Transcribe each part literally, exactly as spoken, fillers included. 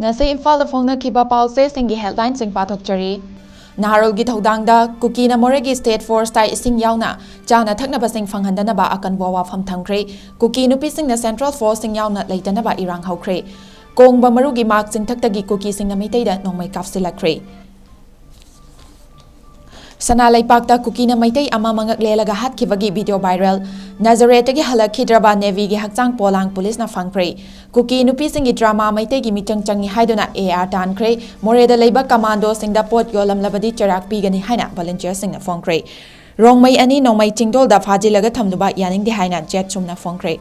ꯉꯁꯤ ꯏꯝꯐꯥꯜꯗ ꯐꯣꯡꯅꯈꯤꯕ ꯄꯥꯎꯆꯦꯁꯤꯡꯒꯤ ꯍꯦꯗꯂꯥꯏꯟꯁꯤꯡ ꯄꯥꯊꯣꯛꯆꯔꯤ꯫ ꯅꯍꯥꯔꯣꯜꯒꯤ ꯊꯧꯗꯥꯡꯗ ꯀꯨꯀꯤꯅ ꯃꯣꯔꯦꯒꯤ ꯁ꯭ꯇꯦꯠ ꯐꯣꯔꯁꯇ ꯏꯁꯤꯡ ꯌꯥꯎꯅ ꯆꯥꯅ ꯊꯛꯅꯕꯁꯤꯡ ꯐꯪꯍꯟꯗꯅꯕ ꯑꯀꯟꯕ ꯋꯥꯐꯝ ꯊꯝꯈ꯭ꯔꯦ꯫ ꯀꯨꯀꯤ ꯅꯨꯄꯤꯁꯤꯡꯅ ꯁꯦꯟꯇ꯭ꯔꯦꯜ ꯐꯣꯔꯁꯁꯤꯡ ꯌꯥꯎꯅ ꯂꯩꯇꯅꯕ ꯏꯔꯥꯡ ꯍꯧꯈ꯭ꯔꯦ꯫ ꯀꯣꯡꯕ ꯃꯔꯨꯒꯤ ꯃꯥꯛ ꯆꯤꯡꯊꯛꯇꯒꯤ ꯀꯨꯀꯤꯁꯤꯡꯅ ꯃꯩꯇꯩꯗ ꯅꯣꯡꯃꯩ ꯀꯥꯞꯁꯤꯜꯂꯛꯈ꯭ꯔꯦ꯫ ꯁꯅꯥ ꯂꯩꯄꯥꯛꯇ ꯀꯨꯀꯤꯅ ꯃꯩꯇꯩ ꯑꯃ ꯃꯉꯛ ꯂꯦꯜꯂꯒ ꯍꯥꯠꯈꯤꯕꯒꯤ ꯚꯤꯗꯤꯑꯣ ꯚꯥꯏꯔꯦꯜ꯫ ꯅꯥꯖꯔꯦꯠꯇꯒꯤ ꯍꯜꯂꯛꯈꯤꯗ꯭ꯔꯕ ꯅꯦꯚꯤꯒꯤ ꯍꯛꯆꯥꯡ ꯄꯣꯂꯥꯡ ꯄꯨꯂꯤꯁꯅ ꯐꯪꯈ꯭ꯔꯦ꯫ ꯀꯨꯀꯤ ꯅꯨꯄꯤꯁꯤꯡꯒꯤ ꯗ꯭ꯔꯃꯥ ꯃꯩꯇꯩꯒꯤ ꯃꯤꯆꯪ ꯆꯪꯏ ꯍꯥꯏꯗꯨꯅ ꯑꯦ ꯑꯥꯔ ꯇꯥꯟꯈ꯭ꯔꯦ꯫ ꯃꯣꯔꯦꯗ ꯂꯩꯕ ꯀꯃꯥꯟꯗꯣꯁꯤꯡꯗ ꯄꯣꯠ ꯌꯣꯜꯂꯝꯂꯕꯗꯤ ꯆꯩꯔꯥꯛ ꯄꯤꯒꯅꯤ ꯍꯥꯏꯅ ꯚꯣꯂꯨꯟꯇꯤꯌꯔꯁꯤꯡꯅ ꯐꯣꯡꯈ꯭ꯔꯦ꯫ ꯔꯣꯡꯃꯩ ꯑꯅꯤ ꯅꯣꯡꯃꯩ ꯆꯤꯡꯗꯣꯜꯗ ꯐꯥꯖꯤꯜꯂꯒ ꯊꯝꯂꯨꯕ ꯌꯥꯅꯤꯡꯗꯦ ꯍꯥꯏꯅ ꯖꯦꯠ ꯁꯨꯝꯅ ꯐꯣꯡꯈ꯭ꯔꯦ꯫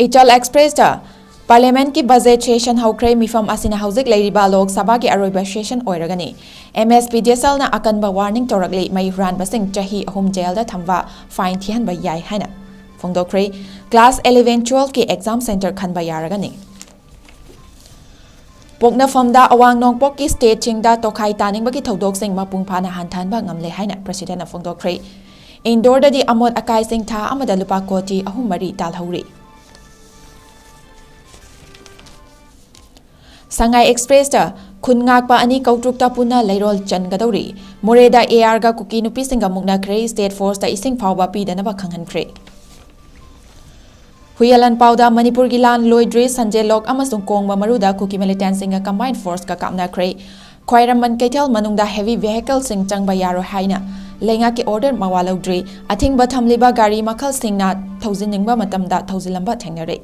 ꯏꯆꯜ ꯑꯦꯛꯁꯄ꯭ꯔꯦꯁꯇ ꯄꯥꯔꯂꯤꯌꯥꯃꯦꯟꯠꯀꯤ ꯕꯖꯦꯠ ꯁꯦꯁꯟ ꯍꯧꯈ꯭ꯔꯦ꯫ ꯃꯤꯐꯝ ꯑꯁꯤꯅ ꯍꯧꯖꯤꯛ ꯂꯩꯔꯤꯕ ꯂꯣꯛ ꯁꯚꯥꯒꯤ ꯑꯔꯣꯏꯕ ꯁꯦꯁꯟ ꯑꯣꯏꯔꯒꯅꯤ꯫ M S P D S ꯑꯦꯜꯅ ꯑꯀꯟꯕ ꯋꯥꯔꯅꯤꯡ ꯇꯧꯔꯛꯂꯤ꯫ ꯃꯩ ꯍꯨꯔꯥꯟꯕꯁꯤꯡ ꯆꯍꯤ ꯑꯍꯨꯝ ꯖꯦꯜꯗ ꯊꯝꯕ, ꯐꯥꯏꯟ ꯊꯤꯍꯟꯕ ꯌꯥꯏ ꯍꯥꯏꯅ ꯐꯣꯡꯗꯣꯛꯈ꯭ꯔꯦ꯫ ꯀ꯭ꯂꯥꯁ eleven twelve ꯀꯤ ꯑꯦꯛꯖꯥꯝ ꯁꯦꯟꯇꯔ ꯈꯟꯕ ꯌꯥꯔꯒꯅꯤ꯫ ꯄꯣꯛꯅꯐꯝꯗ ꯑꯋꯥꯡ ꯅꯣꯡꯄꯣꯛꯀꯤ ꯁ꯭ꯇꯦꯠꯁꯤꯡꯗ ꯇꯣꯈꯥꯏ ꯇꯥꯅꯤꯡꯕꯒꯤ ꯊꯧꯗꯣꯛꯁꯤꯡ ꯃꯄꯨꯡ ꯐꯥꯅ ꯍꯟꯊꯍꯟꯕ ꯉꯝꯂꯦ ꯍꯥꯏꯅ ꯄ꯭ꯔꯁꯤꯗꯦꯟꯠꯅ ꯐꯣꯡꯗꯣꯛꯈ꯭ꯔꯦ꯫ ꯏꯟꯗꯣꯔꯗꯗꯤ ꯑꯃꯣꯠ ꯑꯀꯥꯏꯁꯤꯡ ꯊꯥ ꯑꯃꯗ ꯂꯨꯄꯥ ꯀꯣꯇꯤ ꯑꯍꯨꯝ ꯃꯔꯤ ꯇꯥꯜꯍꯧꯔꯤ꯫ ꯁꯉꯥꯏ ꯑꯦꯛꯁꯄ꯭ꯔꯦꯁꯇ ꯈꯨꯟ ꯉꯥꯛꯄ ꯑꯅꯤ ꯀꯧꯇ꯭ꯔꯨꯛꯇ ꯄꯨꯟꯅ ꯂꯩꯔꯣꯜ ꯆꯟꯒꯗꯧꯔꯤ꯫ ꯃꯣꯔꯦꯗ ꯑꯦ ꯑꯥꯔꯒ ꯀꯨꯀꯤ ꯅꯨꯄꯤꯁꯤꯡꯒ ꯃꯨꯛꯅꯈ꯭ꯔꯦ꯫ ꯁ꯭ꯇꯦꯠ ꯐꯣꯔꯁꯇ ꯏꯁꯤꯡ ꯐꯥꯎꯕ ꯄꯤꯗꯅꯕ ꯈꯪꯍꯟꯈ꯭ꯔꯦ꯫ ꯍꯨꯏꯌꯥꯂꯥꯟ ꯄꯥꯎꯗ ꯃꯅꯤꯄꯨꯔꯒꯤ ꯂꯥꯟ ꯂꯣꯏꯗ꯭ꯔꯤ꯫ ꯁꯟꯖꯦꯜꯂꯣꯛ ꯑꯃꯁꯨꯡ ꯀꯣꯡꯕ ꯃꯔꯨꯗ ꯀꯨꯀꯤ ꯃꯤꯂꯤꯇꯦꯟꯠꯁꯤꯡꯒ ꯀꯝꯕꯥꯏꯟ ꯐꯣꯔꯁꯀ ꯀꯥꯞꯅꯈ꯭ꯔꯦ꯫ ꯈ꯭ꯋꯥꯏꯔꯝꯕꯟ ꯀꯩꯊꯦꯜ ꯃꯅꯨꯡꯗ ꯍꯦꯚꯤ ꯚꯦꯍꯤꯀꯜꯁꯤꯡ ꯆꯪꯕ ꯌꯥꯔꯣꯏ ꯍꯥꯏꯅ ꯂꯩꯉꯥꯛꯀꯤ ꯑꯣꯔꯗꯔ ꯃꯋꯥ ꯂꯧꯗ꯭ꯔꯤ꯫ ꯑꯊꯤꯡꯕ ꯊꯝꯂꯤꯕ ꯒꯥꯔꯤ ꯃꯈꯜꯁꯤꯡꯅ ꯊꯧꯖꯤꯟꯅꯤꯡꯕ ꯃꯇꯝꯗ ꯊꯧꯖꯤꯜꯂꯝꯕ ꯊꯦꯡꯅꯔꯦ꯫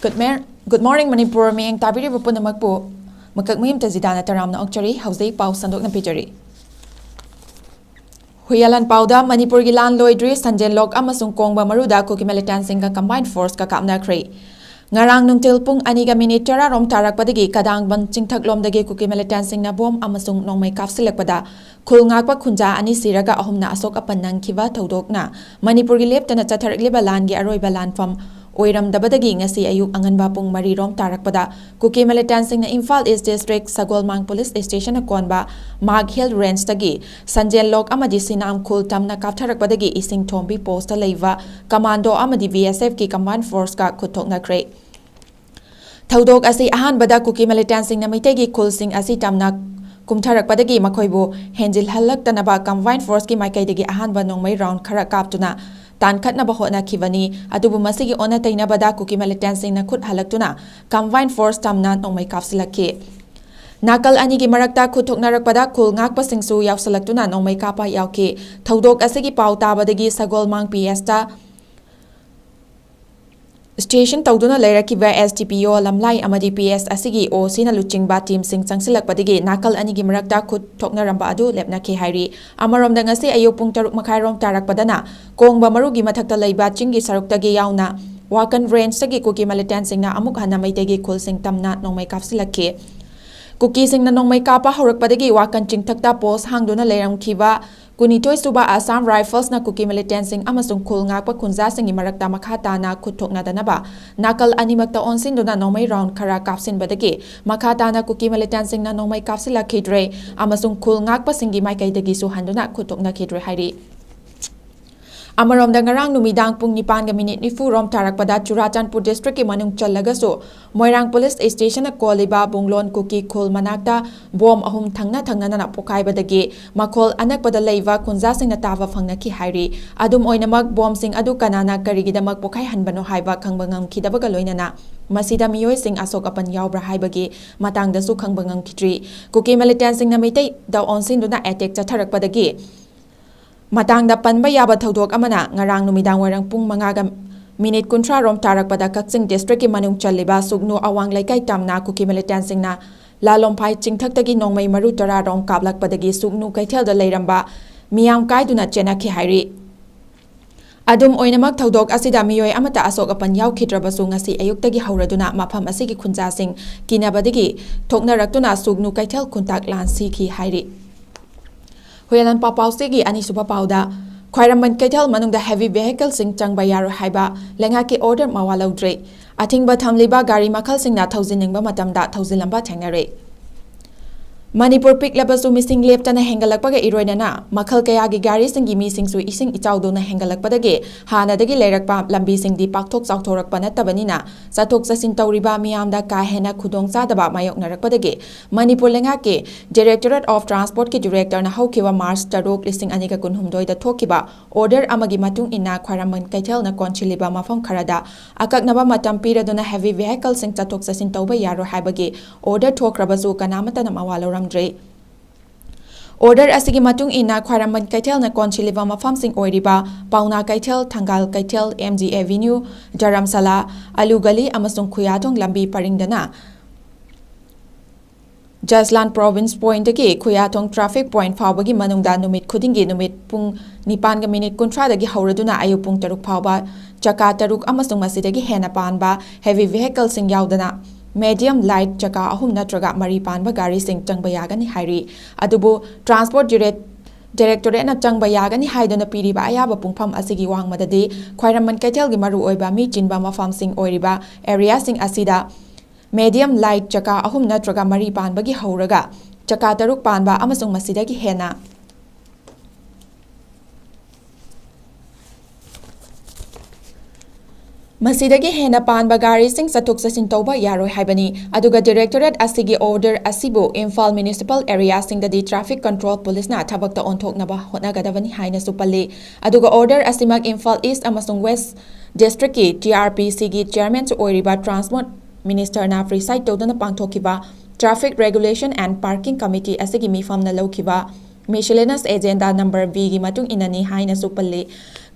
Good mer-, good morning, Manipur. ꯃꯤꯠꯌꯦꯡ ꯇꯥꯕꯤꯔꯤꯕ ꯄꯨꯝꯅꯃꯛꯄꯨ ꯃꯀꯛ ꯃꯌꯨꯝ ꯇꯖꯤꯗꯥꯅ ꯇꯔꯥꯝꯅ ꯑꯣꯛꯆꯔꯤ꯫ ꯍꯧꯖꯤꯛ ꯄꯥꯎ ꯁꯟꯗꯣꯛꯅ ꯄꯤꯖꯔꯤ꯫ ꯍꯨꯏꯌꯥꯂꯥꯟ ꯄꯥꯎꯗ ꯃꯅꯤꯄꯨꯔꯒꯤ ꯂꯥꯟ ꯂꯣꯏꯗ꯭ꯔꯤ꯫ ꯁꯟꯖꯦꯜꯂꯣꯛ ꯑꯃꯁꯨꯡ ꯀꯣꯡꯕ ꯃꯔꯨꯗ ꯀꯨꯀꯤ ꯃꯤꯂꯤꯇꯦꯟꯠꯁꯤꯡꯒ ꯀꯝꯕꯥꯏꯟ ꯐꯣꯔꯁꯀ ꯀꯥꯞꯅꯈ꯭ꯔꯦ꯫ ꯉꯔꯥꯡ ꯅꯨꯡꯊꯤꯜ ꯄꯨꯡ ꯑꯅꯤꯒ ꯃꯤꯅꯤꯠ ꯇꯔꯥ ꯔꯣꯝ ꯇꯥꯔꯛꯄꯗꯒꯤ ꯀꯗꯥꯡꯕꯟ ꯆꯤꯡꯊꯛꯂꯣꯝꯗꯒꯤ ꯀꯨꯀꯤ ꯃꯤꯂꯤꯇꯦꯟꯠꯁꯤꯡꯅ ꯕꯣꯝ ꯑꯃꯁꯨꯡ ꯅꯣꯡꯃꯩ ꯀꯥꯞꯁꯤꯜꯂꯛꯄꯗ ꯈꯨꯜ ꯉꯥꯛꯄ ꯈꯨꯟꯖꯥ ꯑꯅꯤ ꯁꯤꯔꯒ ꯑꯍꯨꯝꯅ ꯑꯁꯣꯛ ꯑꯄꯟ ꯅꯪꯈꯤꯕ ꯊꯧꯗꯣꯛꯅ ꯃꯅꯤꯄꯨꯔꯒꯤ ꯂꯦꯞꯇꯅ ꯆꯠꯊꯔꯛꯂꯤꯕ ꯂꯥꯟꯒꯤ ꯑꯔꯣꯏꯕ ꯂꯥꯟꯐꯝ ꯑꯣꯏꯔꯝꯗꯕꯗꯒꯤ ꯉꯁꯤ ꯑꯌꯨꯛ ꯑꯉꯟꯕ ꯄꯨꯡ ꯃꯔꯤ ꯔꯣꯝ ꯇꯥꯔꯛꯄꯗ ꯀꯨꯀꯤ ꯃꯤꯂꯤꯇꯦꯟꯁꯤꯡꯅ ꯏꯝꯐꯥꯜ ꯏꯁ ꯗꯤꯁꯇ꯭ꯔꯤꯛ ꯁꯒꯣꯜꯃꯥꯡ ꯄꯨꯂꯤꯁ ꯁ꯭ꯇꯦꯁꯟꯅ ꯀꯣꯟꯕ ꯃꯥꯒ ꯍꯤꯜ ꯔꯦꯟꯖꯇꯒꯤ ꯁꯟꯖꯦꯜ ꯂꯣꯛ ꯑꯃꯗꯤ ꯁꯤꯅꯥꯝ ꯈꯨꯜ ꯇꯝꯅ ꯀꯥꯞꯊꯔꯛꯄꯗꯒꯤ ꯏꯁꯤꯡ ꯊꯣꯝꯕꯤ ꯄꯣꯁꯇ ꯂꯩꯕ ꯀꯃꯥꯟꯗꯣ ꯑꯃꯗꯤ ꯕꯤ ꯑꯦꯁ ꯑꯦꯐꯀꯤ ꯀꯝꯕꯥꯏꯟ ꯐꯣꯔꯁꯀ ꯈꯨꯠ ꯊꯣꯛꯅꯈ꯭ꯔꯦ꯫ ꯊꯧꯗꯣꯛ ꯑꯁꯤ ꯑꯍꯥꯟꯕꯗ ꯀꯨꯀꯤ ꯃꯤꯂꯤꯇꯦꯟꯁꯤꯡꯅ ꯃꯩꯇꯩꯒꯤ ꯈꯨꯜꯁꯤꯡ ꯑꯁꯤ ꯇꯝꯅ ꯀꯨꯝꯊꯔꯛꯄꯗꯒꯤ ꯃꯈꯣꯏꯕꯨ ꯍꯦꯟꯖꯤꯜꯍꯜꯂꯛꯇꯅꯕ ꯀꯝꯕꯥꯏꯟ ꯐꯣꯔꯁꯀꯤ ꯃꯥꯏꯀꯩꯗꯒꯤ ꯑꯍꯥꯟꯕ ꯅꯣꯡꯃꯩ ꯔꯥꯎꯟ ꯈꯔ ꯀꯥꯞꯇꯨꯅ ꯇꯥꯟꯈꯠꯅꯕ ꯍꯣꯠꯅꯈꯤꯕꯅꯤ꯫ ꯑꯗꯨꯕꯨ ꯃꯁꯤꯒꯤ ꯑꯣꯟꯅ ꯇꯩꯅꯕꯗ ꯀꯨꯀꯤ ꯃꯤꯂꯤꯇꯦꯟꯁꯤꯡꯅ ꯈꯨꯠ ꯍꯜꯂꯛꯇꯨꯅ ꯀꯝꯕꯥꯏꯟ ꯐꯣꯔꯁ ꯇꯝꯅ ꯅꯣꯡꯃꯩ ꯀꯥꯞꯁꯤꯜꯂꯛꯈꯤ꯫ ꯅꯥꯀꯜ ꯑꯅꯤꯒꯤ ꯃꯔꯛꯇ ꯈꯨꯠ ꯊꯣꯛꯅꯔꯛꯄꯗ ꯈꯨꯜ ꯉꯥꯛꯄꯁꯤꯡꯁꯨ ꯌꯥꯎꯁꯤꯜꯂꯛꯇꯨꯅ ꯅꯣꯡꯃꯩ ꯀꯥꯞꯄ ꯌꯥꯎꯈꯤ꯫ ꯊꯧꯗꯣꯛ ꯑꯁꯤꯒꯤ ꯄꯥꯎ ꯇꯥꯕꯗꯒꯤ ꯁꯒꯣꯜꯃꯥꯡ ꯄꯤ ꯑꯦꯁꯇ ꯁ꯭ꯇꯦꯁꯟ ꯇꯧꯗꯨꯅ ꯂꯩꯔꯛꯈꯤꯕ ꯑꯦꯁ ꯗꯤ ꯄꯤ ꯑꯣ ꯂꯝꯂꯥꯏ ꯑꯃꯗꯤ ꯄꯤ ꯑꯦꯁ ꯑꯁꯤꯒꯤ ꯑꯣ ꯁꯤꯅ ꯂꯨꯆꯤꯡꯕ ꯇꯤꯝꯁꯤꯡ ꯆꯪꯁꯤꯜꯂꯛꯄꯗꯒꯤ ꯅꯥꯀꯜ ꯑꯅꯤꯒꯤ ꯃꯔꯛꯇ ꯈꯨꯠ ꯊꯣꯛꯅꯔꯝꯕ ꯑꯗꯨ ꯂꯦꯞꯅꯈꯤ ꯍꯥꯏꯔꯤ꯫ ꯑꯃꯔꯣꯝꯗ ꯉꯁꯤ ꯑꯌꯨꯛ ꯄꯨꯡ ꯇꯔꯨꯛ ꯃꯈꯥꯏꯔꯣꯝ ꯇꯥꯔꯛꯄꯗꯅ ꯀꯣꯡꯕ ꯃꯔꯨꯒꯤ ꯃꯊꯛꯇ ꯂꯩꯕ ꯆꯤꯡꯒꯤ ꯁꯔꯨꯛꯇꯒꯤ ꯌꯥꯎꯅ ꯋꯥꯀꯟ ꯔꯦꯟꯖꯇꯒꯤ ꯀꯨꯀꯤ ꯃꯤꯂꯤꯇꯦꯟꯁꯤꯡꯅ ꯑꯃꯨꯛ ꯍꯟꯅ ꯃꯩꯇꯩꯒꯤ ꯈꯨꯜꯁꯤꯡ ꯇꯝꯅ ꯅꯣꯡꯃꯩ ꯀꯥꯞꯁꯤꯜꯂꯛꯈꯤ꯫ ꯀꯨꯀꯤꯁꯤꯡꯅ ꯅꯣꯡꯃꯩ ꯀꯥꯞꯄ ꯍꯧꯔꯛꯄꯗꯒꯤ ꯋꯥꯀꯟ ꯆꯤꯡꯊꯛꯇ ꯄꯣꯁ ꯍꯥꯡꯗꯨꯅ ꯂꯩꯔꯝꯈꯤꯕ ꯀꯨꯟꯅꯤꯊꯣꯏ ꯁꯨꯕ ꯑꯁꯥꯝ ꯔꯥꯏꯐꯜꯁꯅ ꯀꯨꯀꯤ ꯃꯤꯂꯤꯇꯦꯟꯁꯤꯡ ꯑꯃꯁꯨꯡ ꯈꯨꯜ ꯉꯥꯛꯄ ꯈꯨꯟꯖꯥꯁꯤꯡꯒꯤ ꯃꯔꯛꯇ ꯃꯈꯥ ꯇꯥꯅ ꯈꯨꯠ ꯊꯣꯛꯅꯗꯅꯕ ꯅꯥꯀꯜ ꯑꯅꯤꯃꯛꯇ ꯑꯣꯟꯁꯤꯟꯗꯨꯅ ꯅꯣꯡꯃꯩ ꯔꯥꯎꯟ ꯈꯔ ꯀꯥꯞꯁꯤꯟꯕꯗꯒꯤ ꯃꯈꯥ ꯇꯥꯅ ꯀꯨꯀꯤ ꯃꯤꯂꯤꯇꯦꯟꯁꯤꯡꯅ ꯅꯣꯡꯃꯩ ꯀꯥꯞꯁꯤꯜꯂꯛꯈꯤꯗ꯭ꯔꯦ ꯑꯃꯁꯨꯡ ꯈꯨꯜ ꯉꯥꯛꯄꯁꯤꯡꯒꯤ ꯃꯥꯏꯀꯩꯗꯒꯤꯁꯨ ꯍꯟꯗꯨꯅ ꯈꯨꯠ ꯊꯣꯛꯅꯈꯤꯗ꯭ꯔꯦ ꯍꯥꯏꯔꯤ꯫ ꯑꯃꯔꯣꯝꯗ ꯉꯔꯥꯡ ꯅꯨꯃꯤꯗꯥꯡ ꯄꯨꯡ ꯅꯤꯄꯥꯟꯒ ꯃꯤꯅꯤꯠ ꯅꯤꯐꯨ ꯔꯣꯝ ꯇꯥꯔꯛꯄꯗ ꯆꯨꯔꯥꯆꯥꯟꯄꯨꯔ ꯗꯤꯁꯇ꯭ꯔꯤꯛꯀꯤ ꯃꯅꯨꯡ ꯆꯜꯂꯒꯁꯨ ꯃꯣꯏꯔꯥꯡ ꯄꯨꯂꯤꯁ ꯁ꯭ꯇꯦꯁꯟꯅ ꯀꯣꯜꯂꯤꯕ ꯕꯨꯡꯂꯣꯟ ꯀꯨꯀꯤ ꯈꯨꯜ ꯃꯅꯥꯛꯇ ꯕꯣꯝ ꯑꯍꯨꯝ ꯊꯪꯅ ꯊꯪꯅꯅ ꯄꯣꯈꯥꯏꯕꯗꯒꯤ ꯃꯈꯣꯜ ꯑꯅꯛꯄꯗ ꯂꯩꯕ ꯈꯨꯟꯖꯥꯁꯤꯡꯅ ꯇꯥꯕ ꯐꯪꯅꯈꯤ ꯍꯥꯏꯔꯤ꯫ ꯑꯗꯨꯝ ꯑꯣꯏꯅꯃꯛ, ꯕꯣꯝꯁꯤꯡ ꯑꯗꯨ ꯀꯅꯥꯅ ꯀꯔꯤꯒꯤꯗꯃꯛ ꯄꯣꯈꯥꯏꯍꯟꯕꯅꯣ ꯍꯥꯏꯕ ꯈꯪꯕ ꯉꯝꯈꯤꯗꯕꯒ ꯂꯣꯏꯅꯅ ꯃꯁꯤꯗ ꯃꯤꯑꯣꯏꯁꯤꯡ ꯑꯁꯣꯛ ꯑꯄꯟ ꯌꯥꯎꯕ꯭ꯔꯥ ꯍꯥꯏꯕꯒꯤ ꯃꯇꯥꯡꯗꯁꯨ ꯈꯪꯕ ꯉꯝꯈꯤꯗ꯭ꯔꯤ꯫ ꯀꯨꯀꯤ ꯃꯤꯂꯤꯇꯦꯟꯁꯤꯡꯅ ꯃꯩꯇꯩꯗ ꯑꯣꯟꯁꯤꯟꯗꯨꯅ ꯑꯦꯇꯦꯛ ꯆꯠꯊꯔꯛꯄꯗꯒꯤ ꯃꯇꯥꯡꯗ ꯄꯟꯕ ꯌꯥꯕ ꯊꯧꯗꯣꯛ ꯑꯃꯅ, ꯉꯔꯥꯡ ꯅꯨꯃꯤꯗꯥꯡ ꯋꯥꯏꯔꯝ ꯄꯨꯡ ꯃꯉꯥꯒ ꯃꯤꯅꯤꯠ ꯀꯨꯟꯊ꯭ꯔꯥ ꯔꯣꯝ ꯇꯥꯔꯛꯄꯗ ꯀꯛꯆꯤꯡ ꯗꯤꯁꯇ꯭ꯔꯤꯛꯀꯤ ꯃꯅꯨꯡ ꯆꯜꯂꯤꯕ ꯁꯨꯒꯅꯨ ꯑꯋꯥꯡ ꯂꯩꯀꯥꯏ ꯇꯝꯅ ꯀꯨꯀꯤ ꯃꯤꯂꯤꯇꯦꯟꯁꯤꯡꯅ ꯂꯥꯂꯣꯡꯐꯥꯏ ꯆꯤꯡꯊꯛꯇꯒꯤ ꯅꯣꯡꯃꯩ ꯃꯔꯨ ꯇꯔꯥ ꯔꯣꯝ ꯀꯥꯞꯂꯛꯄꯗꯒꯤ ꯁꯨꯒꯅꯨ ꯀꯩꯊꯦꯜꯗ ꯂꯩꯔꯝꯕ ꯃꯤꯌꯥꯝ ꯀꯥꯏꯗꯨꯅ ꯆꯦꯟꯅꯈꯤ ꯍꯥꯏꯔꯤ꯫ ꯑꯗꯨꯝ ꯑꯣꯏꯅꯃꯛ, ꯊꯧꯗꯣꯛ ꯑꯁꯤꯗ ꯃꯤꯑꯣꯏ ꯑꯃꯠꯇ ꯑꯁꯣꯛ ꯑꯄꯟ ꯌꯥꯎꯈꯤꯗ꯭ꯔꯕꯁꯨ, ꯉꯁꯤ ꯑꯌꯨꯛꯇꯒꯤ ꯍꯧꯔꯗꯨꯅ ꯃꯐꯝ ꯑꯁꯤꯒꯤ ꯈꯨꯟꯖꯥꯁꯤꯡ ꯀꯤꯅꯕꯗꯒꯤ ꯊꯣꯛꯅꯔꯛꯇꯨꯅ ꯁꯨꯒꯅꯨ ꯀꯩꯊꯦꯜ ꯈꯨꯟꯇꯥꯛ ꯂꯥꯟꯁꯤꯈꯤ ꯍꯥꯏꯔꯤ꯫ ꯍꯨꯏꯌꯥꯂꯥꯟ ꯄꯥꯎꯄꯥꯎꯁꯤꯒꯤ ꯑꯅꯤꯁꯨꯕ ꯄꯥꯎꯗ, ꯈ꯭ꯋꯥꯏꯔꯝꯕꯟ ꯀꯩꯊꯦꯜ ꯃꯅꯨꯡꯗ heavy vehicleꯁꯤꯡ ꯆꯪꯕ ꯌꯥꯔꯣꯏ ꯍꯥꯏꯕ ꯂꯩꯉꯥꯛꯀꯤ order ꯃꯋꯥ ꯂꯧꯗ꯭ꯔꯦ꯫ ꯑꯊꯤꯡꯕ ꯊꯝꯂꯤꯕ ꯒꯥꯔꯤ ꯃꯈꯜꯁꯤꯡꯅ ꯊꯧꯖꯤꯟꯅꯤꯡꯕ ꯃꯇꯝꯗ ꯊꯧꯖꯤꯜꯂꯝꯕ ꯊꯦꯡꯅꯔꯦ꯫ ꯃꯅꯤꯄꯨꯔ ꯄꯤꯛꯂꯕꯁꯨ ꯃꯤꯁꯤꯡ ꯂꯦꯞꯇꯅ ꯍꯦꯟꯒꯠꯂꯛꯄꯒ ꯏꯔꯣꯏꯅꯅ ꯃꯈꯜ ꯀꯌꯥꯒꯤ ꯒꯥꯔꯤꯁꯤꯡꯒꯤ ꯃꯤꯁꯤꯡꯁꯨ ꯏꯁꯤꯡ ꯏꯆꯥꯎꯗꯧꯅ ꯍꯦꯟꯒꯠꯂꯛꯄꯗꯒꯤ ꯍꯥꯟꯅꯗꯒꯤ ꯂꯩꯔꯛꯄ ꯂꯝꯕꯤꯁꯤꯡꯗꯤ ꯄꯥꯛꯊꯣꯛ ꯆꯥꯎꯊꯣꯔꯛꯄ ꯅꯠꯇꯕꯅꯤꯅ ꯆꯠꯊꯣꯛ ꯆꯠꯁꯤꯟ ꯇꯧꯔꯤꯕ ꯃꯤꯌꯥꯝꯗ ꯀꯥ ꯍꯦꯟꯅ ꯈꯨꯗꯣꯡꯆꯥꯗꯕ ꯃꯥꯌꯣꯛꯅꯔꯛꯄꯗꯒꯤ ꯃꯅꯤꯄꯨꯔ ꯂꯩꯉꯥꯛꯀꯤ Directorate of Transportꯀꯤ directorꯅ ꯍꯧꯈꯤꯕ March ꯇꯔꯨꯛ, ꯂꯤꯁꯤꯡ ꯑꯅꯤꯒ ꯀꯨꯟꯍꯨꯝꯗꯣꯏꯗ ꯊꯣꯛꯈꯤꯕ order ꯑꯃꯒꯤ ꯃꯇꯨꯡ ꯏꯟꯅ ꯈ꯭ꯋꯥꯏꯔꯝꯕꯟ ꯀꯩꯊꯦꯜꯅ ꯀꯣꯟꯁꯤꯜꯂꯤꯕ ꯃꯐꯝ ꯈꯔꯗ ꯑꯀꯛꯅꯕ ꯃꯇꯝ ꯄꯤꯔꯗꯨꯅ heavy vehicleꯁꯤꯡ ꯆꯠꯊꯣꯛ ꯆꯠꯁꯤꯟ ꯇꯧꯕ ꯌꯥꯔꯣꯏ ꯍꯥꯏꯕꯒꯤ order ꯊꯣꯛꯈ꯭ꯔꯕꯁꯨ ꯀꯅꯥꯃꯠꯇꯅ ꯃꯋꯥ ꯂꯧꯔꯝꯗ꯭ꯔꯦ꯫ Order ꯑꯁꯤꯒꯤ ꯃꯇꯨꯡ ꯏꯟꯅ ꯈ꯭ꯋꯥꯏꯔꯝꯕꯟ ꯀꯩꯊꯦꯜꯅ ꯀꯣꯟꯁꯤꯜꯂꯤꯕ ꯃꯐꯝꯁꯤꯡ ꯑꯣꯏꯔꯤꯕ ꯄꯥꯎꯅꯥ ꯀꯩꯊꯦꯜ, ꯊꯪꯒꯥꯜ ꯀꯩꯊꯦꯜ, M G Avenue, ꯙꯔꯝꯁꯥꯂꯥ, ꯑꯂꯨ ꯒꯂꯤ ꯑꯃꯁꯨꯡ ꯈꯨꯌꯥꯊꯣꯡ ꯂꯝꯕꯤ ꯄꯔꯤꯡꯗꯅ ꯖꯁꯂꯥꯟ Province Pointꯗꯒꯤ ꯈꯨꯌꯥꯊꯣꯡ traffic point ꯐꯥꯎꯕꯒꯤ ꯃꯅꯨꯡꯗ ꯅꯨꯃꯤꯠ ꯈꯨꯗꯤꯡꯒꯤ ꯅꯨꯃꯤꯠ ꯄꯨꯡ ꯅꯤꯄꯥꯟꯒ ꯃꯤꯅꯤꯠ ꯀꯨꯟꯊ꯭ꯔꯥꯗꯒꯤ ꯍꯧꯔꯗꯨꯅ ꯑꯌꯨꯛ ꯄꯨꯡ ꯇꯔꯨꯛ ꯐꯥꯎꯕ ꯆꯀꯥ ꯇꯔꯨꯛ ꯑꯃꯁꯨꯡ ꯃꯁꯤꯗꯒꯤ ꯍꯦꯟꯅ ꯄꯥꯟꯕ heavy vehicleꯁꯤꯡ ꯌꯥꯎꯗꯅ medium light ꯆꯀꯥ ꯑꯍꯨꯝ ꯅꯠꯇ꯭ꯔꯒ ꯃꯔꯤ ꯄꯥꯟꯕ ꯒꯥꯔꯤꯁꯤꯡ ꯆꯪꯕ ꯌꯥꯒꯅꯤ ꯍꯥꯏꯔꯤ꯫ ꯑꯗꯨꯕꯨ Transport Direct-, Directorateꯅ ꯆꯪꯕ ꯌꯥꯒꯅꯤ ꯍꯥꯏꯗꯨꯅ ꯄꯤꯔꯤꯕ ꯑꯌꯥꯕ ꯄꯨꯡꯐꯝ ꯑꯁꯤꯒꯤ ꯋꯥꯡꯃꯗꯗꯤ ꯈ꯭ꯋꯥꯏꯔꯝꯕꯟ ꯀꯩꯊꯦꯜꯒꯤ ꯃꯔꯨꯑꯣꯏꯕ ꯃꯤ ꯆꯤꯟꯕ ꯃꯐꯝꯁꯤꯡ ꯑꯣꯏꯔꯤꯕ areaꯁꯤꯡ ꯑꯁꯤꯗ medium light ꯆꯀꯥ ꯑꯍꯨꯝ ꯅꯠꯇ꯭ꯔꯒ ꯃꯔꯤ ꯄꯥꯟꯕꯒꯤ ꯍꯧꯔꯒ ꯆꯀꯥ ꯇꯔꯨꯛ ꯄꯥꯟꯕ ꯑꯃꯁꯨꯡ ꯃꯁꯤꯗꯒꯤ ꯍꯦꯟꯅ ꯃꯁꯤꯗꯒꯤ ꯍꯦꯟꯅ ꯄꯥꯟꯕ ꯒꯥꯔꯤꯁꯤꯡ ꯆꯠꯊꯣꯛ ꯆꯠꯁꯤꯟ ꯇꯧꯕ ꯌꯥꯔꯣꯏ ꯍꯥꯏꯕꯅꯤ꯫ ꯑꯗꯨꯒ Directorate ꯑꯁꯤꯒꯤ order ꯑꯁꯤꯕꯨ ꯏꯝꯐꯥꯜ municipal areaꯁꯤꯡꯗꯗꯤ traffic control policeꯅ ꯊꯕꯛꯇ ꯑꯣꯟꯊꯣꯛꯅꯕ ꯍꯣꯠꯅꯒꯗꯕꯅꯤ ꯍꯥꯏꯅꯁꯨ ꯄꯜꯂꯤ꯫ ꯑꯗꯨꯒ order ꯑꯁꯤꯃꯛ ꯏꯝꯐꯥꯜ East ꯑꯃꯁꯨꯡ West Districtꯀꯤ T R P Cꯒꯤ chairmanꯁꯨ ꯑꯣꯏꯔꯤꯕ Transport Ministerꯅ preside ꯇꯧꯗꯨꯅ ꯄꯥꯡꯊꯣꯛꯈꯤꯕ Traffic Regulation and Parking Committee ꯑꯁꯤꯒꯤ ꯃꯤꯐꯝꯅ ꯂꯧꯈꯤꯕ Miscellaneous Agenda number Bꯒꯤ ꯃꯇꯨꯡ ꯏꯟꯅꯅꯤ ꯍꯥꯏꯅꯁꯨ ꯄꯜꯂꯤ꯫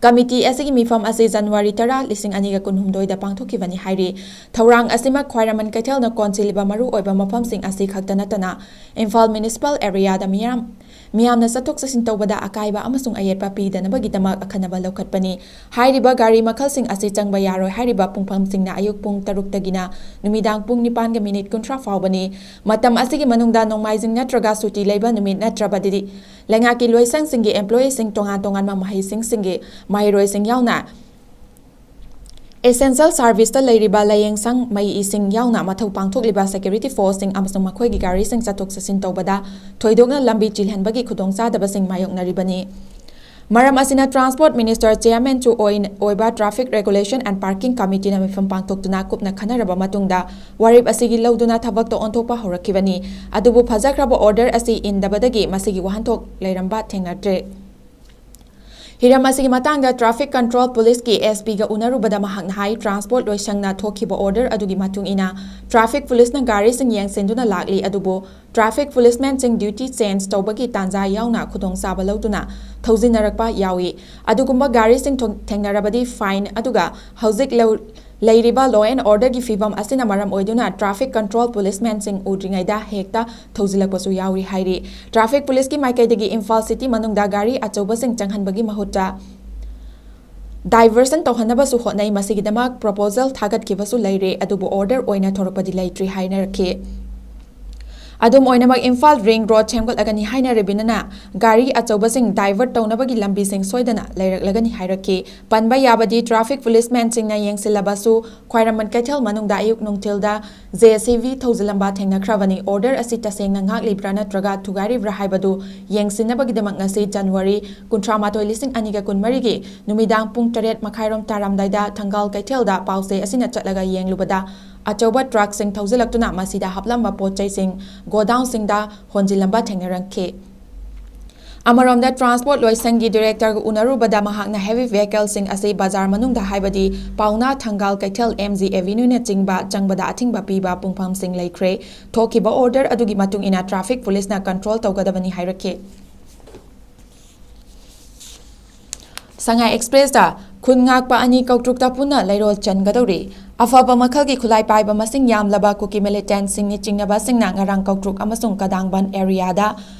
Committee ꯑꯁꯤꯒꯤ ꯃꯤꯐꯝ ꯑꯁꯤ January ꯇꯔꯥ, ꯂꯤꯁꯤꯡ ꯑꯅꯤꯒ ꯀꯨꯟꯍꯨꯝꯗꯣꯏꯗ ꯄꯥꯡꯊꯣꯛꯈꯤꯕꯅꯤ ꯍꯥꯏꯔꯤ꯫ ꯊꯧꯔꯥꯡ ꯑꯁꯤꯃꯛ ꯈ꯭ꯋꯥꯏꯔꯝꯕꯟ ꯀꯩꯊꯦꯜꯅ ꯀꯣꯟꯁꯤꯜꯂꯤꯕ ꯃꯔꯨꯑꯣꯏꯕ ꯃꯐꯝꯁꯤꯡ ꯑꯁꯤ ꯈꯛꯇ ꯅꯠꯇꯅ ꯏꯝꯐꯥꯜ municipal areaꯗ ꯃꯤꯌꯥꯝ, ꯃꯤꯌꯥꯝꯅ ꯆꯠꯊꯣꯛ ꯆꯠꯁꯤꯟ ꯇꯧꯕꯗ ꯑꯀꯥꯏꯕ ꯑꯃꯁꯨꯡ ꯑꯌꯦꯠꯄ ꯄꯤꯗꯅꯕꯒꯤꯗꯃꯛ ꯑꯈꯟꯅꯕ ꯂꯧꯈꯠꯄꯅꯤ꯫ ꯍꯥꯏꯔꯤꯕ ꯒꯥꯔꯤ ꯃꯈꯜꯁꯤꯡ ꯑꯁꯤ ꯆꯪꯕ ꯌꯥꯔꯣꯏ ꯍꯥꯏꯔꯤꯕ ꯄꯨꯡꯐꯝꯁꯤꯡꯅ ꯑꯌꯨꯛ ꯄꯨꯡ ꯇꯔꯨꯛꯇꯒꯤꯅ ꯅꯨꯃꯤꯗꯥꯡ ꯄꯨꯡ ꯅꯤꯄꯥꯟꯒ ꯃꯤꯅꯤꯠ ꯀꯨꯟꯊ꯭ꯔꯥ ꯐꯥꯎꯕꯅꯤ꯫ ꯃꯇꯝ ꯑꯁꯤꯒꯤ ꯃꯅꯨꯡꯗ ꯅꯣꯡꯃꯥꯏꯖꯤꯡ ꯅꯠꯇ꯭ꯔꯒ ꯁꯨꯇꯤ ꯂꯩꯕ ꯅꯨꯃꯤꯠ ꯅꯠꯇ꯭ꯔꯕꯗꯤ ꯂꯩꯉꯥꯛꯀꯤ ꯂꯣꯏꯁꯪꯁꯤꯡꯒꯤ employeeꯁꯤꯡ, ꯇꯣꯉꯥꯟ ꯇꯣꯉꯥꯟꯕ ꯃꯍꯩꯁꯤꯡꯒꯤ ꯃꯍꯩꯔꯣꯏꯁꯤꯡ ꯌꯥꯎꯅ essential serviceꯇ ꯂꯩꯔꯤꯕ ꯂꯥꯏꯌꯦꯡꯁꯪ, ꯃꯩ, ꯏꯁꯤꯡ ꯌꯥꯎꯅ ꯃꯊꯧ ꯄꯥꯡꯊꯣꯛꯂꯤꯕ security forceꯁꯤꯡ ꯑꯃꯁꯨꯡ ꯃꯈꯣꯏꯒꯤ ꯒꯥꯔꯤꯁꯤꯡ ꯆꯠꯊꯣꯛ ꯆꯠꯁꯤꯟ ꯇꯧꯕꯗ ꯊꯣꯏꯗꯣꯛꯅ ꯂꯝꯕꯤ ꯆꯤꯜꯍꯟꯕꯒꯤ ꯈꯨꯗꯣꯡꯆꯥꯗꯕꯁꯤꯡ ꯃꯥꯌꯣꯛꯅꯔꯤꯕꯅꯤ꯫ ꯃꯔꯝ ꯑꯁꯤꯅ Transport Minister Chairmanꯁꯨ ꯑꯣꯏ-, ꯑꯣꯏꯕ Traffic Regulation and Parking Committeeꯅ ꯃꯤꯐꯝ ꯄꯥꯡꯊꯣꯛꯇꯨꯅ ꯀꯨꯞꯅ ꯈꯟꯅꯔꯕ ꯃꯇꯨꯡꯗ ꯋꯥꯔꯦꯞ ꯑꯁꯤꯒꯤ ꯂꯧꯗꯨꯅ ꯊꯕꯛꯇ ꯑꯣꯟꯊꯣꯛꯄ ꯍꯧꯔꯛꯈꯤꯕꯅꯤ꯫ ꯑꯗꯨꯕꯨ ꯐꯖꯈ꯭ꯔꯕ order ꯑꯁꯤ ꯏꯟꯗꯕꯗꯒꯤ ꯃꯁꯤꯒꯤ ꯋꯥꯍꯟꯊꯣꯛ ꯂꯩꯔꯝꯕ ꯊꯦꯡꯅꯗ꯭ꯔꯦ꯫ ꯍꯤꯔꯝ ꯑꯁꯤꯒꯤ ꯃꯇꯥꯡꯗ Traffic Control Policeꯀꯤ SPꯒ ꯎꯅꯔꯨꯕꯗ ꯃꯍꯥꯛꯅ ꯍꯥꯏ, Transport ꯂꯣꯏꯁꯪꯅ ꯊꯣꯛꯈꯤꯕ order ꯑꯗꯨꯒꯤ ꯃꯇꯨꯡ ꯏꯟꯅ Traffic Policeꯅ ꯒꯥꯔꯤꯁꯤꯡ ꯌꯦꯡꯁꯤꯟꯗꯨꯅ ꯂꯥꯛꯂꯤ, ꯑꯗꯨꯕꯨ Traffic Policemanꯁꯤꯡ duty change ꯇꯧꯕꯒꯤ ꯇꯥꯟꯖꯥ ꯌꯥꯎꯅ ꯈꯨꯗꯣꯡꯆꯥꯕ ꯂꯧꯗꯨꯅ ꯊꯧꯖꯤꯟꯅꯔꯛꯄ ꯌꯥꯎꯏ꯫ ꯑꯗꯨꯒꯨꯝꯕ ꯒꯥꯔꯤꯁꯤꯡ ꯊꯣ-, ꯊꯦꯡꯅꯔꯕꯗꯤ fine, ꯑꯗꯨꯒ ꯍꯧꯖꯤꯛ ꯂꯧ-, ꯂꯩꯔꯤꯕ law and orderꯒꯤ ꯐꯤꯕꯝ ꯑꯁꯤꯅ ꯃꯔꯝ ꯑꯣꯏꯗꯨꯅ Traffic Control Policemanꯁꯤꯡ ꯎꯗ꯭ꯔꯤꯉꯩꯗ ꯍꯦꯛꯇ ꯊꯧꯖꯤꯜꯂꯛꯄꯁꯨ ꯌꯥꯎꯔꯤ ꯍꯥꯏꯔꯤ꯫ Traffic Policeꯀꯤ ꯃꯥꯏꯀꯩꯗꯒꯤ ꯏꯝꯐꯥꯜ city ꯃꯅꯨꯡꯗ ꯒꯥꯔꯤ ꯑꯆꯧꯕꯁꯤꯡ ꯆꯪꯍꯟꯕꯒꯤ ꯃꯍꯨꯠꯇ diversion ꯇꯧꯍꯟꯅꯕꯁꯨ ꯍꯣꯠꯅꯩ꯫ ꯃꯁꯤꯒꯤꯗꯃꯛ proposal ꯊꯥꯒꯠꯈꯤꯕꯁꯨ ꯂꯩꯔꯦ, ꯑꯗꯨꯕꯨ order ꯑꯣꯏꯅ ꯊꯣꯔꯛꯄꯗꯤ ꯂꯩꯇ꯭ꯔꯤ ꯍꯥꯏꯅꯔꯛꯈꯤ꯫ ꯑꯗꯨꯝ ꯑꯣꯏꯅꯃꯛ, ꯏꯝꯐꯥꯜ Ring Road ꯁꯦꯝꯒꯠꯂꯒꯅꯤ ꯍꯥꯏꯅ ꯔꯦꯕꯤꯅꯥꯅ ꯒꯥꯔꯤ ꯑꯆꯧꯕꯁꯤꯡ divert ꯇꯧꯅꯕꯒꯤ ꯂꯝꯕꯤꯁꯤꯡ ꯁꯣꯏꯗꯅ ꯂꯩꯔꯛꯂꯒꯅꯤ ꯍꯥꯏꯔꯛꯈꯤ꯫ ꯄꯟꯕ ꯌꯥꯕꯗꯤ, Traffic Policemanꯁꯤꯡꯅ ꯌꯦꯡꯁꯤꯜꯂꯕꯁꯨ, ꯈ꯭ꯋꯥꯏꯔꯝꯕꯟ ꯀꯩꯊꯦꯜ ꯃꯅꯨꯡꯗ ꯑꯌꯨꯛ ꯅꯨꯡꯊꯤꯜꯗ JCB ꯊꯧꯖꯤꯜꯂꯝꯕ ꯊꯦꯡꯅꯈ꯭ꯔꯕꯅꯤ꯫ Order ꯑꯁꯤ ꯇꯁꯦꯡꯅ ꯉꯥꯛꯂꯤꯕ꯭ꯔꯥ ꯅꯠꯇ꯭ꯔꯒ ꯊꯨꯒꯥꯏꯔꯤꯕ꯭ꯔꯥ ꯍꯥꯏꯕꯗꯨ ꯌꯦꯡꯁꯤꯟꯅꯕꯒꯤꯗꯃꯛ ꯉꯁꯤ January ꯀꯨꯟꯊ꯭ꯔꯥ ꯃꯥꯊꯣꯏ, ꯂꯤꯁꯤꯡ ꯑꯅꯤꯒ ꯀꯨꯟꯃꯔꯤꯒꯤ ꯅꯨꯃꯤꯗꯥꯡ ꯄꯨꯡ ꯇꯔꯦꯠ ꯃꯈꯥꯏꯔꯣꯝ ꯇꯥꯔꯝꯗꯥꯏꯗ ꯊꯪꯒꯥꯜ ꯀꯩꯊꯦꯜꯗ ꯄꯥꯎꯆꯦ ꯑꯁꯤꯅ ꯆꯠꯂꯒ ꯌꯦꯡꯂꯨꯕꯗ, ꯑꯆꯧꯕ truckꯁꯤꯡ ꯊꯧꯖꯤꯜꯂꯛꯇꯨꯅ ꯃꯁꯤꯗ ꯍꯥꯞꯂꯝꯕ ꯄꯣꯠ ꯆꯩꯁꯤꯡ godownꯁꯤꯡꯗ ꯍꯣꯟꯖꯤꯜꯂꯝꯕ ꯊꯦꯡꯅꯔꯛꯈꯤ꯫ ꯑꯃꯔꯣꯝꯗ, Transport ꯂꯣꯏꯁꯪꯒꯤ Directorꯒ ꯎꯅꯔꯨꯕꯗ ꯃꯍꯥꯛꯅ heavy vehicleꯁꯤꯡ ꯑꯁꯤ ꯕꯖꯥꯔ ꯃꯅꯨꯡꯗ, ꯍꯥꯏꯕꯗꯤ ꯄꯥꯎꯅꯥ, ꯊꯪꯒꯥꯜ ꯀꯩꯊꯦꯜ, MG Avenueꯅꯆꯤꯡꯕ ꯆꯪꯕꯗ ꯑꯊꯤꯡꯕ ꯄꯤꯕ ꯄꯨꯡꯐꯝꯁꯤꯡ ꯂꯩꯈ꯭ꯔꯦ꯫ ꯊꯣꯛꯈꯤꯕ order ꯑꯗꯨꯒꯤ ꯃꯇꯨꯡ ꯏꯟꯅ Traffic Policeꯅ control ꯇꯧꯒꯗꯕꯅꯤ ꯍꯥꯏꯔꯛꯈꯤ꯫ ꯁꯉꯥꯏ Expressꯇ ꯈꯨꯟ ꯉꯥꯛꯄ ꯑꯅꯤ ꯀꯧꯇ꯭ꯔꯨꯛꯇ ꯄꯨꯟꯅ ꯂꯩꯔꯣꯜ ꯆꯟꯒꯗꯧꯔꯤ꯫ ꯑꯐꯕ ꯃꯈꯜꯒꯤ ꯈꯨꯠꯂꯥꯏ ꯄꯥꯏꯕ ꯃꯁꯤꯡ ꯌꯥꯝꯂꯕ ꯀꯨꯀꯤ militantꯁꯤꯡꯅ ꯆꯤꯡꯅꯕꯁꯤꯡꯅ ꯉꯔꯥꯡ ꯀꯧꯇ꯭ꯔꯨꯛ ꯑꯃꯁꯨꯡ ꯀꯗꯥꯡꯕꯟ areaꯗ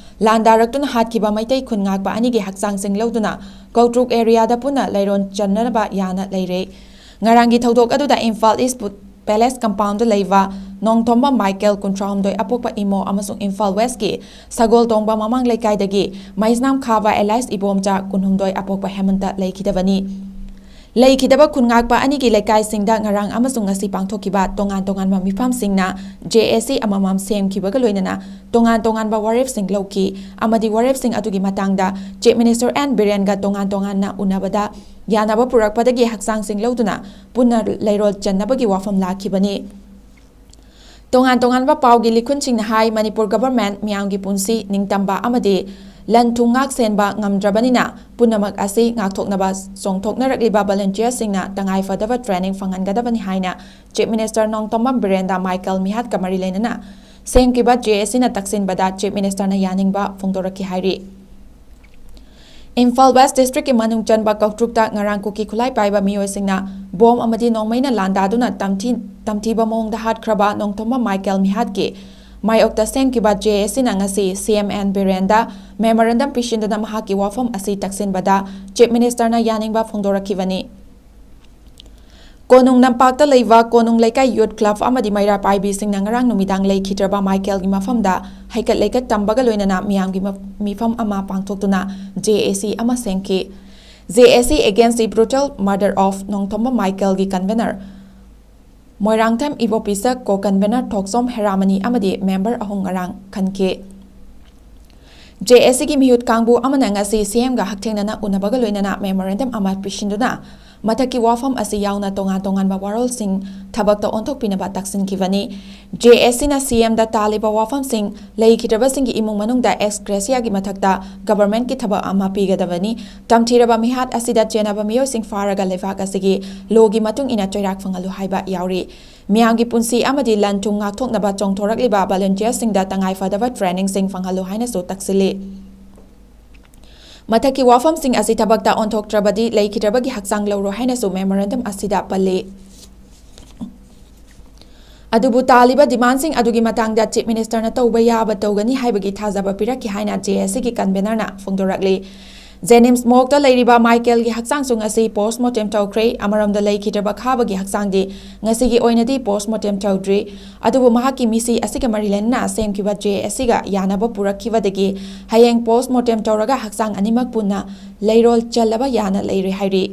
ꯂꯥꯟꯗꯥꯔꯛꯇꯨꯅ ꯍꯥꯠꯈꯤꯕ ꯃꯩꯇꯩ ꯈꯨꯟ ꯉꯥꯛꯄ ꯑꯅꯤꯒꯤ ꯍꯛꯆꯥꯡꯁꯤꯡ ꯂꯧꯗꯨꯅ ꯀꯧꯇ꯭ꯔꯨꯛ areaꯗ ꯄꯨꯟꯅ ꯂꯩꯔꯣꯜ ꯆꯟꯅꯅꯕ ꯌꯥꯅ ꯂꯩꯔꯦ꯫ ꯉꯔꯥꯡꯒꯤ ꯊꯧꯗꯣꯛ ꯑꯗꯨꯗ ꯏꯝꯐꯥꯜ East ꯄꯨ-, Palace compoundꯗ ꯂꯩꯕ ꯅꯣꯡꯊꯣꯝꯕ ꯃꯥꯏꯀꯦꯜ, ꯀꯨꯟꯊ꯭ꯔꯥꯍꯨꯝꯗꯣꯏ ꯑꯄꯣꯛꯄ ꯏꯃꯣ, ꯑꯃꯁꯨꯡ ꯏꯝꯐꯥꯜ ꯋꯦꯁꯀꯤ ꯁꯒꯣꯜ ꯇꯣꯡꯕ ꯃꯃꯥꯡ ꯂꯩꯀꯥꯏꯗꯒꯤ ꯃꯩꯁꯅꯥꯝ ꯈꯥꯕ ꯑꯦꯂꯥꯏꯁ ꯏꯕꯣꯝꯆꯥ, ꯀꯨꯟꯍꯨꯝꯗꯣꯏ ꯑꯄꯣꯛꯄ ꯍꯦꯃꯟꯇ ꯂꯩꯈꯤꯗꯕꯅꯤ꯫ ꯂꯩꯈꯤꯗꯕ ꯈꯨꯟꯉꯥꯛꯄ ꯑꯅꯤꯒꯤ ꯂꯩꯀꯥꯏꯁꯤꯡꯗ ꯉꯔꯥꯡ ꯑꯃꯁꯨꯡ ꯉꯁꯤ ꯄꯥꯡꯊꯣꯛꯈꯤꯕ ꯇꯣꯉꯥꯟ ꯇꯣꯉꯥꯟꯕ ꯃꯤꯐꯝꯁꯤꯡꯅ JAC ꯑꯃꯃꯝ ꯁꯦꯝꯈꯤꯕꯒ ꯂꯣꯏꯅꯅ ꯇꯣꯉꯥꯟ ꯇꯣꯉꯥꯟꯕ ꯋꯥꯔꯦꯞꯁꯤꯡ ꯂꯧꯈꯤ ꯑꯃꯗꯤ ꯋꯥꯔꯦꯞꯁꯤꯡ ꯑꯗꯨꯒꯤ ꯃꯇꯥꯡꯗ Chief Minister N ꯕꯤꯔꯦꯟꯒ ꯇꯣꯉꯥꯟ ꯇꯣꯉꯥꯟꯅ ꯎꯅꯕꯗ ꯌꯥꯅꯕ ꯄꯨꯔꯛꯄꯗꯒꯤ ꯍꯛꯆꯥꯡꯁꯤꯡ ꯂꯧꯗꯨꯅ ꯄꯨꯟꯅ ꯂꯩꯔꯣꯜ ꯆꯟꯅꯕꯒꯤ ꯋꯥꯐꯝ ꯂꯥꯛꯈꯤꯕꯅꯤ꯫ ꯇꯣꯉꯥꯟ ꯇꯣꯉꯥꯟꯕ ꯄꯥꯎꯒꯤ ꯂꯤꯈꯨꯟꯁꯤꯡꯅ ꯍꯥꯏ, ꯃꯅꯤꯄꯨꯔ government ꯃꯤꯌꯥꯝꯒꯤ ꯄꯨꯟꯁꯤ, ꯅꯤꯡꯇꯝꯕ ꯑꯃꯗꯤ ꯂꯟ ꯊꯨꯝ ꯉꯥꯛ ꯁꯦꯟꯕ ꯉꯝꯗ꯭ꯔꯕꯅꯤꯅ ꯄꯨꯝꯅꯃꯛ ꯑꯁꯤ ꯉꯥꯛꯊꯣꯛꯅꯕ ꯆꯣꯡꯊꯣꯛꯅꯔꯛꯂꯤꯕ volunteerꯁꯤꯡꯅ ꯇꯉꯥꯏ ꯐꯗꯕ training ꯐꯪꯍꯟꯒꯗꯕꯅꯤ ꯍꯥꯏꯅ Chief Minister ꯅꯣꯡꯊꯣꯝꯕꯝ ꯕꯤꯔꯦꯟꯗ ꯃꯥꯏꯀꯦꯜ ꯃꯤꯍꯥꯠꯀ ꯃꯔꯤ ꯂꯩꯅꯅ ꯁꯦꯝꯈꯤꯕ JACꯅ ꯇꯛꯁꯤꯟꯕꯗ Chief Ministerꯅ ꯌꯥꯅꯤꯡꯕ ꯐꯣꯡꯗꯣꯔꯛꯈꯤ ꯍꯥꯏꯔꯤ꯫ ꯏꯝꯐꯥꯜ West Districtꯀꯤ ꯃꯅꯨꯡ ꯆꯟꯕ ꯀꯧꯇ꯭ꯔꯨꯛꯇ ꯉꯔꯥꯡ ꯀꯨꯀꯤ ꯈꯨꯠꯂꯥꯏ ꯄꯥꯏꯕ ꯃꯤꯑꯣꯏꯁꯤꯡꯅ ꯕꯣꯝ ꯑꯃꯗꯤ ꯅꯣꯡꯃꯩꯅ ꯂꯥꯟꯗꯥꯗꯨꯅ ꯇꯝꯊꯤ-, ꯇꯝꯊꯤꯕ ꯃꯑꯣꯡꯗ ꯍꯥꯠꯈ꯭ꯔꯕ ꯅꯣꯡꯊꯣꯝꯕ ꯃꯥꯏꯀꯦꯜ ꯃꯤꯍꯥꯠꯀꯤ ꯃꯥꯌꯣꯛꯇ ꯁꯦꯝꯈꯤꯕ JACꯅ ꯉꯁꯤ CM N ꯕꯤꯔꯦꯟꯗ memorandum ꯄꯤꯁꯤꯟꯗꯨꯅ ꯃꯍꯥꯛꯀꯤ ꯋꯥꯐꯝ ꯑꯁꯤ ꯇꯛꯁꯤꯟꯕꯗ Chief Ministerꯅ ꯌꯥꯅꯤꯡꯕ ꯐꯣꯡꯗꯣꯔꯛꯈꯤꯕꯅꯤ꯫ ꯀꯣꯅꯨꯡ ꯂꯝꯄꯥꯛꯇ ꯂꯩꯕ ꯀꯣꯅꯨꯡ ꯂꯩꯀꯥꯏ Youth Club ꯑꯃꯗꯤ ꯃꯩꯔꯥ ꯄꯥꯏꯕꯤꯁꯤꯡꯅ ꯉꯔꯥꯡ ꯅꯨꯃꯤꯗꯥꯡ ꯂꯩꯈꯤꯗ꯭ꯔꯕ ꯃꯥꯏꯀꯦꯜꯒꯤ ꯃꯐꯝꯗ ꯍꯩꯀꯠ ꯂꯩꯀꯠ ꯇꯝꯕꯒ ꯂꯣꯏꯅꯅ ꯃꯤꯌꯥꯝꯒꯤ ꯃ-, ꯃꯤꯐꯝ ꯑꯃ ꯄꯥꯡꯊꯣꯛꯇꯨꯅ JAC ꯑꯃ ꯁꯦꯝꯈꯤ꯫ JAC Against the Brutal Murder of ꯅꯣꯡꯊꯣꯝꯕ ꯃꯥꯏꯀꯦꯜꯒꯤ convener Moirangthem ꯏꯕꯣꯄꯤꯁꯛ, co-convener ꯊꯣꯛꯆꯣꯝ ꯍꯦꯔꯥꯃꯅꯤ ꯑꯃꯗꯤ member ꯑꯍꯨꯝ ꯉꯔꯥꯡ ꯈꯟꯈꯤ꯫ JACꯒꯤ ꯃꯤꯍꯨꯠ ꯀꯥꯡꯕꯨ ꯑꯃꯅ ꯉꯁꯤ CMꯒ ꯍꯛꯊꯦꯡꯅꯅ ꯎꯅꯕꯒ ꯂꯣꯏꯅꯅ memorandum ꯑꯃ ꯄꯤꯁꯤꯟꯗꯨꯅ ꯃꯊꯛꯀꯤ ꯋꯥꯐꯝ ꯑꯁꯤ ꯌꯥꯎꯅ ꯇꯣꯉꯥꯟ ꯇꯣꯉꯥꯟꯕ ꯋꯥꯔꯣꯜꯁꯤꯡ ꯊꯕꯛꯇ ꯑꯣꯟꯊꯣꯛꯄꯤꯅꯕ ꯇꯛꯁꯤꯟꯈꯤꯕꯅꯤ꯫ JACꯅ CMꯗ ꯇꯥꯜꯂꯤꯕ ꯋꯥꯐꯝꯁꯤꯡ, ꯂꯩꯈꯤꯗ꯭ꯔꯕꯁꯤꯡꯒꯤ ꯏꯃꯨꯡ ꯃꯅꯨꯡꯗ ex graciaꯒꯤ ꯃꯊꯛꯇ governmentꯀꯤ ꯊꯕꯛ ꯑꯃ ꯄꯤꯒꯗꯕꯅꯤ꯫ ꯇꯝꯊꯤꯔꯕ ꯃꯤꯍꯥꯠ ꯑꯁꯤꯗ ꯆꯦꯟꯅꯕ ꯃꯤꯑꯣꯏꯁꯤꯡ ꯐꯥꯔꯒ ꯂꯩꯕꯥꯛ ꯑꯁꯤꯒꯤ lawꯒꯤ ꯃꯇꯨꯡ ꯏꯟꯅ ꯆꯩꯔꯥꯛ ꯐꯪꯍꯜꯂꯨ ꯍꯥꯏꯕ ꯌꯥꯎꯔꯤ꯫ ꯃꯤꯌꯥꯝꯒꯤ ꯄꯨꯟꯁꯤ ꯑꯃꯗꯤ ꯂꯟ ꯊꯨꯝ ꯉꯥꯛꯊꯣꯛꯅꯕ ꯆꯣꯡꯊꯣꯔꯛꯂꯤꯕ volunteerꯁꯤꯡꯗ ꯇꯉꯥꯏ ꯐꯗꯕ trainingꯁꯤꯡ ꯐꯪꯍꯜꯂꯨ ꯍꯥꯏꯅꯁꯨ ꯇꯛꯁꯤꯜꯂꯤ꯫ ꯃꯊꯛꯀꯤ ꯋꯥꯐꯝꯁꯤꯡ ꯑꯁꯤ ꯊꯕꯛꯇ ꯑꯣꯟꯊꯣꯛꯇ꯭ꯔꯕꯗꯤ ꯂꯩꯈꯤꯗ꯭ꯔꯕꯒꯤ ꯍꯛꯆꯥꯡ ꯂꯧꯔꯣꯏ ꯍꯥꯏꯅꯁꯨ memorandum ꯑꯁꯤꯗ ꯄꯜꯂꯤ꯫ ꯑꯗꯨꯕꯨ ꯇꯥꯜꯂꯤꯕ demandꯁꯤꯡ ꯑꯗꯨꯒꯤ ꯃꯇꯥꯡꯗ Chief Ministerꯅ ꯇꯧꯕ ꯌꯥꯕ ꯇꯧꯒꯅꯤ ꯍꯥꯏꯕꯒꯤ ꯊꯥꯖꯕ ꯄꯤꯔꯛꯈꯤ ꯍꯥꯏꯅ JACꯒꯤ convenerꯅ ꯐꯣꯡꯗꯣꯔꯛꯂꯤ꯫ ꯖꯦꯅꯤꯝꯁ ꯃꯣꯔꯒꯇ ꯂꯩꯔꯤꯕ ꯃꯥꯏꯀꯦꯜꯒꯤ ꯍꯛꯆꯥꯡꯁꯨ ꯉꯁꯤ ꯄꯣꯁ꯭ꯠꯃꯣꯔꯇꯦꯝ ꯇꯧꯈ꯭ꯔꯦ꯫ ꯑꯃꯔꯣꯝꯗ, ꯂꯩꯈꯤꯗ꯭ꯔꯕ ꯈꯥꯕꯒꯤ ꯍꯛꯆꯥꯡꯗꯤ ꯉꯁꯤꯒꯤ ꯑꯣꯏꯅꯗꯤ ꯄꯣꯁ꯭ꯠꯃꯣꯔꯇꯦꯝ ꯇꯧꯗ꯭ꯔꯤ꯫ ꯑꯗꯨꯕꯨ ꯃꯍꯥꯛꯀꯤ ꯃꯤꯁꯤ ꯑꯁꯤꯒ ꯃꯔꯤ ꯂꯩꯅꯅ ꯁꯦꯝꯈꯤꯕ ꯖꯦ ꯑꯦꯁ ꯁꯤꯒ ꯌꯥꯅꯕ ꯄꯨꯔꯛꯈꯤꯕꯗꯒꯤ ꯍꯌꯦꯡ ꯄꯣꯁ꯭ꯠꯃꯣꯔꯇꯦꯝ ꯇꯧꯔꯒ ꯍꯛꯆꯥꯡ ꯑꯅꯤꯃꯛ ꯄꯨꯟꯅ ꯂꯩꯔꯣꯜ ꯆꯜꯂꯕ ꯌꯥꯅ ꯂꯩꯔꯦ ꯍꯥꯏꯔꯤ꯫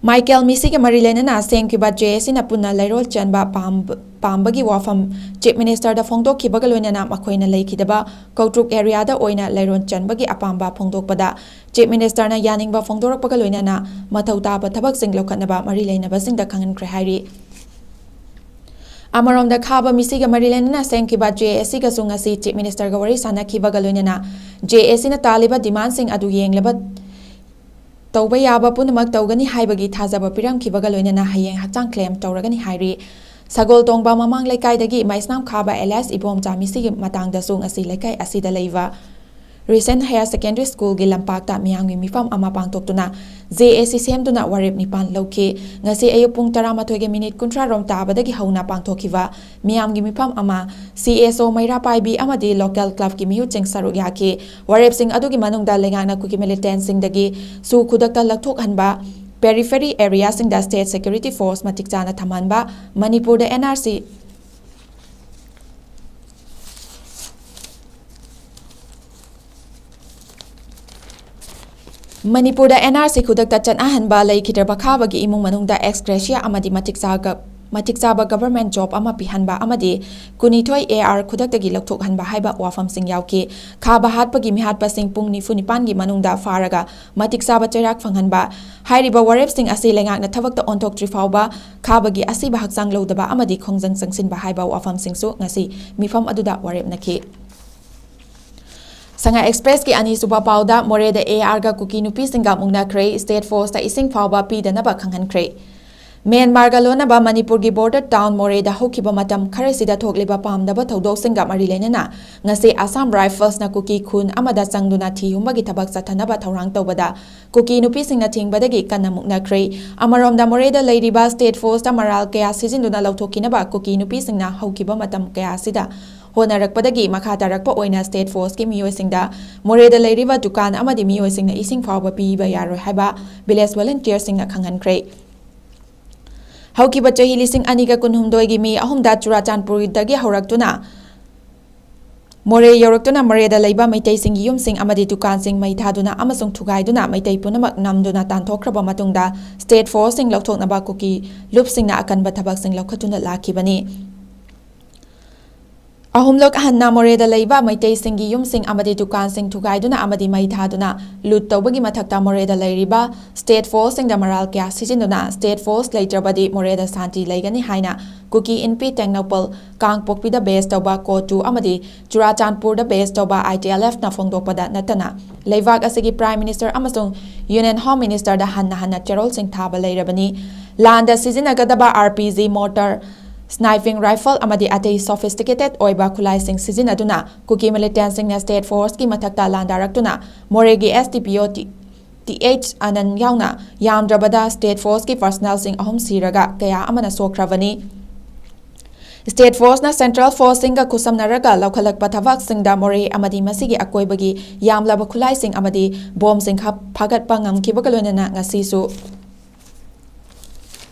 ꯃꯥꯏꯀꯦꯜ ꯃꯤꯁꯤꯒ ꯃꯔꯤ ꯂꯩꯅꯅ ꯁꯦꯝꯈꯤꯕ ꯖꯦ ꯑꯦꯁ ꯁꯤꯅ ꯄꯨꯟꯅ ꯂꯩꯔꯣꯜ ꯆꯟꯕ ꯄꯥꯝꯕ-, ꯄꯥꯝꯕꯒꯤ ꯋꯥꯐꯝ ꯆꯤꯐ ꯃꯤꯅꯤꯁꯇꯔꯗ ꯐꯣꯡꯗꯣꯛꯈꯤꯕꯒ ꯂꯣꯏꯅꯅ ꯃꯈꯣꯏꯅ ꯂꯩꯈꯤꯗꯕ ꯀꯧꯇ꯭ꯔꯨꯛ ꯑꯦꯔꯤꯌꯥꯗ ꯑꯣꯏꯅ ꯂꯩꯔꯣꯜ ꯆꯟꯕꯒꯤ ꯑꯄꯥꯝꯕ ꯐꯣꯡꯗꯣꯛꯄꯗ ꯆꯤꯐ ꯃꯤꯅꯤꯁꯇꯔꯅ ꯌꯥꯅꯤꯡꯕ ꯐꯣꯡꯗꯣꯔꯛꯄꯒ ꯂꯣꯏꯅꯅ ꯃꯊꯧ ꯇꯥꯕ ꯊꯕꯛꯁꯤꯡ ꯂꯧꯈꯠꯅꯕ ꯃꯔꯤ ꯂꯩꯅꯕꯁꯤꯡꯗ ꯈꯪꯍꯟꯈ꯭ꯔꯦ ꯍꯥꯏꯔꯤ꯫ ꯑꯃꯔꯣꯝꯗ, ꯈꯥꯕ ꯃꯤꯁꯤꯒ ꯃꯔꯤ ꯂꯩꯅꯅ ꯁꯦꯝꯈꯤꯕ ꯖꯦ ꯑꯦꯁ ꯁꯤꯒꯁꯨ ꯉꯁꯤ ꯆꯤꯐ ꯃꯤꯅꯤꯁꯇꯔꯒ ꯋꯥꯔꯤ ꯁꯥꯟꯅꯈꯤꯕꯒ ꯂꯣꯏꯅꯅ ꯖꯦ ꯑꯦꯁ ꯁꯤꯅ ꯇꯥꯜꯂꯤꯕ ꯗꯤꯃꯥꯟꯁꯤꯡ ꯑꯗꯨ ꯌꯦꯡꯂꯕ ꯇꯧꯕ ꯌꯥꯕ ꯄꯨꯝꯅꯃꯛ ꯇꯧꯒꯅꯤ ꯍꯥꯏꯕꯒꯤ ꯊꯥꯖꯕ ꯄꯤꯔꯝꯈꯤꯕꯒ ꯂꯣꯏꯅꯅ ꯍꯌꯦꯡ ꯍꯛꯆꯥꯡ ꯀ꯭ꯂꯦꯝ ꯇꯧꯔꯒꯅꯤ ꯍꯥꯏꯔꯤ꯫ ꯁꯒꯣꯜ ꯇꯣꯡꯕ ꯃꯃꯥꯡ ꯂꯩꯀꯥꯏꯗꯒꯤ ꯃꯩꯁꯅꯥꯝ ꯈꯥꯕ ꯑꯦꯂꯤꯌꯥꯁ ꯏꯕꯣꯝꯆꯥ ꯃꯤꯁꯤꯒꯤ ꯃꯇꯥꯡꯗꯁꯨ ꯉꯁꯤ ꯂꯩꯀꯥꯏ ꯑꯁꯤꯗ ꯂꯩꯕ ꯔꯤꯁꯦꯟ ꯍꯥꯌꯔ ꯁꯦꯀꯦꯟꯗꯔꯤ ꯁ꯭ꯀꯨꯜꯒꯤ ꯂꯝꯄꯥꯛꯇ ꯃꯤꯌꯥꯝꯒꯤ ꯃꯤꯐꯝ ꯑꯃ ꯄꯥꯡꯊꯣꯛꯇꯨꯅ ꯖꯦ ꯑꯦ ꯁꯤ ꯁꯦꯝꯗꯨꯅ ꯋꯥꯔꯦꯞ ꯅꯤꯄꯥꯟ ꯂꯧꯈꯤ꯫ ꯉꯁꯤ ꯑꯌꯨꯛ ꯄꯨꯡ ꯇꯔꯥꯃꯥꯊꯣꯏꯒꯤ ꯃꯤꯅꯤꯠ ꯀꯨꯟꯊ꯭ꯔꯥ ꯔꯣꯝ ꯇꯥꯕꯗꯒꯤ ꯍꯧꯅ ꯄꯥꯡꯊꯣꯛꯈꯤꯕ ꯃꯤꯌꯥꯝꯒꯤ ꯃꯤꯐꯝ ꯑꯃ ꯁꯤ ꯑꯦꯁ ꯑꯣ ꯃꯩꯔꯥ ꯄꯥꯏꯕꯤ ꯑꯃꯗꯤ ꯂꯣꯀꯦꯜ ꯀ꯭ꯂꯕꯀꯤ ꯃꯤꯍꯨꯠꯁꯤꯡ ꯁꯔꯨꯛ ꯌꯥꯈꯤ꯫ ꯋꯥꯔꯦꯞꯁꯤꯡ ꯑꯗꯨꯒꯤ ꯃꯅꯨꯡꯗ ꯂꯩꯉꯥꯛꯅ ꯀꯨꯀꯤ ꯃꯤꯂꯤꯇꯦꯟꯠꯁꯤꯡꯗꯒꯤ ꯁꯨ ꯈꯨꯗꯛꯇ ꯂꯧꯊꯣꯛꯍꯟꯕ, ꯄꯦꯔꯤꯐꯦꯔꯤ ꯑꯦꯔꯤꯌꯥꯁꯤꯡꯗ ꯁ꯭ꯇꯦꯠ ꯁꯦꯀ꯭ꯌꯨꯔꯤꯇꯤ ꯐꯣꯔꯁ ꯃꯇꯤꯛ ꯆꯥꯅ ꯊꯝꯍꯟꯕ, ꯃꯅꯤꯄꯨꯔꯗ ꯑꯦꯟ ꯑꯥꯔ ꯁꯤ ꯃꯅꯤꯄꯨꯔꯗ ꯑꯦꯟ ꯑꯥꯔ ꯁꯤ ꯈꯨꯗꯛꯇ ꯆꯠꯅꯍꯟꯕ, ꯂꯩꯈꯤꯗ꯭ꯔꯕ ꯈꯥꯕꯒꯤ ꯏꯃꯨꯡ ꯃꯅꯨꯡꯗ ꯑꯦꯛꯁ ꯒ꯭ꯔꯦꯁꯤꯌꯥ ꯑꯃꯗꯤ ꯃꯇꯤꯛ ꯆꯥꯒ-, ꯃꯇꯤꯛ ꯆꯥꯕ ꯒꯚꯔꯟꯃꯦꯟꯠ ꯖꯣꯕ ꯑꯃ ꯄꯤꯍꯟꯕ ꯑꯃꯗꯤ ꯀꯨꯟꯅꯤꯊꯣꯏ ꯑꯦ ꯑꯥꯔ ꯈꯨꯗꯛꯇꯒꯤ ꯂꯧꯊꯣꯛꯍꯟꯕ ꯍꯥꯏꯕ ꯋꯥꯐꯝꯁꯤꯡ ꯌꯥꯎꯈꯤ꯫ ꯈꯥꯕ ꯍꯥꯠꯄꯒꯤ ꯃꯤꯍꯥꯠꯄꯁꯤꯡ ꯄꯨꯡ ꯅꯤꯐꯨ ꯅꯤꯄꯥꯟꯒꯤ ꯃꯅꯨꯡꯗ ꯐꯥꯔꯒ ꯃꯇꯤꯛ ꯆꯥꯕ ꯆꯩꯔꯥꯛ ꯐꯪꯍꯟꯕ꯫ ꯍꯥꯏꯔꯤꯕ ꯋꯥꯔꯦꯞꯁꯤꯡ ꯑꯁꯤ ꯂꯩꯉꯥꯛꯅ ꯊꯕꯛꯇ ꯑꯣꯟꯊꯣꯛꯇ꯭ꯔꯤ ꯐꯥꯎꯕ ꯈꯥꯕꯒꯤ ꯑꯁꯤꯕ ꯍꯛꯆꯥꯡ ꯂꯧꯗꯕ ꯑꯃꯗꯤ ꯈꯣꯡꯖꯪ ꯆꯪꯁꯤꯟꯕ ꯍꯥꯏꯕ ꯋꯥꯐꯝꯁꯤꯡꯁꯨ ꯉꯁꯤ ꯃꯤꯐꯝ ꯑꯗꯨꯗ ꯋꯥꯔꯦꯞꯅꯈꯤ꯫ ꯁꯉꯥꯏ ꯑꯦꯛꯁꯄ꯭ꯔꯦꯁꯀꯤ ꯑꯅꯤꯁꯨꯕ ꯄꯥꯎꯗ, ꯃꯣꯔꯦꯗ ꯑꯦ ꯑꯥꯔꯒ ꯀꯨꯀꯤ ꯅꯨꯄꯤꯁꯤꯡꯒ ꯃꯨꯛꯅꯈ꯭ꯔꯦ, ꯁ꯭ꯇꯦꯠ ꯐꯣꯔꯁꯇ ꯏꯁꯤꯡ ꯐꯥꯎꯕ ꯄꯤꯗꯅꯕ ꯈꯪꯍꯟꯈ꯭ꯔꯦ꯫ ꯃ꯭ꯌꯥꯟꯃꯥꯔꯒ ꯂꯣꯟꯅꯕ ꯃꯅꯤꯄꯨꯔꯒꯤ ꯕꯣꯔꯗꯔ ꯇꯥꯎꯟ ꯃꯣꯔꯦꯗ ꯍꯧꯈꯤꯕ ꯃꯇꯝ ꯈꯔꯁꯤꯗ ꯊꯣꯛꯂꯤꯕ ꯄꯥꯝꯗꯕ ꯊꯧꯗꯣꯛꯁꯤꯡꯒ ꯃꯔꯤ ꯂꯩꯅꯅ ꯉꯁꯤ ꯑꯁꯥꯝ ꯔꯥꯏꯐꯜꯁꯅ ꯀꯨꯀꯤ ꯈꯨꯟ ꯑꯃꯗ ꯆꯪꯗꯨꯅ ꯊꯤ ꯍꯨꯝꯕꯒꯤ ꯊꯕꯛ ꯆꯠꯊꯅꯕ ꯊꯧꯔꯥꯡ ꯇꯧꯕꯗ ꯀꯨꯀꯤ ꯅꯨꯄꯤꯁꯤꯡꯅ ꯊꯤꯡꯕꯗꯒꯤ ꯀꯟꯅ ꯃꯨꯛꯅꯈ꯭ꯔꯦ꯫ ꯑꯃꯔꯣꯝꯗ, ꯃꯣꯔꯦꯗ ꯂꯩꯔꯤꯕ ꯁ꯭ꯇꯦꯠ ꯐꯣꯔꯁꯇ ꯃꯔꯥꯜ ꯀꯌꯥ ꯁꯤꯖꯤꯟꯗꯨꯅ ꯂꯧꯊꯣꯛꯈꯤꯅꯕ ꯀꯨꯀꯤ ꯅꯨꯄꯤꯁꯤꯡꯅ ꯍꯧꯈꯤꯕ ꯃꯇꯝ ꯀꯌꯥ ꯑꯁꯤꯗ ꯍꯣꯠꯅꯔꯛꯄꯗꯒꯤ ꯃꯈꯥ ꯇꯥꯔꯛꯄ ꯑꯣꯏꯅ ꯁ꯭ꯇꯦꯠ ꯐꯣꯔꯁꯀꯤ ꯃꯤꯑꯣꯏꯁꯤꯡꯗ ꯃꯣꯔꯦꯗ ꯂꯩꯔꯤꯕ ꯗꯨꯀꯥꯟ ꯑꯃꯗꯤ ꯃꯤꯑꯣꯏꯁꯤꯡꯅ ꯏꯁꯤꯡ ꯐꯥꯎꯕ ꯄꯤꯕ ꯌꯥꯔꯣꯏ ꯍꯥꯏꯕ ꯚꯤꯂꯦꯖ ꯚꯣꯂꯨꯟꯇꯤꯌꯔꯁꯤꯡꯅ ꯈꯪꯍꯟꯈ꯭ꯔꯦ꯫ ꯍꯧꯈꯤꯕ ꯆꯍꯤ ꯂꯤꯁꯤꯡ ꯑꯅꯤꯒ ꯀꯨꯟꯍꯨꯝꯗꯣꯏꯒꯤ ꯃꯦ ꯑꯍꯨꯝꯗ ꯆꯨꯔꯥꯆꯥꯟꯄꯨꯔꯗꯒꯤ ꯍꯧꯔꯛꯇꯨꯅ ꯃꯣꯔꯦ ꯌꯧꯔꯛꯇꯨꯅ ꯃꯣꯔꯦꯗ ꯂꯩꯕ ꯃꯩꯇꯩꯁꯤꯡꯒꯤ ꯌꯨꯝꯁꯤꯡ ꯑꯃꯗꯤ ꯗꯨꯀꯥꯟꯁꯤꯡ ꯃꯩ ꯊꯥꯗꯨꯅ ꯑꯃꯁꯨꯡ ꯊꯨꯒꯥꯏꯗꯨꯅ ꯃꯩꯇꯩ ꯄꯨꯝꯅꯃꯛ ꯅꯝꯗꯨꯅ ꯇꯥꯟꯊꯣꯛꯈ꯭ꯔꯕ ꯃꯇꯨꯡꯗ ꯁ꯭ꯇꯦꯠ ꯐꯣꯔꯁꯁꯤꯡ ꯂꯧꯊꯣꯛꯅꯕ ꯀꯨꯀꯤ ꯂꯨꯞꯁꯤꯡꯅ ꯑꯀꯟꯕ ꯊꯕꯛꯁꯤꯡ ꯂꯧꯈꯠꯇꯨꯅ ꯂꯥꯛꯈꯤꯕꯅꯤ꯫ ꯑꯍꯨꯝꯂꯛ ꯍꯟꯅ ꯃꯣꯔꯦꯗ ꯂꯩꯕ ꯃꯩꯇꯩꯁꯤꯡꯒꯤ ꯌꯨꯝꯁꯤꯡ ꯑꯃꯗꯤ ꯗꯨꯀꯥꯟꯁꯤꯡ ꯊꯨꯒꯥꯏꯗꯨꯅ ꯑꯃꯗꯤ ꯃꯩ ꯊꯥꯗꯨꯅ ꯂꯨꯠ ꯇꯧꯕꯒꯤ ꯃꯊꯛꯇ ꯃꯣꯔꯦꯗ ꯂꯩꯔꯤꯕ ꯁ꯭ꯇꯦꯠ ꯐꯣꯔꯁꯁꯤꯡꯗ ꯃꯔꯥꯜ ꯀꯌꯥ ꯁꯤꯖꯤꯟꯗꯨꯅ ꯁ꯭ꯇꯦꯠ ꯐꯣꯔꯁ ꯂꯩꯇ꯭ꯔꯕꯗꯤ ꯃꯣꯔꯦꯗ ꯁꯥꯟꯇꯤ ꯂꯩꯒꯅꯤ ꯍꯥꯏꯅ ꯀꯨꯀꯤ ꯏꯟꯄꯤ ꯇꯦꯡꯅꯧꯄꯜ ꯀꯥꯡꯄꯣꯛꯄꯤꯗ ꯕꯦꯁ ꯇꯧꯕ ꯀꯣ ꯇꯨ ꯑꯃꯗꯤ ꯆꯨꯔꯥꯆꯥꯟꯄꯨꯔꯗ ꯕꯦꯁ ꯇꯧꯕ ꯑꯥꯏ ꯇꯤ ꯑꯦꯜ ꯑꯦꯐꯅ ꯐꯣꯡꯗꯣꯛꯄꯗ ꯅꯠꯇꯅ ꯂꯩꯕꯥꯛ ꯑꯁꯤꯒꯤ ꯄ꯭ꯔꯥꯏꯝ ꯃꯤꯅꯤꯁꯇꯔ ꯑꯃꯁꯨꯡ ꯌꯨꯅꯤꯌꯟ ꯍꯣꯝ ꯃꯤꯅꯤꯁꯇꯔꯗ ꯍꯟꯅ ꯍꯟꯅ ꯆꯦꯔꯣꯜꯁꯤꯡ ꯊꯥꯕ ꯂꯩꯔꯕꯅꯤ꯫ ꯂꯥꯟꯗ ꯁꯤꯖꯤꯟꯅꯒꯗꯕ R P G, mortar, sniping rifle ꯑꯃꯗꯤ ꯑꯇꯩ ꯁꯣꯐꯤꯁꯇꯤꯀꯦꯇꯦꯗ ꯑꯣꯏꯕ ꯈꯨꯠꯂꯥꯏꯁꯤꯡ ꯁꯤꯖꯤꯟꯅꯗꯨꯅ ꯀꯨꯀꯤ ꯃꯤꯂꯤꯇꯦꯟꯁꯤꯡꯅ ꯁ꯭ꯇꯦꯠ ꯐꯣꯔꯁꯀꯤ ꯃꯊꯛꯇ ꯂꯥꯟꯗꯥꯔꯛꯇꯨꯅ ꯃꯣꯔꯦꯒꯤ ꯑꯦꯁ ꯗꯤ ꯄꯤ ꯑꯣ ꯇꯤ ꯑꯩꯆ ꯑꯅꯟ ꯌꯥꯎꯅ ꯌꯥꯝꯗ꯭ꯔꯕꯗ ꯁ꯭ꯇꯦꯠ ꯐꯣꯔꯁꯀꯤ ꯄꯔꯁꯅꯦꯜꯁꯤꯡ ꯑꯍꯨꯝ ꯁꯤꯔꯒ ꯀꯌꯥ ꯑꯃꯅ ꯁꯣꯛꯈ꯭ꯔꯕꯅꯤ꯫ ꯁ꯭ꯇꯦꯠ ꯐꯣꯔꯁꯅ ꯁꯦꯟꯇ꯭ꯔꯦꯜ ꯐꯣꯔꯁꯁꯤꯡꯒ ꯈꯨꯠꯁꯝꯅꯔꯒ ꯂꯧꯈꯠꯂꯛꯄ ꯊꯕꯛꯁꯤꯡꯗ ꯃꯣꯔꯦ ꯑꯃꯗꯤ ꯃꯁꯤꯒꯤ ꯑꯀꯣꯏꯕꯒꯤ ꯌꯥꯝꯂꯕ ꯈꯨꯠꯂꯥꯏꯁꯤꯡ ꯑꯃꯗꯤ ꯕꯣꯝꯁꯤꯡ ꯈ-, ꯐꯥꯒꯠꯄ ꯉꯝꯈꯤꯕꯒ ꯂꯣꯏꯅꯅ ꯉꯁꯤꯁꯨ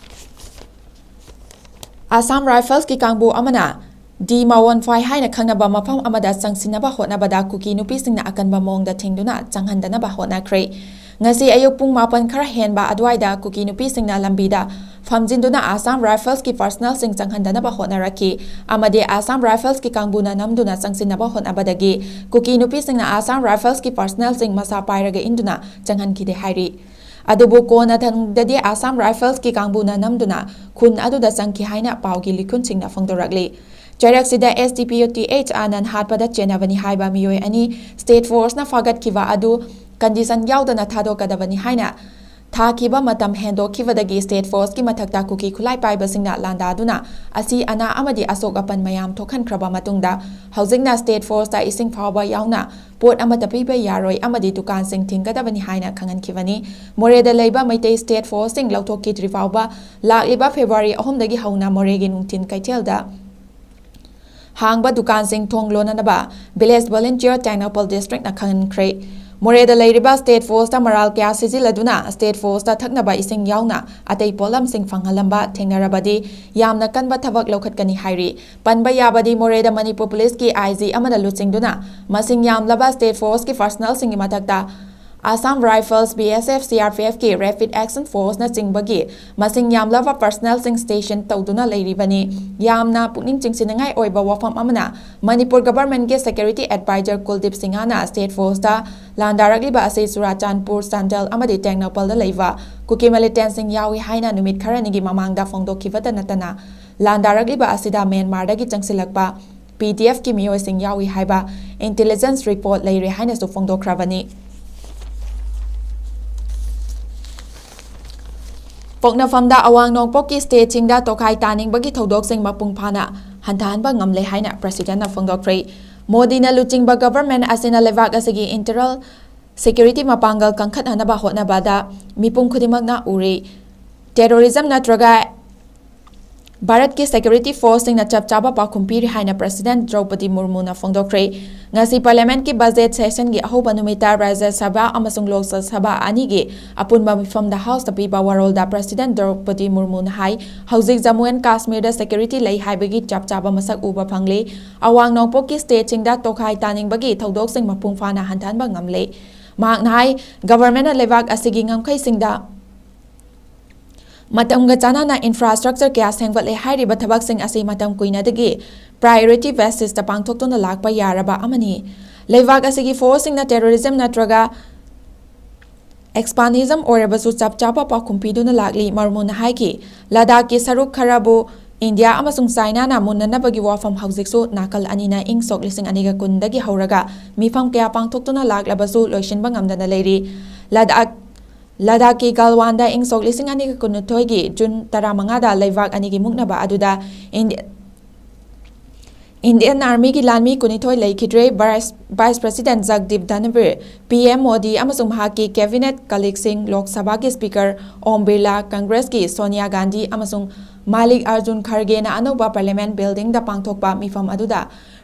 ꯑꯁꯥꯝ ꯔꯥꯏꯐꯜꯁꯀꯤ ꯀꯥꯡꯕꯨ ꯑꯃꯅ ꯗꯤ ꯃꯥꯋꯣꯟꯐꯥꯏ ꯍꯥꯏꯅ ꯈꯪꯅꯕ ꯃꯐꯝ ꯑꯃꯗ ꯆꯪꯁꯤꯟꯅꯕ ꯍꯣꯠꯅꯕꯗ ꯀꯨꯀꯤ ꯅꯨꯄꯤꯁꯤꯡꯅ ꯑꯀꯟꯕ ꯃꯑꯣꯡꯗ ꯊꯤꯡꯗꯨꯅ ꯆꯪꯍꯟꯗꯅꯕ ꯍꯣꯠꯅꯈ꯭ꯔꯦ꯫ ꯉꯁꯤ ꯑꯌꯨꯛ ꯄꯨꯡ ꯃꯥꯄꯟ ꯈꯔ ꯍꯦꯟꯕ ꯑꯗꯨꯋꯥꯏꯗ ꯀꯨꯀꯤ ꯅꯨꯄꯤꯁꯤꯡꯅ ꯂꯝꯕꯤꯗ ꯐꯝꯖꯤꯟꯗꯨꯅ ꯑꯁꯥꯝ ꯔꯥꯏꯐꯜꯁꯀꯤ ꯄꯔꯁꯅꯦꯜꯁꯤꯡ ꯆꯪꯍꯟꯗꯅꯕ ꯍꯣꯠꯅꯔꯛꯈꯤ ꯑꯃꯗꯤ ꯑꯁꯥꯝ ꯔꯥꯏꯐꯜꯁꯀꯤ ꯀꯥꯡꯕꯨꯅ ꯅꯝꯗꯨꯅ ꯆꯪꯁꯤꯟꯅꯕ ꯍꯣꯠꯅꯕꯗꯒꯤ ꯀꯨꯀꯤ ꯅꯨꯄꯤꯁꯤꯡꯅ ꯑꯁꯥꯝ ꯔꯥꯏꯐꯜꯁꯀꯤ ꯄꯔꯁꯅꯦꯜꯁꯤꯡ ꯃꯁꯥ ꯄꯥꯏꯔꯒ ꯏꯟꯗꯨꯅ ꯆꯪꯍꯟꯈꯤꯗꯦ ꯍꯥꯏꯔꯤ꯫ ꯑꯗꯨꯕꯨ ꯀꯣꯟꯅꯊꯪꯗꯗꯤ ꯑꯁꯥꯝ ꯔꯥꯏꯐꯜꯁꯀꯤ ꯀꯥꯡꯕꯨꯅ ꯅꯝꯗꯨꯅ ꯈꯨꯟ ꯑꯗꯨꯗ ꯆꯪꯈꯤ ꯍꯥꯏꯅ ꯄꯥꯎꯒꯤ ꯂꯤꯈꯨꯟꯁꯤꯡꯅ ꯐꯣꯡꯗꯣꯔꯛꯂꯤ꯫ ꯆꯩꯔꯛꯁꯤꯗ ꯑꯦꯁ ꯗꯤ ꯄꯤ ꯑꯣ ꯇꯤ ꯑꯩꯆ ꯑꯅꯟ ꯍꯥꯠꯄꯗ ꯆꯦꯟꯅꯕꯅꯤ ꯍꯥꯏꯕ ꯃꯤꯑꯣꯏ ꯑꯅꯤ ꯁ꯭ꯇꯦꯠ ꯐꯣꯔꯁꯅ ꯐꯥꯒꯠꯈꯤꯕ ꯑꯗꯨ ꯀꯟꯗꯤꯁꯟ ꯌꯥꯎꯗꯅ ꯊꯥꯗꯣꯛꯀꯗꯕꯅꯤ ꯍꯥꯏꯅ ꯊꯥꯈꯤꯕ ꯃꯇꯝ ꯍꯦꯟꯗꯣꯛꯈꯤꯕꯗꯒꯤ ꯁ꯭ꯇꯦꯠ ꯐꯣꯔꯁꯀꯤ ꯃꯊꯛꯇ ꯀꯨꯀꯤ ꯈꯨꯠꯂꯥꯏ ꯄꯥꯏꯕꯁꯤꯡꯅ ꯂꯥꯟꯗꯥꯗꯨꯅ ꯑꯁꯤ ꯑꯅꯥ ꯑꯃꯗꯤ ꯑꯁꯣꯛ ꯑꯄꯟ ꯃꯌꯥꯝ ꯊꯣꯛꯍꯟꯈ꯭ꯔꯕ ꯃꯇꯨꯡꯗ ꯍꯧꯖꯤꯛꯅ ꯁ꯭ꯇꯦꯠ ꯐꯣꯔꯁꯇ ꯏꯁꯤꯡ ꯐꯥꯎꯕ ꯌꯥꯎꯅ ꯄꯣꯠ ꯑꯃꯠꯇ ꯄꯤꯕ ꯌꯥꯔꯣꯏ ꯑꯃꯗꯤ ꯗꯨꯀꯥꯟꯁꯤꯡ ꯊꯤꯡꯒꯗꯕꯅꯤ ꯍꯥꯏꯅ ꯈꯪꯍꯟꯈꯤꯕꯅꯤ꯫ ꯃꯣꯔꯦꯗ ꯂꯩꯕ ꯃꯩꯇꯩ ꯁ꯭ꯇꯦꯠ ꯐꯣꯔꯁꯁꯤꯡ ꯂꯧꯊꯣꯛꯈꯤꯗ꯭ꯔꯤ ꯐꯥꯎꯕ ꯂꯥꯛꯂꯤꯕ ꯐꯦꯕ꯭ꯔꯨꯋꯥꯔꯤ ꯑꯍꯨꯝꯗꯒꯤ ꯍꯧꯅ ꯃꯣꯔꯦꯒꯤ ꯅꯨꯡꯊꯤꯜ ꯀꯩꯊꯦꯜꯗ ꯍꯥꯡꯕ ꯗꯨꯀꯥꯟꯁꯤꯡ ꯊꯣꯡ ꯂꯣꯟꯅꯅꯕ Village Volunteer ꯇꯦꯡꯅꯧꯄꯜ Districtꯅ ꯈꯪꯍꯟꯈ꯭ꯔꯦ꯫ ꯃꯣꯔꯦꯗ ꯂꯩꯔꯤꯕ State Forceꯇ ꯃꯔꯥꯜ ꯀꯌꯥ ꯁꯤꯖꯤꯜꯂꯗꯨꯅ State Forceꯇ ꯊꯛꯅꯕ ꯏꯁꯤꯡ ꯌꯥꯎꯅ ꯑꯇꯩ ꯄꯣꯠꯂꯝꯁꯤꯡ ꯐꯪꯍꯜꯂꯝꯕ ꯊꯦꯡꯅꯔꯕꯗꯤ ꯌꯥꯝꯅ ꯀꯟꯕ ꯊꯕꯛ ꯂꯧꯈꯠꯀꯅꯤ ꯍꯥꯏꯔꯤ꯫ ꯄꯟꯕ ꯌꯥꯕꯗꯤ ꯃꯣꯔꯦꯗ ꯃꯅꯤꯄꯨꯔ ꯄꯨꯂꯤꯁꯀꯤ I G ꯑꯃꯅ ꯂꯨꯆꯤꯡꯗꯨꯅ ꯃꯁꯤꯡ ꯌꯥꯝꯂꯕ State Forceꯀꯤ personnelꯁꯤꯡꯒꯤ ꯃꯊꯛꯇ Assam Rifles, B S F, C R P Fꯀꯤ Rapid Action Forceꯅꯆꯤꯡꯕꯒꯤ ꯃꯁꯤꯡ ꯌꯥꯝꯂꯕ personnelꯁꯤꯡ station ꯇꯧꯗꯨꯅ ꯂꯩꯔꯤꯕꯅꯤ꯫ ꯌꯥꯝꯅ ꯄꯨꯛꯅꯤꯡ ꯆꯤꯡꯁꯤꯟꯅꯤꯡꯉꯥꯏ ꯑꯣꯏꯕ ꯋꯥꯐꯝ ꯑꯃꯅ, ꯃꯅꯤꯄꯨꯔ governmentꯀꯤ security advisor ꯀꯨꯜꯗꯤꯞ ꯁꯤꯡꯍꯅ State Forceꯇ ꯂꯥꯟꯗꯥꯔꯛꯂꯤꯕ ꯑꯁꯤ ꯆꯨꯔꯥꯆꯥꯟꯄꯨꯔ, ꯆꯥꯟꯗꯦꯜ ꯑꯃꯗꯤ ꯇꯦꯡꯅꯧꯄꯜꯗ ꯂꯩꯕ ꯀꯨꯀꯤ militantꯁꯤꯡ ꯌꯥꯎꯏ ꯍꯥꯏꯅ ꯅꯨꯃꯤꯠ ꯈꯔꯅꯤꯒꯤ ꯃꯃꯥꯡꯗ ꯐꯣꯡꯗꯣꯛꯈꯤꯕꯇ ꯅꯠꯇꯅ, ꯂꯥꯟꯗꯥꯔꯛꯂꯤꯕ ꯑꯁꯤꯗ ꯃ꯭ꯌꯥꯟꯃꯥꯔꯗꯒꯤ ꯆꯪꯁꯤꯜꯂꯛꯄ P D Fꯀꯤ ꯃꯤꯑꯣꯏꯁꯤꯡ ꯌꯥꯎꯏ ꯍꯥꯏꯕ intelligence report ꯂꯩꯔꯦ ꯍꯥꯏꯅꯁꯨ ꯐꯣꯡꯗꯣꯛꯈ꯭ꯔꯕꯅꯤ꯫ ꯄꯣꯛꯅꯐꯝꯗ ꯑꯋꯥꯡ ꯅꯣꯡꯄꯣꯛꯀꯤ stateꯁꯤꯡꯗ ꯇꯣꯈꯥꯏ ꯇꯥꯅꯤꯡꯕꯒꯤ ꯊꯧꯗꯣꯛꯁꯤꯡ ꯃꯄꯨꯡ ꯐꯥꯅ ꯍꯟꯊꯍꯟꯕ ꯉꯝꯂꯦ ꯍꯥꯏꯅ Presidentꯅ ꯐꯣꯡꯗꯣꯛꯈ꯭ꯔꯦ꯫ ꯃꯣꯗꯤꯅ ꯂꯨꯆꯤꯡꯕ government ꯑꯁꯤꯅ ꯂꯩꯕꯥꯛ ꯑꯁꯤꯒꯤ internal security ꯃꯄꯥꯡꯒꯜ ꯀꯟꯈꯠꯅꯅꯕ ꯍꯣꯠꯅꯕꯗ ꯃꯤꯄꯨꯝ ꯈꯨꯗꯤꯡꯃꯛꯅ ꯎꯔꯦ꯫ Terrorism ꯅꯠꯇ꯭ꯔꯒ ꯚꯥꯔꯠꯀꯤ security forceꯁꯤꯡꯅ ꯆꯞ ꯆꯥꯕ ꯄꯥꯎꯈꯨꯝ ꯄꯤꯔꯤ ꯍꯥꯏꯅ President ꯗ꯭ꯔꯧꯄꯗꯤ ꯃꯨꯔꯃꯨꯅ ꯐꯣꯡꯗꯣꯛꯈ꯭ꯔꯦ꯫ ꯉꯁꯤ Parliamentꯀꯤ budget sessionꯒꯤ ꯑꯍꯧꯕ ꯅꯨꯃꯤꯠꯇ Rajya Sabha ꯑꯃꯁꯨꯡ Lok Sabha ꯑꯅꯤꯒꯤ ꯑꯄꯨꯟꯕ ꯃꯤꯐꯝꯗ Houseꯇ ꯄꯤꯕ ꯋꯥꯔꯣꯜꯗ President ꯗ꯭ꯔꯧꯄꯗꯤ ꯃꯨꯔꯃꯨꯅ ꯍꯥꯏ, ꯍꯧꯖꯤꯛ Jammu and Kashmirꯗ security ꯂꯩ ꯍꯥꯏꯕꯒꯤ ꯆꯞ ꯆꯥꯕ ꯃꯁꯛ ꯎꯕ ꯐꯪꯂꯦ꯫ ꯑꯋꯥꯡ ꯅꯣꯡꯄꯣꯛꯀꯤ stateꯁꯤꯡꯗ ꯇꯣꯈꯥꯏ ꯇꯥꯅꯤꯡꯕꯒꯤ ꯊꯧꯗꯣꯛꯁꯤꯡ ꯃꯄꯨꯡ ꯐꯥꯅ ꯍꯟꯊꯍꯟꯕ ꯉꯝꯂꯦ꯫ ꯃꯍꯥꯛꯅ ꯍꯥꯏ, governmentꯅ ꯂꯩꯕꯥꯛ ꯑꯁꯤꯒꯤ ꯉꯝꯈꯩꯁꯤꯡꯗ ꯃꯇꯝꯒ ꯆꯥꯟꯅꯅ infrastructure ꯀꯌꯥ ꯁꯦꯝꯒꯠꯂꯦ꯫ ꯍꯥꯏꯔꯤꯕ ꯊꯕꯛꯁꯤꯡ ꯑꯁꯤ ꯃꯇꯝ ꯀꯨꯏꯅꯗꯒꯤ priority basisꯇ ꯄꯥꯡꯊꯣꯛꯇꯨꯅ ꯂꯥꯛꯄ ꯌꯥꯔꯕ ꯑꯃꯅꯤ꯫ ꯂꯩꯕꯥꯛ ꯑꯁꯤꯒꯤ forceꯁꯤꯡꯅ terrorism ꯅꯠꯇ꯭ꯔꯒ extremism ꯑꯣꯏꯔꯕꯁꯨ ꯆꯞ ꯆꯥꯕ ꯄꯥꯎꯈꯨꯝ ꯄꯤꯗꯨꯅ ꯂꯥꯛꯂꯤ꯫ ꯃꯨꯔꯃꯨꯅ ꯍꯥꯏꯈꯤ, ꯂꯗꯥꯈꯀꯤ ꯁꯔꯨꯛ ꯈꯔꯕꯨ ꯏꯟꯗꯤꯌꯥ ꯑꯃꯁꯨꯡ ꯆꯥꯏꯅꯥꯅ ꯃꯨꯟꯅꯅꯕꯒꯤ ꯋꯥꯐꯝ ꯍꯧꯖꯤꯛꯁꯨ ꯅꯥꯀꯜ ꯑꯅꯤꯅ ꯏꯪ ꯁꯣꯛ ꯂꯤꯁꯤꯡ ꯑꯅꯤꯒ ꯀꯨꯟꯗꯒꯤ ꯍꯧꯔꯒ ꯃꯤꯐꯝ ꯀꯌꯥ ꯄꯥꯡꯊꯣꯛꯇꯨꯅ ꯂꯥꯛꯂꯕꯁꯨ ꯂꯣꯏꯁꯤꯟꯕ ꯉꯝꯗꯅ ꯂꯩꯔꯤ꯫ ꯂꯗꯥꯈ ꯂꯗꯥꯈꯀꯤ ꯒꯥꯜꯋꯥꯟꯗ ꯏꯪ ꯁꯣꯛ ꯂꯤꯁꯤꯡ ꯑꯅꯤꯒ ꯀꯨꯟꯅꯤꯊꯣꯏꯒꯤ ꯖꯨꯟ ꯇꯔꯥꯃꯉꯥꯗ ꯂꯩꯕꯥꯛ ꯑꯅꯤꯒꯤ ꯃꯨꯛꯅꯕ ꯑꯗꯨꯗ ꯏꯟꯗꯤ-, Indian Armyꯒꯤ ꯂꯥꯟꯃꯤ ꯀꯨꯟꯅꯤꯊꯣꯏ ꯂꯩꯈꯤꯗ꯭ꯔꯦ꯫ Vice, Vice President ꯖꯒꯗꯤꯞ ꯙꯟꯕꯤꯔ, P M Modi ꯑꯃꯁꯨꯡ ꯃꯍꯥꯛꯀꯤ cabinet colleagueꯁꯤꯡ, ꯂꯣꯛ ꯁꯚꯥꯒꯤ Speaker ꯑꯣꯝ ꯕꯤꯔꯂꯥ, Congressꯀꯤ ꯁꯣꯅꯤꯌꯥ ꯒꯥꯟꯙꯤ ꯑꯃꯁꯨꯡ ꯃꯥꯂꯤꯛ ꯑꯔꯖꯨꯟ ꯈꯔꯒꯦꯅ ꯑꯅꯧꯕ Parliament Buildingꯗ ꯄꯥꯡꯊꯣꯛꯄ ꯃꯤꯐꯝ ꯑꯗꯨꯗ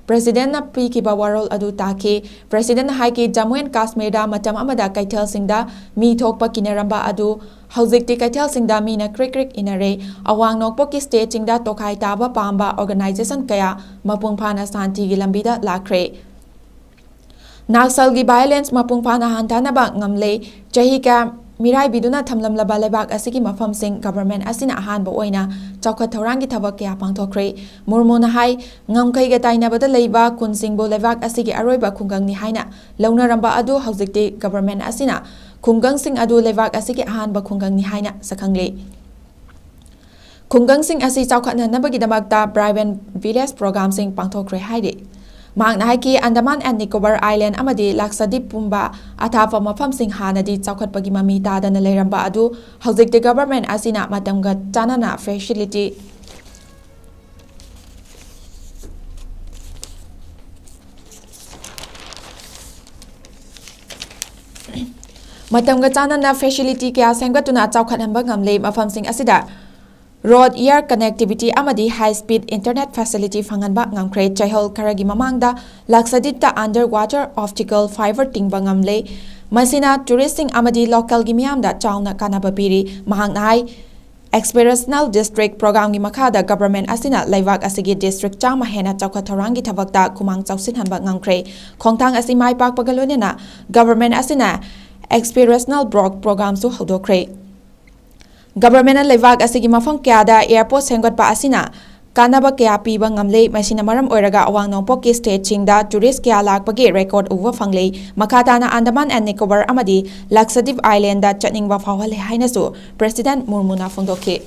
Presidentꯅ ꯄꯤꯈꯤꯕ ꯋꯥꯔꯣꯜ ꯑꯗꯨ ꯇꯥꯈꯤ꯫ Presidentꯅ ꯍꯥꯏꯈꯤ, Jammu and Kashmirꯗ ꯃꯇꯝ ꯑꯃꯗ ꯀꯩꯊꯦꯜꯁꯤꯡꯗ ꯃꯤ ꯊꯣꯛꯄ ꯀꯤꯅꯔꯝꯕ ꯑꯗꯨ ꯍꯧꯖꯤꯛꯇꯤ ꯀꯩꯊꯦꯜꯁꯤꯡꯗ ꯃꯤꯅ ꯀ꯭ꯔꯤꯛ ꯀ꯭ꯔꯤꯛ ꯏꯟꯅꯔꯦ꯫ ꯑꯋꯥꯡ ꯅꯣꯡꯄꯣꯛꯀꯤ stateꯁꯤꯡꯗ ꯇꯣꯈꯥꯏ ꯇꯥꯕ ꯄꯥꯝꯕ organization ꯀꯌꯥ ꯃꯄꯨꯡ ꯐꯥꯅ ꯁꯥꯟꯇꯤꯒꯤ ꯂꯝꯕꯤꯗ ꯂꯥꯛꯈ꯭ꯔꯦ꯫ ꯅꯛꯁꯜꯒꯤ violence ꯃꯄꯨꯡ ꯐꯥꯅ ꯍꯟꯊꯅꯕ ꯉꯝꯂꯦ꯫ ꯆꯍꯤ ꯀꯌꯥ ꯃꯤꯔꯥꯏꯕꯤꯗꯨꯅ ꯊꯝꯂꯝꯂꯕ ꯂꯩꯕꯥꯛ ꯑꯁꯤꯒꯤ ꯃꯐꯝꯁꯤꯡ government ꯑꯁꯤꯅ ꯑꯍꯥꯟꯕ ꯑꯣꯏꯅ ꯆꯥꯎꯈꯠ ꯊꯧꯔꯥꯡꯒꯤ ꯊꯕꯛ ꯀꯌꯥ ꯄꯥꯡꯊꯣꯛꯈ꯭ꯔꯦ꯫ ꯃꯨꯔꯃꯨꯅ ꯍꯥꯏ, ꯉꯝꯈꯩꯒ ꯇꯥꯏꯅꯕꯗ ꯂꯩꯕ ꯈꯨꯟꯁꯤꯡꯕꯨ ꯂꯩꯕꯥꯛ ꯑꯁꯤꯒꯤ ꯑꯔꯣꯏꯕ ꯈꯨꯡꯒꯪꯅꯤ ꯍꯥꯏꯅ ꯂꯧꯅꯔꯝꯕ ꯑꯗꯨ ꯍꯧꯖꯤꯛꯇꯤ government ꯑꯁꯤꯅ ꯈꯨꯡꯒꯪꯁꯤꯡ ꯑꯗꯨ ꯂꯩꯕꯥꯛ ꯑꯁꯤꯒꯤ ꯑꯍꯥꯟꯕ ꯈꯨꯡꯒꯪꯅꯤ ꯍꯥꯏꯅ ꯁꯛꯈꯪꯂꯦ꯫ ꯈꯨꯡꯒꯪꯁꯤꯡ ꯑꯁꯤ ꯆꯥꯎꯈꯠꯍꯟꯅꯕꯒꯤꯗꯃꯛꯇ vibrant village programꯁꯤꯡ ꯄꯥꯡꯊꯣꯛꯈ꯭ꯔꯦ ꯍꯥꯏꯔꯤ꯫ ꯃꯍꯥꯛꯅ ꯍꯥꯏꯈꯤ, Andaman and Nicobar Island ꯑꯃꯗꯤ ꯂꯛꯁꯗꯤꯞ ꯄꯨꯝꯕ ꯑꯊꯥꯞꯄ ꯃꯐꯝꯁꯤꯡ ꯍꯥꯟꯅꯗꯤ ꯆꯥꯎꯈꯠꯄꯒꯤ ꯃꯃꯤ ꯇꯥꯗꯅ ꯂꯩꯔꯝꯕ ꯑꯗꯨ ꯍꯧꯖꯤꯛꯇꯤ government ꯑꯁꯤꯅ ꯃꯇꯝꯒ ꯆꯥꯟꯅꯅ facility ꯃꯇꯝꯒ ꯆꯥꯟꯅꯅ facility ꯀꯌꯥ ꯁꯦꯝꯒꯠꯇꯨꯅ ꯆꯥꯎꯈꯠꯍꯟꯕ ꯉꯝꯂꯦ꯫ ꯃꯐꯝꯁꯤꯡ ꯑꯁꯤꯗ road, air connectivity ꯑꯃꯗꯤ high speed internet facility ꯐꯪꯍꯟꯕ ꯉꯝꯈ꯭ꯔꯦ꯫ ꯆꯌꯣꯜ ꯈꯔꯒꯤ ꯃꯃꯥꯡꯗ ꯂꯛꯁꯗꯤꯞꯇ underwater optical fiber ꯇꯤꯡꯕ ꯉꯝꯂꯦ꯫ ꯃꯁꯤꯅ touristꯁꯤꯡ ꯑꯃꯗꯤ localꯒꯤ ꯃꯤꯌꯥꯝꯗ ꯆꯥꯎꯅ ꯀꯥꯟꯅꯕ ꯄꯤꯔꯤ꯫ ꯃꯍꯥꯛꯅ ꯍꯥꯏ, Aspirational District Programꯒꯤ ꯃꯈꯥꯗ government ꯑꯁꯤꯅ ꯂꯩꯕꯥꯛ ꯑꯁꯤꯒꯤ district ꯆꯥꯝꯃ ꯍꯦꯟꯅ ꯆꯥꯎꯈꯠ ꯊꯧꯔꯥꯡꯒꯤ ꯊꯕꯛꯇ ꯈꯨꯃꯥꯡ ꯆꯥꯎꯁꯤꯟꯍꯟꯕ ꯉꯝꯈ꯭ꯔꯦ꯫ ꯈꯣꯡꯊꯥꯡ ꯑꯁꯤ ꯃꯥꯏ ꯄꯥꯛꯄꯒ ꯂꯣꯏꯅꯅ government ꯑꯁꯤꯅ Aspirational Block Programꯁꯨ ꯍꯧꯗꯣꯛꯈ꯭ꯔꯦ꯫ Governmentꯅ ꯂꯩꯕꯥꯛ ꯑꯁꯤꯒꯤ ꯃꯐꯝ ꯀꯌꯥꯗ airport ꯁꯦꯝꯒꯠꯄ ꯑꯁꯤꯅ ꯀꯥꯟꯅꯕ ꯀꯌꯥ ꯄꯤꯕ ꯉꯝꯂꯦ꯫ ꯃꯁꯤꯅ ꯃꯔꯝ ꯑꯣꯏꯔꯒ ꯑꯋꯥꯡ ꯅꯣꯡꯄꯣꯛꯀꯤ stateꯁꯤꯡꯗ tourist ꯀꯌꯥ ꯂꯥꯛꯄꯒꯤ record ꯎꯕ ꯐꯪꯂꯦ꯫ ꯃꯈꯥ ꯇꯥꯅ Andaman and Nicobar ꯑꯃꯗꯤ Lakshadweep Islandꯗ ꯆꯠꯅꯤꯡꯕ ꯐꯥꯎꯍꯜꯂꯦ ꯍꯥꯏꯅꯁꯨ President ꯃꯨꯔꯃꯨꯅ ꯐꯣꯡꯗꯣꯛꯈꯤ꯫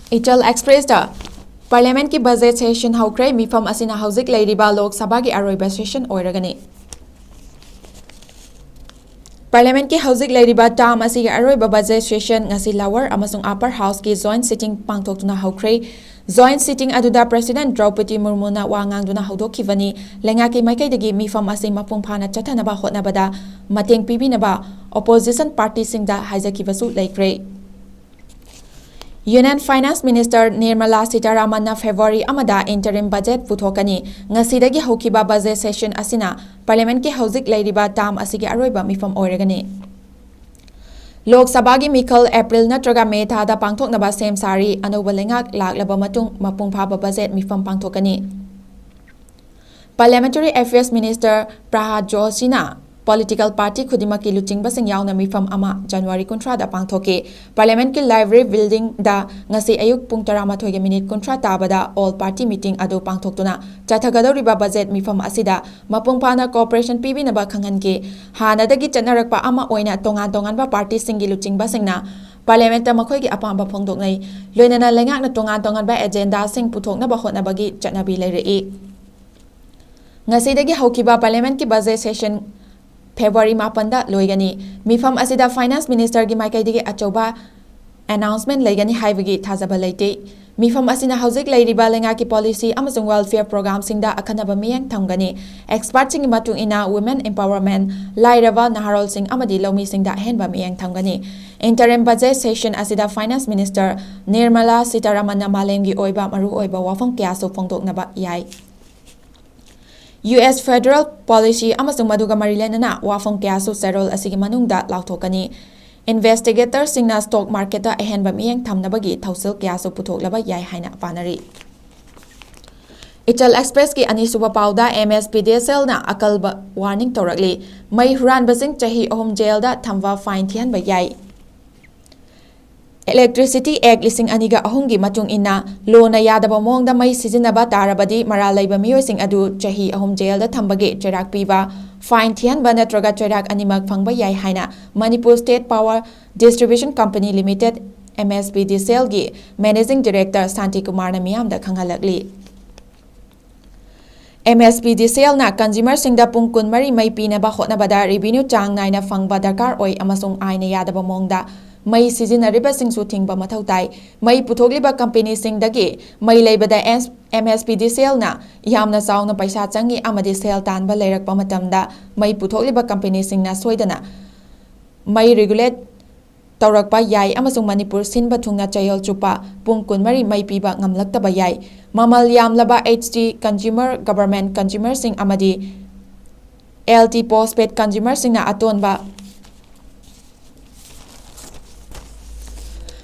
ꯏꯆꯜ Expressꯇ Parliamentꯀꯤ budget session ꯍꯧꯈ꯭ꯔꯦ꯫ ꯃꯤꯐꯝ ꯑꯁꯤꯅ ꯍꯧꯖꯤꯛ ꯂꯩꯔꯤꯕ ꯂꯣꯛ ꯁꯚꯥꯒꯤ ꯑꯔꯣꯏꯕ session ꯑꯣꯏꯔꯒꯅꯤ꯫ Parliamentꯀꯤ ꯍꯧꯖꯤꯛ ꯂꯩꯔꯤꯕ term ꯑꯁꯤꯒꯤ ꯑꯔꯣꯏꯕ budget session ꯉꯁꯤ Lower ꯑꯃꯁꯨꯡ Upper Houseꯀꯤ joint sitting ꯄꯥꯡꯊꯣꯛꯇꯨꯅ ꯍꯧꯈ꯭ꯔꯦ꯫ Joint sitting ꯑꯗꯨꯗ President ꯗ꯭ꯔꯧꯄꯗꯤ ꯃꯨꯔꯃꯨꯅ ꯋꯥ ꯉꯥꯡꯗꯨꯅ ꯍꯧꯗꯣꯛꯈꯤꯕꯅꯤ꯫ ꯂꯩꯉꯥꯛꯀꯤ ꯃꯥꯏꯀꯩꯗꯒꯤ ꯃꯤꯐꯝ ꯑꯁꯤ ꯃꯄꯨꯡ ꯐꯥꯅ ꯆꯠꯊꯅꯕ ꯍꯣꯠꯅꯕꯗ ꯃꯇꯦꯡ ꯄꯤꯕꯤꯅꯕ ꯑꯣꯄꯣꯖꯤꯁꯟ ꯄꯥꯔꯇꯤꯁꯤꯡꯗ ꯍꯥꯏꯖꯈꯤꯕꯁꯨ ꯂꯩꯈ꯭ꯔꯦ꯫ Union Finance Minister Nirmala Sitharamanꯅ February ꯑꯃꯗ interim budget ꯄꯨꯊꯣꯛꯀꯅꯤ꯫ ꯉꯁꯤꯗꯒꯤ ꯍꯧꯈꯤꯕ budget session ꯑꯁꯤꯅ Parliamentꯀꯤ ꯍꯧꯖꯤꯛ ꯂꯩꯔꯤꯕ term ꯑꯁꯤꯒꯤ ꯑꯔꯣꯏꯕ ꯃꯤꯐꯝ ꯑꯣꯏꯔꯒꯅꯤ꯫ ꯂꯣꯛ ꯁꯚꯥꯒꯤ ꯃꯤꯈꯜ April ꯅꯠꯇ꯭ꯔꯒ May ꯊꯥꯗ ꯄꯥꯡꯊꯣꯛꯅꯕ ꯁꯦꯝ ꯁꯥꯔꯤ꯫ ꯑꯅꯧꯕ ꯂꯩꯉꯥꯛ ꯂꯥꯛꯂꯕ ꯃꯇꯨꯡ ꯃꯄꯨꯡ ꯐꯥꯕ budget ꯃꯤꯐꯝ ꯄꯥꯡꯊꯣꯛꯀꯅꯤ꯫ Parliamentary Affairs Minister Prahad Joshiꯅ political party ꯈꯨꯗꯤꯡꯃꯛꯀꯤ ꯂꯨꯆꯤꯡꯕꯁꯤꯡ ꯌꯥꯎꯅ ꯃꯤꯐꯝ ꯑꯃ January ꯀꯨꯟꯊ꯭ꯔꯥꯗ ꯄꯥꯡꯊꯣꯛꯈꯤ꯫ Parliamentꯀꯤ Library Buildingꯗ ꯉꯁꯤ ꯑꯌꯨꯛ ꯄꯨꯡ ꯇꯔꯥꯃꯥꯊꯣꯏꯒꯤ minute ꯀꯨꯟꯊ꯭ꯔꯥ ꯇꯥꯕꯗ all party meeting ꯑꯗꯨ ꯄꯥꯡꯊꯣꯛꯇꯨꯅ ꯆꯠꯊꯒꯗꯧꯔꯤꯕ budget ꯃꯤꯐꯝ ꯑꯁꯤꯗ ꯃꯄꯨꯡ ꯐꯥꯅ cooperation ꯄꯤꯕꯤꯅꯕ ꯈꯪꯍꯟꯈꯤ꯫ ꯍꯥꯟꯅꯗꯒꯤ ꯆꯠꯅꯔꯛꯄ ꯑꯃ ꯑꯣꯏꯅ ꯇꯣꯉꯥꯟ ꯇꯣꯉꯥꯟꯕ partyꯁꯤꯡꯒꯤ ꯂꯨꯆꯤꯡꯕꯁꯤꯡꯅ Parliamentꯇ ꯃꯈꯣꯏꯒꯤ ꯑꯄꯥꯝꯕ ꯐꯣꯡꯗꯣꯛꯅꯩ꯫ ꯂꯣꯏꯅꯅ ꯂꯩꯉꯥꯛꯅ ꯇꯣꯉꯥꯟ ꯇꯣꯉꯥꯟꯕ agendaꯁꯤꯡ ꯄꯨꯊꯣꯛꯅꯕ ꯍꯣꯠꯅꯕꯒꯤ ꯆꯠꯅꯕꯤ ꯂꯩꯔꯛꯏ꯫ ꯉꯁꯤꯗꯒꯤ ꯍꯧꯈꯤꯕ Parliamentꯀꯤ budget session February ꯃꯥꯄꯟꯗ ꯂꯣꯏꯒꯅꯤ꯫ ꯃꯤꯐꯝ ꯑꯁꯤꯗ Finance Ministerꯒꯤ ꯃꯥꯏꯀꯩꯗꯒꯤ ꯑꯆꯧꯕ announcement ꯂꯩꯒꯅꯤ ꯍꯥꯏꯕꯒꯤ ꯊꯥꯖꯕ ꯂꯩꯇꯦ꯫ ꯃꯤꯐꯝ ꯑꯁꯤꯅ ꯍꯧꯖꯤꯛ ꯂꯩꯔꯤꯕ ꯂꯩꯉꯥꯛꯀꯤ policy ꯑꯃꯁꯨꯡ welfare programꯁꯤꯡꯗ ꯑꯈꯟꯅꯕ ꯃꯤꯠꯌꯦꯡ ꯊꯝꯒꯅꯤ꯫ Expertꯁꯤꯡꯒꯤ ꯃꯇꯨꯡ ꯏꯟꯅ women empowerment, ꯂꯥꯏꯔꯕ, ꯅꯍꯥꯔꯣꯜꯁꯤꯡ ꯑꯃꯗꯤ ꯂꯧꯃꯤꯁꯤꯡꯗ ꯑꯍꯦꯟꯕ ꯃꯤꯠꯌꯦꯡ ꯊꯝꯒꯅꯤ꯫ Interim budget session ꯑꯁꯤꯗ Finance Minister Nirmala Sitharamanꯅ ꯃꯥꯂꯦꯝꯒꯤ ꯑꯣꯏꯕ ꯃꯔꯨꯑꯣꯏꯕ ꯋꯥꯐꯝ ꯀꯌꯥꯁꯨ ꯐꯣꯡꯗꯣꯛꯅꯕ ꯌꯥꯏ꯫ US federal policy ꯑꯃꯁꯨꯡ ꯃꯗꯨꯒ ꯃꯔꯤ ꯂꯩꯅꯅ ꯋꯥꯐꯝ ꯀꯌꯥꯁꯨ ꯆꯦꯔꯣꯜ ꯑꯁꯤꯒꯤ ꯃꯅꯨꯡꯗ ꯂꯥꯎꯊꯣꯛꯀꯅꯤ꯫ Investigatorꯁꯤꯡꯅ stock marketꯇ ꯑꯍꯦꯟꯕ ꯃꯤꯠꯌꯦꯡ ꯊꯝꯅꯕꯒꯤ ꯊꯧꯁꯤꯜ ꯀꯌꯥꯁꯨ ꯄꯨꯊꯣꯛꯂꯕ ꯌꯥꯏ ꯍꯥꯏꯅ ꯄꯥꯅꯔꯤ꯫ ꯏꯆꯜ Expressꯀꯤ ꯑꯅꯤꯁꯨꯕ ꯄꯥꯎꯗ MSPDCLꯅ ꯑꯀꯜꯕ warning ꯇꯧꯔꯛꯂꯤ꯫ ꯃꯩ ꯍꯨꯔꯥꯟꯕꯁꯤꯡ ꯆꯍꯤ ꯑꯍꯨꯝ jailꯗ ꯊꯝꯕ fine ꯊꯤꯍꯟꯕ ꯌꯥꯏ꯫ Electricity Act ꯂꯤꯁꯤꯡ ꯑꯅꯤꯒ ꯑꯍꯨꯝꯒꯤ ꯃꯇꯨꯡ ꯏꯟꯅ ꯂꯣꯅ ꯌꯥꯗꯕ ꯃꯑꯣꯡꯗ ꯃꯩ ꯁꯤꯖꯤꯟꯅꯕ ꯇꯥꯔꯕꯗꯤ ꯃꯔꯥꯜ ꯂꯩꯕ ꯃꯤꯑꯣꯏꯁꯤꯡ ꯑꯗꯨ ꯆꯍꯤ ꯑꯍꯨꯝ jailꯗ ꯊꯝꯕꯒꯤ ꯆꯩꯔꯥꯛ ꯄꯤꯕ, fine ꯊꯤꯍꯟꯕ ꯅꯠꯇ꯭ꯔꯒ ꯆꯩꯔꯥꯛ ꯑꯅꯤꯃꯛ ꯐꯪꯕ ꯌꯥꯏ ꯍꯥꯏꯅ Manipur State Power Distribution Company Limited, MSPDCLꯒꯤ Managing Director ꯁꯥꯟꯇꯤ ꯀꯨꯃꯥꯔꯅ ꯃꯤꯌꯥꯝꯗ ꯈꯪꯍꯜꯂꯛꯂꯤ꯫ MSPDCLꯅ consumerꯁꯤꯡꯗ ꯄꯨꯡ ꯀꯨꯟꯃꯔꯤ ꯃꯩ ꯄꯤꯅꯕ ꯍꯣꯠꯅꯕꯗ revenue ꯆꯥꯡ ꯅꯥꯏꯅ ꯐꯪꯕ ꯗꯔꯀꯥꯔ ꯑꯣꯏ ꯑꯃꯁꯨꯡ ꯑꯥꯏꯟꯅ ꯌꯥꯗꯕ ꯃꯑꯣꯡꯗ ꯃꯩ ꯁꯤꯖꯤꯟꯅꯔꯤꯕꯁꯤꯡꯁꯨ ꯊꯤꯡꯕ ꯃꯊꯧ ꯇꯥꯏ꯫ ꯃꯩ ꯄꯨꯊꯣꯛꯂꯤꯕ companyꯁꯤꯡꯗꯒꯤ ꯃꯩ ꯂꯩꯕꯗ ꯑꯦꯁ-, MSPDCLꯅ ꯌꯥꯝꯅ ꯆꯥꯎꯅ ꯄꯩꯁꯥ ꯆꯪꯏ ꯑꯃꯗꯤ ꯁꯦꯜ ꯇꯥꯟꯕ ꯂꯩꯔꯛꯄ ꯃꯇꯝꯗ ꯃꯩ ꯄꯨꯊꯣꯛꯂꯤꯕ companyꯁꯤꯡꯅ ꯁꯣꯏꯗꯅ ꯃꯩ regulate ꯇꯧꯔꯛꯄ ꯌꯥꯏ ꯑꯃꯁꯨꯡ ꯃꯅꯤꯄꯨꯔ ꯁꯤꯟꯕ ꯊꯨꯡꯅ ꯆꯌꯣꯜ ꯆꯨꯞꯄ ꯄꯨꯡ ꯀꯨꯟꯃꯔꯤ ꯃꯩ ꯄꯤꯕ ꯉꯝꯂꯛꯇꯕ ꯌꯥꯏ꯫ ꯃꯃꯜ ꯌꯥꯝꯂꯕ H T consumer, government consumerꯁꯤꯡ ꯑꯃꯗꯤ L T postpaid consumerꯁꯤꯡꯅ ꯑꯇꯣꯟꯕ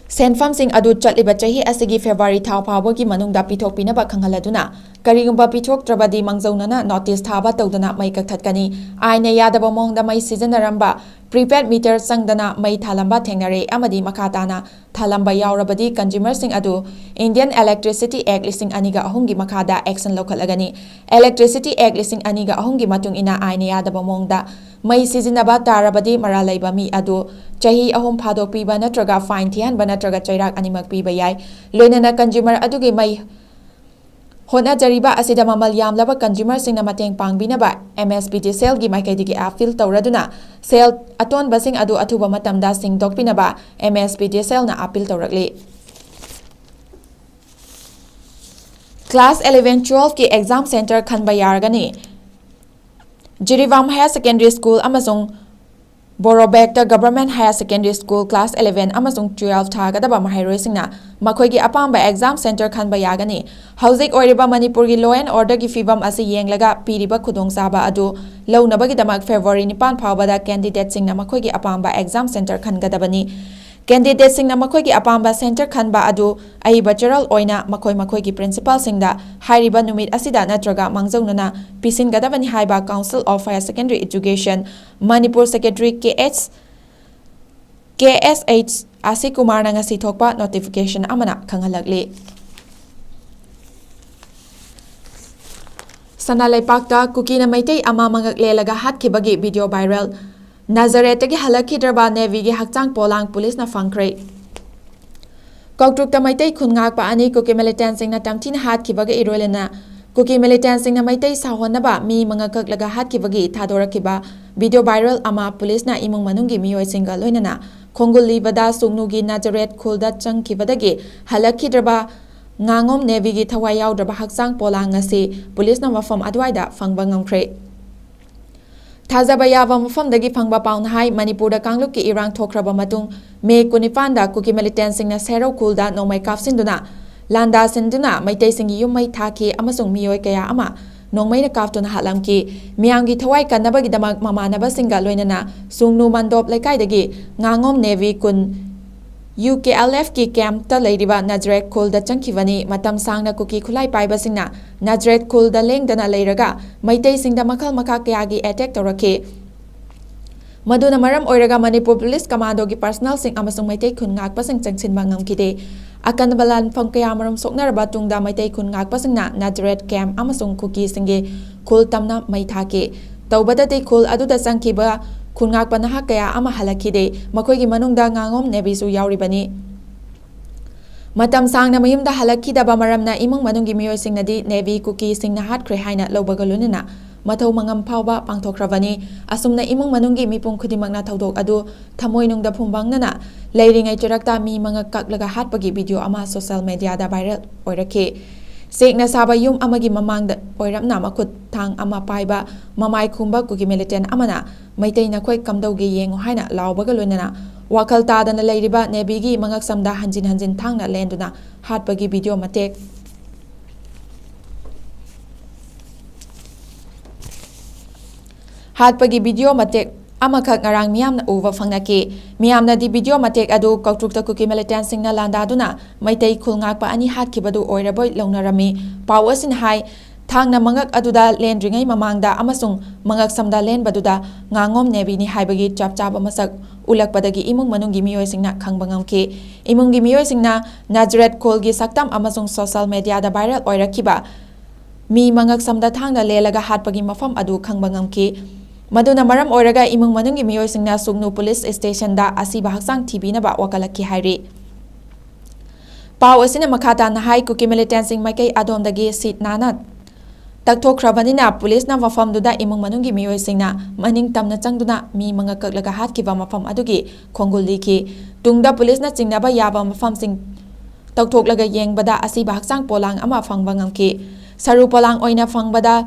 ꯁꯦꯟꯐꯝꯁꯤꯡ ꯑꯗꯨ ꯆꯠꯂꯤꯕ ꯆꯍꯤ ꯑꯁꯤꯒꯤ February ꯊꯥ ꯐꯥꯎꯕꯒꯤ ꯃꯅꯨꯡꯗ ꯄꯤꯊꯣꯛꯄꯤꯅꯕ ꯈꯪꯍꯜꯂꯗꯨꯅ, ꯀꯔꯤꯒꯨꯝꯕ ꯄꯤꯊꯣꯛꯇ꯭ꯔꯕꯗꯤ ꯃꯥꯡꯖꯧꯅꯅ notice ꯊꯥꯕ ꯇꯧꯗꯨꯅ ꯃꯩ ꯀꯛꯊꯠꯀꯅꯤ꯫ ꯑꯥꯏꯟꯅ ꯌꯥꯗꯕ ꯃꯑꯣꯡꯗ ꯃꯩ ꯁꯤꯖꯤꯟꯅꯔꯝꯕ prepaid meter ꯆꯪꯗꯅ ꯃꯩ ꯊꯥꯂꯝꯕ ꯊꯦꯡꯅꯔꯦ ꯑꯃꯗꯤ ꯃꯈꯥ ꯇꯥꯅ ꯊꯥꯂꯝꯕ ꯌꯥꯎꯔꯕꯗꯤ consumerꯁꯤꯡ ꯑꯗꯨ Indian Electricity Act ꯂꯤꯁꯤꯡ ꯑꯅꯤꯒ ꯑꯍꯨꯝꯒꯤ ꯃꯈꯥꯗ action ꯂꯧꯈꯠꯂꯒꯅꯤ꯫ Electricity Act ꯂꯤꯁꯤꯡ ꯑꯅꯤꯒ ꯑꯍꯨꯝꯒꯤ ꯃꯇꯨꯡ ꯏꯟꯅ ꯑꯥꯏꯟꯅ ꯌꯥꯗꯕ ꯃꯑꯣꯡꯗ ꯃꯩ ꯁꯤꯖꯤꯟꯅꯕ ꯇꯥꯔꯕꯗꯤ ꯃꯔꯥꯜ ꯂꯩꯕ ꯃꯤ ꯑꯗꯨ ꯆꯍꯤ ꯑꯍꯨꯝ ꯐꯥꯗꯣꯛ ꯄꯤꯕ ꯅꯠꯇ꯭ꯔꯒ fine ꯊꯤꯍꯟꯕ ꯅꯠꯇ꯭ꯔꯒ ꯆꯩꯔꯥꯛ ꯑꯅꯤꯃꯛ ꯄꯤꯕ ꯌꯥꯏ꯫ ꯂꯣꯏꯅꯅ consumer ꯑꯗꯨꯒꯤ ꯃꯩ ꯍꯣꯠꯅꯖꯔꯤꯕ ꯑꯁꯤꯗ ꯃꯃꯜ ꯌꯥꯝꯂꯕ consumerꯁꯤꯡꯅ ꯃꯇꯦꯡ ꯄꯥꯡꯕꯤꯅꯕ MSPDCLꯒꯤ ꯃꯥꯏꯀꯩꯗꯒꯤ appeal ꯇꯧꯔꯗꯨꯅ ꯁꯦꯜ ꯑꯇꯣꯟꯕꯁꯤꯡ ꯑꯗꯨ ꯑꯊꯨꯕ ꯃꯇꯝꯗ ꯁꯤꯡꯗꯣꯛꯄꯤꯅꯕ MSPDCLꯅ appeal ꯇꯧꯔꯛꯂꯤ꯫ Class eleven twelveꯀꯤ exam centre ꯈꯟꯕ ꯌꯥꯔꯒꯅꯤ꯫ ꯖꯤꯔꯤꯕꯥꯝ Higher Secondary School ꯑꯃꯁꯨꯡ ꯕꯣꯔꯣꯕꯦꯛꯇ Government Higher Secondary School class eleven ꯑꯃꯁꯨꯡ twelve ꯊꯥꯒꯗꯕ ꯃꯍꯩꯔꯣꯏꯁꯤꯡꯅ ꯃꯈꯣꯏꯒꯤ ꯑꯄꯥꯝꯕ exam centre ꯈꯟꯕ ꯌꯥꯒꯅꯤ꯫ ꯍꯧꯖꯤꯛ ꯑꯣꯏꯔꯤꯕ ꯃꯅꯤꯄꯨꯔꯒꯤ law and orderꯒꯤ ꯐꯤꯕꯝ ꯑꯁꯤ ꯌꯦꯡꯂꯒ ꯄꯤꯔꯤꯕ ꯈꯨꯗꯣꯡꯆꯥꯕ ꯑꯗꯨ ꯂꯧꯅꯕꯒꯤꯗꯃꯛ February ꯅꯤꯄꯥꯟ ꯐꯥꯎꯕꯗ candidateꯁꯤꯡꯅ ꯃꯈꯣꯏꯒꯤ ꯑꯄꯥꯝꯕ exam centre ꯈꯟꯒꯗꯕꯅꯤ꯫ Candidateꯁꯤꯡꯅ ꯃꯈꯣꯏꯒꯤ ꯑꯄꯥꯝꯕ centre ꯈꯟꯕ ꯑꯗꯨ ꯑꯏꯕ ꯆꯦꯔꯣꯜ ꯑꯣꯏꯅ ꯃꯈꯣꯏ ꯃꯈꯣꯏꯒꯤ principalꯁꯤꯡꯗ ꯍꯥꯏꯔꯤꯕ ꯅꯨꯃꯤꯠ ꯑꯁꯤꯗ ꯅꯠꯇ꯭ꯔꯒ ꯃꯥꯡꯖꯧꯅꯅ ꯄꯤꯁꯤꯟꯒꯗꯕꯅꯤ ꯍꯥꯏꯕ Council of Higher Secondary Education, Manipur Secretary K H, K S H ꯑꯁꯤ ꯀꯨꯃꯥꯔꯅ ꯉꯁꯤ ꯊꯣꯛꯄ notification ꯑꯃꯅ ꯈꯪꯍꯜꯂꯛꯂꯤ꯫ ꯁꯅꯥ ꯂꯩꯄꯥꯛꯇ ꯀꯨꯀꯤꯅ ꯃꯩꯇꯩ ꯑꯃ ꯃꯉꯛ ꯂꯦꯜꯂꯒ ꯍꯥꯠꯈꯤꯕꯒꯤ video viral꯫ ꯅꯥꯖꯔꯦꯠꯇꯒꯤ ꯍꯜꯂꯛꯈꯤꯗ꯭ꯔꯕ ꯅꯦꯚꯤꯒꯤ ꯍꯛꯆꯥꯡ ꯄꯣꯂꯥꯡ ꯄꯨꯂꯤꯁꯅ ꯐꯪꯈ꯭ꯔꯦ꯫ ꯀꯧꯇ꯭ꯔꯨꯛꯇ ꯃꯩꯇꯩ ꯈꯨꯟ ꯉꯥꯛꯄ ꯑꯅꯤ ꯀꯨꯀꯤ militantꯁꯤꯡꯅ ꯇꯝꯊꯤꯅ ꯍꯥꯠꯈꯤꯕꯒ ꯏꯔꯣꯏ ꯂꯣꯏꯅꯅ ꯀꯨꯀꯤ militantꯁꯤꯡꯅ ꯃꯩꯇꯩ ꯁꯥꯎꯍꯟꯅꯕ ꯃꯤ ꯃꯉꯛ ꯀꯛꯂꯒ ꯍꯥꯠꯈꯤꯕꯒꯤ ꯊꯥꯗꯣꯔꯛꯈꯤꯕ video viral ꯑꯃ ꯄꯨꯂꯤꯁꯅ ꯏꯃꯨꯡ ꯃꯅꯨꯡꯒꯤ ꯃꯤꯑꯣꯏꯁꯤꯡꯒ ꯂꯣꯏꯅꯅ ꯈꯣꯡꯒꯨꯜ ꯂꯤꯕꯗ ꯁꯨꯡꯅꯨꯒꯤ ꯅꯥꯖꯔꯦꯠ ꯈꯨꯜꯗ ꯆꯪꯈꯤꯕꯗꯒꯤ ꯍꯜꯂꯛꯈꯤꯗ꯭ꯔꯕ ꯉꯥꯉꯣꯝ ꯅꯦꯚꯤꯒꯤ ꯊꯋꯥꯏ ꯌꯥꯎꯗ꯭ꯔꯕ ꯍꯛꯆꯥꯡ ꯄꯣꯂꯥꯡ ꯑꯁꯤ ꯄꯨꯂꯤꯁꯅ ꯃꯐꯝ ꯑꯗꯨꯋꯥꯏꯗ ꯐꯪꯕ ꯉꯝꯈ꯭ꯔꯦ꯫ ꯊꯥꯖꯕ ꯌꯥꯕ ꯃꯐꯝꯗꯒꯤ ꯐꯪꯕ ꯄꯥꯎꯅ ꯍꯥꯏ, ꯃꯅꯤꯄꯨꯔꯗ ꯀꯥꯡꯂꯨꯞꯀꯤ ꯏꯔꯥꯡ ꯊꯣꯛꯈ꯭ꯔꯕ ꯃꯇꯨꯡ ꯃꯦ ꯀꯨꯟꯅꯤꯄꯥꯟꯗ ꯀꯨꯀꯤ ꯃꯤꯂꯤꯇꯦꯟꯁꯤꯡꯅ ꯁꯦꯔꯧ ꯈꯨꯜꯗ ꯅꯣꯡꯃꯩ ꯀꯥꯞꯁꯤꯟꯗꯨꯅ, ꯂꯥꯟꯗꯥꯁꯤꯟꯗꯨꯅ ꯃꯩꯇꯩꯁꯤꯡꯒꯤ ꯌꯨꯝ ꯃꯩ ꯊꯥꯈꯤ ꯑꯃꯁꯨꯡ ꯃꯤꯑꯣꯏ ꯀꯌꯥ ꯑꯃ ꯅꯣꯡꯃꯩꯅ ꯀꯥꯞꯇꯨꯅ ꯍꯥꯠꯂꯝꯈꯤ꯫ ꯃꯤꯌꯥꯝꯒꯤ ꯊꯋꯥꯏ ꯀꯟꯅꯕꯒꯤꯗꯃꯛ ꯃꯃꯥꯟꯅꯕꯁꯤꯡꯒ ꯂꯣꯏꯅꯅ ꯁꯨꯡꯅꯨ ꯃꯟꯗꯣꯞ ꯂꯩꯀꯥꯏꯗꯒꯤ ꯉꯥꯉꯣꯝ ꯅꯦꯚꯤ ꯀꯨꯟ ꯌꯨ ꯀꯦ ꯑꯦꯜ ꯑꯦꯐꯀꯤ ꯀꯦꯝꯞꯇ ꯂꯩꯔꯤꯕ ꯅꯖꯔꯦꯠ ꯈꯨꯜꯗ ꯆꯪꯈꯤꯕꯅꯤ꯫ ꯃꯇꯝ ꯁꯥꯡꯅ ꯀꯨꯀꯤ ꯈꯨꯠꯂꯥꯏ ꯄꯥꯏꯕꯁꯤꯡꯅ ꯅꯖꯔꯦꯠ ꯈꯨꯜꯗ ꯂꯦꯡꯗꯅ ꯂꯩꯔꯒ ꯃꯩꯇꯩꯁꯤꯡꯗ ꯃꯈꯜ ꯃꯈꯥ ꯀꯌꯥꯒꯤ ꯑꯦꯇꯦꯛ ꯇꯧꯔꯛꯈꯤ꯫ ꯃꯗꯨꯅ ꯃꯔꯝ ꯑꯣꯏꯔꯒ ꯃꯅꯤꯄꯨꯔ ꯄꯨꯂꯤꯁ ꯀꯃꯥꯟꯗꯣꯒꯤ ꯄꯔꯁꯅꯦꯜꯁꯤꯡ ꯑꯃꯁꯨꯡ ꯃꯩꯇꯩ ꯈꯨꯟ ꯉꯥꯛꯄꯁꯤꯡ ꯆꯪꯁꯤꯟꯕ ꯉꯝꯈꯤꯗꯦ꯫ ꯑꯀꯟꯕ ꯂꯥꯟꯐꯝ ꯀꯌꯥꯃꯔꯨꯝ ꯁꯣꯛꯅꯔꯕ ꯇꯨꯡꯗ ꯃꯩꯇꯩ ꯈꯨꯟ ꯉꯥꯛꯄꯁꯤꯡꯅ ꯅꯖꯔꯦꯠ ꯀꯦꯝꯞ ꯑꯃꯁꯨꯡ ꯀꯨꯀꯤꯁꯤꯡꯒꯤ ꯈꯨꯜ ꯇꯝꯅ ꯃꯩ ꯊꯥꯈꯤ꯫ ꯇꯧꯕꯗꯗꯤ ꯈꯨꯜ ꯑꯗꯨꯗ ꯆꯪꯈꯤꯕ ꯈꯨꯟ ꯉꯥꯛꯄ ꯅꯍꯥ ꯀꯌꯥ ꯑꯃ ꯍꯜꯂꯛꯈꯤꯗꯦ꯫ ꯃꯈꯣꯏꯒꯤ ꯃꯅꯨꯡꯗ ꯉꯥꯉꯣꯝ ꯅꯦꯕꯤꯁꯨ ꯌꯥꯎꯔꯤꯕꯅꯤ꯫ ꯃꯇꯝ ꯁꯥꯡꯅ ꯃꯌꯨꯝꯗ ꯍꯜꯂꯛꯈꯤꯗꯕ ꯃꯔꯝꯅ ꯏꯃꯨꯡ ꯃꯅꯨꯡꯒꯤ ꯃꯤꯑꯣꯏꯁꯤꯡꯅꯗꯤ ꯅꯦꯚꯤ ꯀꯨꯀꯤꯁꯤꯡꯅ ꯍꯥꯠꯈ꯭ꯔꯦ ꯍꯥꯏꯅ ꯂꯧꯕꯒ ꯂꯣꯏꯅꯅ ꯃꯊꯧ ꯃꯉꯝ ꯐꯥꯎꯕ ꯄꯥꯡꯊꯣꯛꯈ꯭ꯔꯕꯅꯤ꯫ ꯑꯁꯨꯝꯅ ꯏꯃꯨꯡ ꯃꯅꯨꯡꯒꯤ ꯃꯤꯄꯨꯝ ꯈꯨꯗꯤꯡꯃꯛꯅ ꯊꯧꯗꯣꯛ ꯑꯗꯨ ꯊꯃꯣꯏꯅꯨꯡꯗ ꯐꯨꯝꯕꯪꯅꯅ ꯂꯩꯔꯤꯉꯩ ꯆꯔꯛꯇ ꯃꯤ ꯃꯉꯛ ꯀꯛꯂꯒ ꯍꯥꯠꯄꯒꯤ ꯚꯤꯗꯤꯑꯣ ꯑꯃ ꯁꯣꯁꯦꯜ ꯃꯦꯗꯤꯌꯥꯗ ꯚꯥꯏꯔꯦꯜ ꯑꯣꯏꯔꯛꯈꯤ꯫ ꯆꯦꯛꯅ ꯁꯥꯕ ꯌꯨꯝ ꯑꯃꯒꯤ ꯃꯃꯥꯡꯗ ꯑꯣꯏꯔꯞꯅ ꯃꯈꯨꯠ ꯊꯥꯡ ꯑꯃ ꯄꯥꯏꯕ ꯃꯃꯥꯏ ꯈꯨꯝꯕ ꯀꯨꯀꯤ ꯃꯤꯂꯤꯇꯦꯟ ꯑꯃꯅ "ꯃꯩꯇꯩ ꯅꯈꯣꯏ ꯀꯝꯗꯧꯒꯦ ꯌꯦꯡꯉꯨ" ꯍꯥꯏꯅ ꯂꯥꯎꯕꯒ ꯂꯣꯏꯅꯅ ꯋꯥꯈꯜ ꯇꯥꯗꯅ ꯂꯩꯔꯤꯕ ꯅꯦꯚꯤꯒꯤ ꯃꯉꯛꯁꯝꯗ ꯍꯟꯖꯤꯟ ꯍꯟꯖꯤꯟ ꯊꯥꯡꯅ ꯂꯦꯟꯗꯨꯅ ꯍꯥꯠꯄꯒꯤ ꯚꯤꯗꯤꯑꯣ ꯃꯇꯦꯛ ꯍꯥꯠꯄꯒꯤ ꯚꯤꯗꯤꯑꯣ ꯃꯇꯦꯛ ꯑꯃꯈꯛ ꯉꯔꯥꯡ ꯃꯤꯌꯥꯝꯅ ꯎꯕ ꯐꯪꯅꯈꯤ꯫ ꯃꯤꯌꯥꯝꯅꯗꯤ ꯚꯤꯗꯤꯑꯣ ꯃꯇꯦꯛ ꯑꯗꯨ ꯀꯧꯇ꯭ꯔꯨꯛꯇ ꯀꯨꯀꯤ ꯃꯤꯂꯤꯇꯦꯟꯁꯤꯡꯅ ꯂꯥꯟꯗꯥꯗꯨꯅ ꯃꯩꯇꯩ ꯈꯨꯜ ꯉꯥꯛꯄ ꯑꯅꯤ ꯍꯥꯠꯈꯤꯕꯗꯨ ꯑꯣꯏꯔꯕꯣꯏ ꯂꯧꯅꯔꯝꯃꯤ꯫ ꯄꯥꯎ ꯑꯁꯤꯅ ꯍꯥꯏ, ꯊꯥꯡꯅ ꯃꯉꯛ ꯑꯗꯨꯗ ꯂꯦꯟꯗ꯭ꯔꯤꯉꯩ ꯃꯃꯥꯡꯗ ꯑꯃꯁꯨꯡ ꯃꯉꯛ ꯁꯝꯗ ꯂꯦꯟꯕꯗꯨꯗ ꯉꯥꯉꯣꯝ ꯅꯦꯚꯤꯅꯤ ꯍꯥꯏꯕꯒꯤ ꯆꯞ ꯆꯥꯕ ꯃꯁꯛ ꯎꯠꯂꯛꯄꯗꯒꯤ ꯏꯃꯨꯡ ꯃꯅꯨꯡꯒꯤ ꯃꯤꯑꯣꯏꯁꯤꯡꯅ ꯈꯪꯕ ꯉꯝꯈꯤ꯫ ꯏꯃꯨꯡꯒꯤ ꯃꯤꯑꯣꯏꯁꯤꯡꯅ ꯅꯖꯔꯦꯠ ꯈꯨꯜꯒꯤ ꯁꯛꯇꯝ ꯑꯃꯁꯨꯡ ꯁꯣꯁꯦꯜ ꯃꯦꯗꯤꯌꯥꯗ ꯚꯥꯏꯔꯦꯜ ꯑꯣꯏꯔꯛꯈꯤꯕ ꯃꯤ ꯃꯉꯛ ꯁꯝꯗ ꯊꯥꯡꯅ ꯂꯦꯜꯂꯒ ꯍꯥꯠꯄꯒꯤ ꯃꯐꯝ ꯑꯗꯨ ꯈꯪꯕ ꯉꯝꯈꯤ꯫ ꯃꯗꯨꯅ ꯃꯔꯝ ꯑꯣꯏꯔꯒ ꯏꯃꯨꯡ ꯃꯅꯨꯡꯒꯤ ꯃꯤꯑꯣꯏꯁꯤꯡꯅ ꯁꯨꯡꯅꯨ ꯄꯨꯂꯤꯁ ꯁ꯭ꯇꯦꯁꯟꯗ ꯑꯁꯤꯕ ꯍꯛꯆꯥꯡ ꯊꯤꯕꯤꯅꯕ ꯋꯥꯀꯠꯂꯛꯈꯤ ꯍꯥꯏꯔꯤ꯫ ꯄꯥꯎ ꯑꯁꯤꯅ ꯃꯈꯥ ꯇꯥꯅ ꯍꯥꯏ, ꯀꯨꯀꯤ ꯃꯤꯂꯤꯇꯦꯟꯁꯤꯡ ꯃꯥꯏꯀꯩ ꯑꯗꯣꯝꯗꯒꯤ ꯁꯤꯠ ꯅꯥꯟꯅ ꯇꯛꯊꯣꯛꯈ꯭ꯔꯕꯅꯤꯅ ꯄꯨꯂꯤꯁꯅ ꯃꯐꯝꯗꯨꯗ ꯏꯃꯨꯡ ꯃꯅꯨꯡꯒꯤ ꯃꯤꯑꯣꯏꯁꯤꯡꯅ ꯃꯅꯤꯡ ꯇꯝꯅ ꯆꯪꯗꯨꯅ ꯃꯤ ꯃꯉꯛ ꯀꯛꯂꯒ ꯍꯥꯠꯈꯤꯕ ꯃꯐꯝ ꯑꯗꯨꯒꯤ ꯈꯣꯡꯒꯨꯜ ꯂꯤꯈꯤ꯫ ꯇꯨꯡꯗ ꯄꯨꯂꯤꯁꯅ ꯆꯤꯡꯅꯕ ꯌꯥꯕ ꯃꯐꯝꯁꯤꯡ ꯇꯧꯊꯣꯛꯂꯒ ꯌꯦꯡꯕꯗ ꯑꯁꯤꯕ ꯍꯛꯆꯥꯡ ꯄꯣꯂꯥꯡ ꯑꯃ ꯐꯪꯕ ꯉꯝꯈꯤ꯫ ꯁꯔꯨ ꯄꯣꯂꯥꯡ ꯑꯣꯏꯅ ꯐꯪꯕꯗ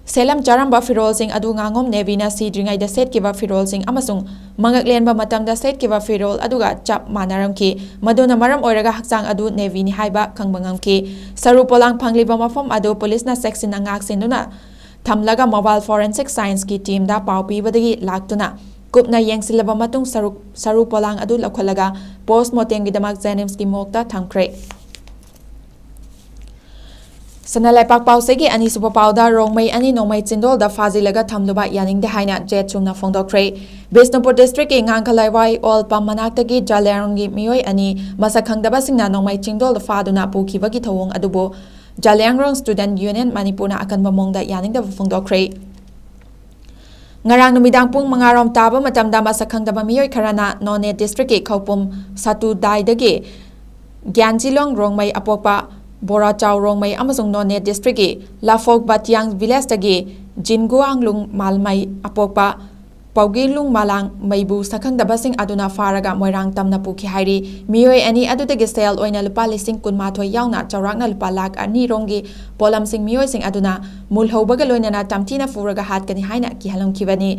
ꯁꯦꯠꯂꯝ ꯆꯥꯔꯝꯕ ꯐꯤꯔꯣꯜꯁꯤꯡ ꯑꯗꯨ ꯉꯥꯉꯣꯝ ꯅꯦꯚꯤꯅ ꯁꯤꯗ꯭ꯔꯤꯉꯩꯗ ꯁꯦꯠꯈꯤꯕ ꯐꯤꯔꯣꯜꯁꯤꯡ ꯑꯃꯁꯨꯡ ꯃꯉꯛ ꯂꯦꯟꯕ ꯃꯇꯝꯗ ꯁꯦꯠꯈꯤꯕ ꯐꯤꯔꯣꯜ ꯑꯗꯨꯒ ꯆꯞ ꯃꯥꯟꯅꯔꯝꯈꯤ꯫ ꯃꯗꯨꯅ ꯃꯔꯝ ꯑꯣꯏꯔꯒ ꯍꯛꯆꯥꯡ ꯑꯗꯨ ꯅꯦꯚꯤꯅꯤ ꯍꯥꯏꯕ ꯈꯪꯕ ꯉꯝꯈꯤ꯫ ꯁꯔꯨ ꯄꯣꯂꯥꯡ ꯐꯪꯂꯤꯕ ꯃꯐꯝ ꯑꯗꯨ ꯄꯨꯂꯤꯁꯅ ꯆꯦꯛꯁꯤꯟꯅ ꯉꯥꯛꯁꯦꯟꯗꯨꯅ ꯊꯝꯂꯒ mobile forensic scienceꯀꯤ teamꯗ ꯄꯥꯎ ꯄꯤꯕꯗꯒꯤ ꯂꯥꯛꯇꯨꯅ ꯀꯨꯞꯅ ꯌꯦꯡꯁꯤꯜꯂꯕ ꯃꯇꯨꯡ ꯁꯔꯨꯛ-, ꯁꯔꯨ ꯄꯣꯂꯥꯡ ꯑꯗꯨ ꯂꯧꯈꯠꯂꯒ postmortemꯒꯤꯗꯃꯛ JNIMSꯀꯤ morgueꯇ ꯊꯝꯈ꯭ꯔꯦ꯫ ꯁꯅꯥ ꯂꯩꯄꯥꯛ ꯄꯥꯎꯆꯦꯒꯤ ꯑꯅꯤꯁꯨꯕ ꯄꯥꯎꯗ ꯔꯣꯡꯃꯩ ꯑꯅꯤ ꯅꯣꯡꯃꯩ ꯆꯤꯟꯗꯣꯜꯗ ꯐꯥꯖꯤꯜꯂꯒ ꯊꯝꯂꯨꯕ ꯌꯥꯅꯤꯡꯗꯦ ꯍꯥꯏꯅ ꯖꯦꯠ ꯁꯨꯡꯅ ꯐꯣꯡꯗꯣꯛꯈ꯭ꯔꯦ꯫ ꯕꯤꯁꯅꯨꯄꯨꯔ districtꯀꯤ ꯉꯥꯡꯈꯂꯥꯏꯋꯥꯏ ꯑꯣꯜ ꯄꯝ ꯃꯅꯥꯛꯇꯒꯤ ꯖꯥꯂꯤꯌꯥꯡꯔꯣꯡꯒꯤ ꯃꯤꯑꯣꯏ ꯑꯅꯤ ꯃꯁꯛ ꯈꯪꯗꯕꯁꯤꯡꯅ ꯅꯣꯡꯃꯩ ꯆꯤꯡꯗꯣꯜꯗ ꯐꯥꯗꯨꯅ ꯄꯨꯈꯤꯕꯒꯤ ꯊꯧꯑꯣꯡ ꯑꯗꯨꯕꯨ ꯖꯥꯂꯤꯌꯥꯡꯔꯣꯡ Student Union ꯃꯅꯤꯄꯨꯔꯅ ꯑꯀꯟꯕ ꯃꯑꯣꯡꯗ ꯌꯥꯅꯤꯡꯗꯕ ꯐꯣꯡꯗꯣꯛꯈ꯭ꯔꯦ꯫ ꯉꯔꯥꯡ ꯅꯨꯃꯤꯗꯥꯡ ꯄꯨꯡ ꯃꯉꯥ ꯔꯣꯝ ꯇꯥꯕ ꯃꯇꯝꯗ ꯃꯁꯛ ꯈꯪꯗꯕ ꯃꯤꯑꯣꯏ ꯈꯔꯅ ꯅꯣꯅꯦ districtꯀꯤ ꯈꯧꯄꯨꯝ ꯁꯥꯇꯨꯗꯥꯏꯗꯒꯤ ꯒ꯭ꯌꯥꯟꯖꯤꯂꯣꯡ ꯔꯣꯡꯃꯩ ꯑꯄꯣꯛꯄ ꯕꯣꯔꯥꯆꯥꯎ ꯔꯣꯡꯃꯩ ꯑꯃꯁꯨꯡ ꯅꯣꯅꯦ districtꯀꯤ ꯂꯥꯐꯣꯛ ꯕꯥꯇꯤꯌꯥꯡ villageꯇꯒꯤ ꯖꯤꯟꯒꯨꯋꯥꯡꯂꯨꯡ ꯃꯥꯜꯃꯩ ꯑꯄꯣꯛꯄ ꯄꯥꯎꯒꯤꯂꯨꯡ ꯃꯥꯂꯥꯡ ꯃꯩꯕꯨ ꯁꯛꯈꯪꯗꯕꯁꯤꯡ ꯑꯗꯨꯅ ꯐꯥꯔꯒ ꯃꯣꯏꯔꯥꯡ ꯇꯝꯅ ꯄꯨꯈꯤ ꯍꯥꯏꯔꯤ꯫ ꯃꯤꯑꯣꯏ ꯑꯅꯤ ꯑꯗꯨꯗꯒꯤ ꯁꯦꯜ ꯑꯣꯏꯅ ꯂꯨꯄꯥ ꯂꯤꯁꯤꯡ ꯀꯨꯟꯃꯥꯊꯣꯏ ꯌꯥꯎꯅ ꯆꯥꯎꯔꯥꯛꯅ ꯂꯨꯄꯥ ꯂꯥꯈ ꯑꯅꯤ ꯔꯣꯝꯒꯤ ꯄꯣꯠꯂꯝꯁꯤꯡ ꯃꯤꯑꯣꯏꯁꯤꯡ ꯑꯗꯨꯅ ꯃꯨꯜꯍꯧꯕꯒ ꯂꯣꯏꯅꯅ ꯇꯝꯊꯤꯅ ꯐꯨꯔꯒ ꯍꯥꯠꯀꯅꯤ ꯍꯥꯏꯅ ꯀꯤꯍꯜꯂꯝꯈꯤꯕꯅꯤ꯫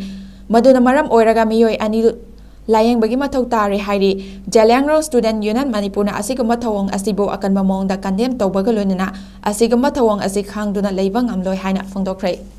ꯃꯗꯨꯅ ꯃꯔꯝ ꯑꯣꯏꯔꯒ ꯃꯤꯑꯣꯏ ꯑꯅꯤ ꯂꯥꯌꯦꯡꯕꯒꯤ ꯃꯊꯧ ꯇꯥꯔꯦ ꯍꯥꯏꯔꯤ꯫ ꯖꯥꯂꯤꯌꯥꯡꯔꯣꯡ Student Union ꯃꯅꯤꯄꯨꯔꯅ ꯑꯁꯤꯒꯨꯝꯕ ꯊꯧꯑꯣꯡ ꯑꯁꯤꯕꯨ ꯑꯀꯟꯕ ꯃꯑꯣꯡꯗ condemn ꯇꯧꯕꯒ ꯂꯣꯏꯅꯅ ꯑꯁꯤꯒꯨꯝꯕ ꯊꯧꯑꯣꯡ ꯑꯁꯤ ꯈꯥꯡꯗꯨꯅ ꯂꯩꯕ ꯉꯝꯂꯣꯏ ꯍꯥꯏꯅ ꯐꯣꯡꯗꯣꯛꯈ꯭ꯔꯦ꯫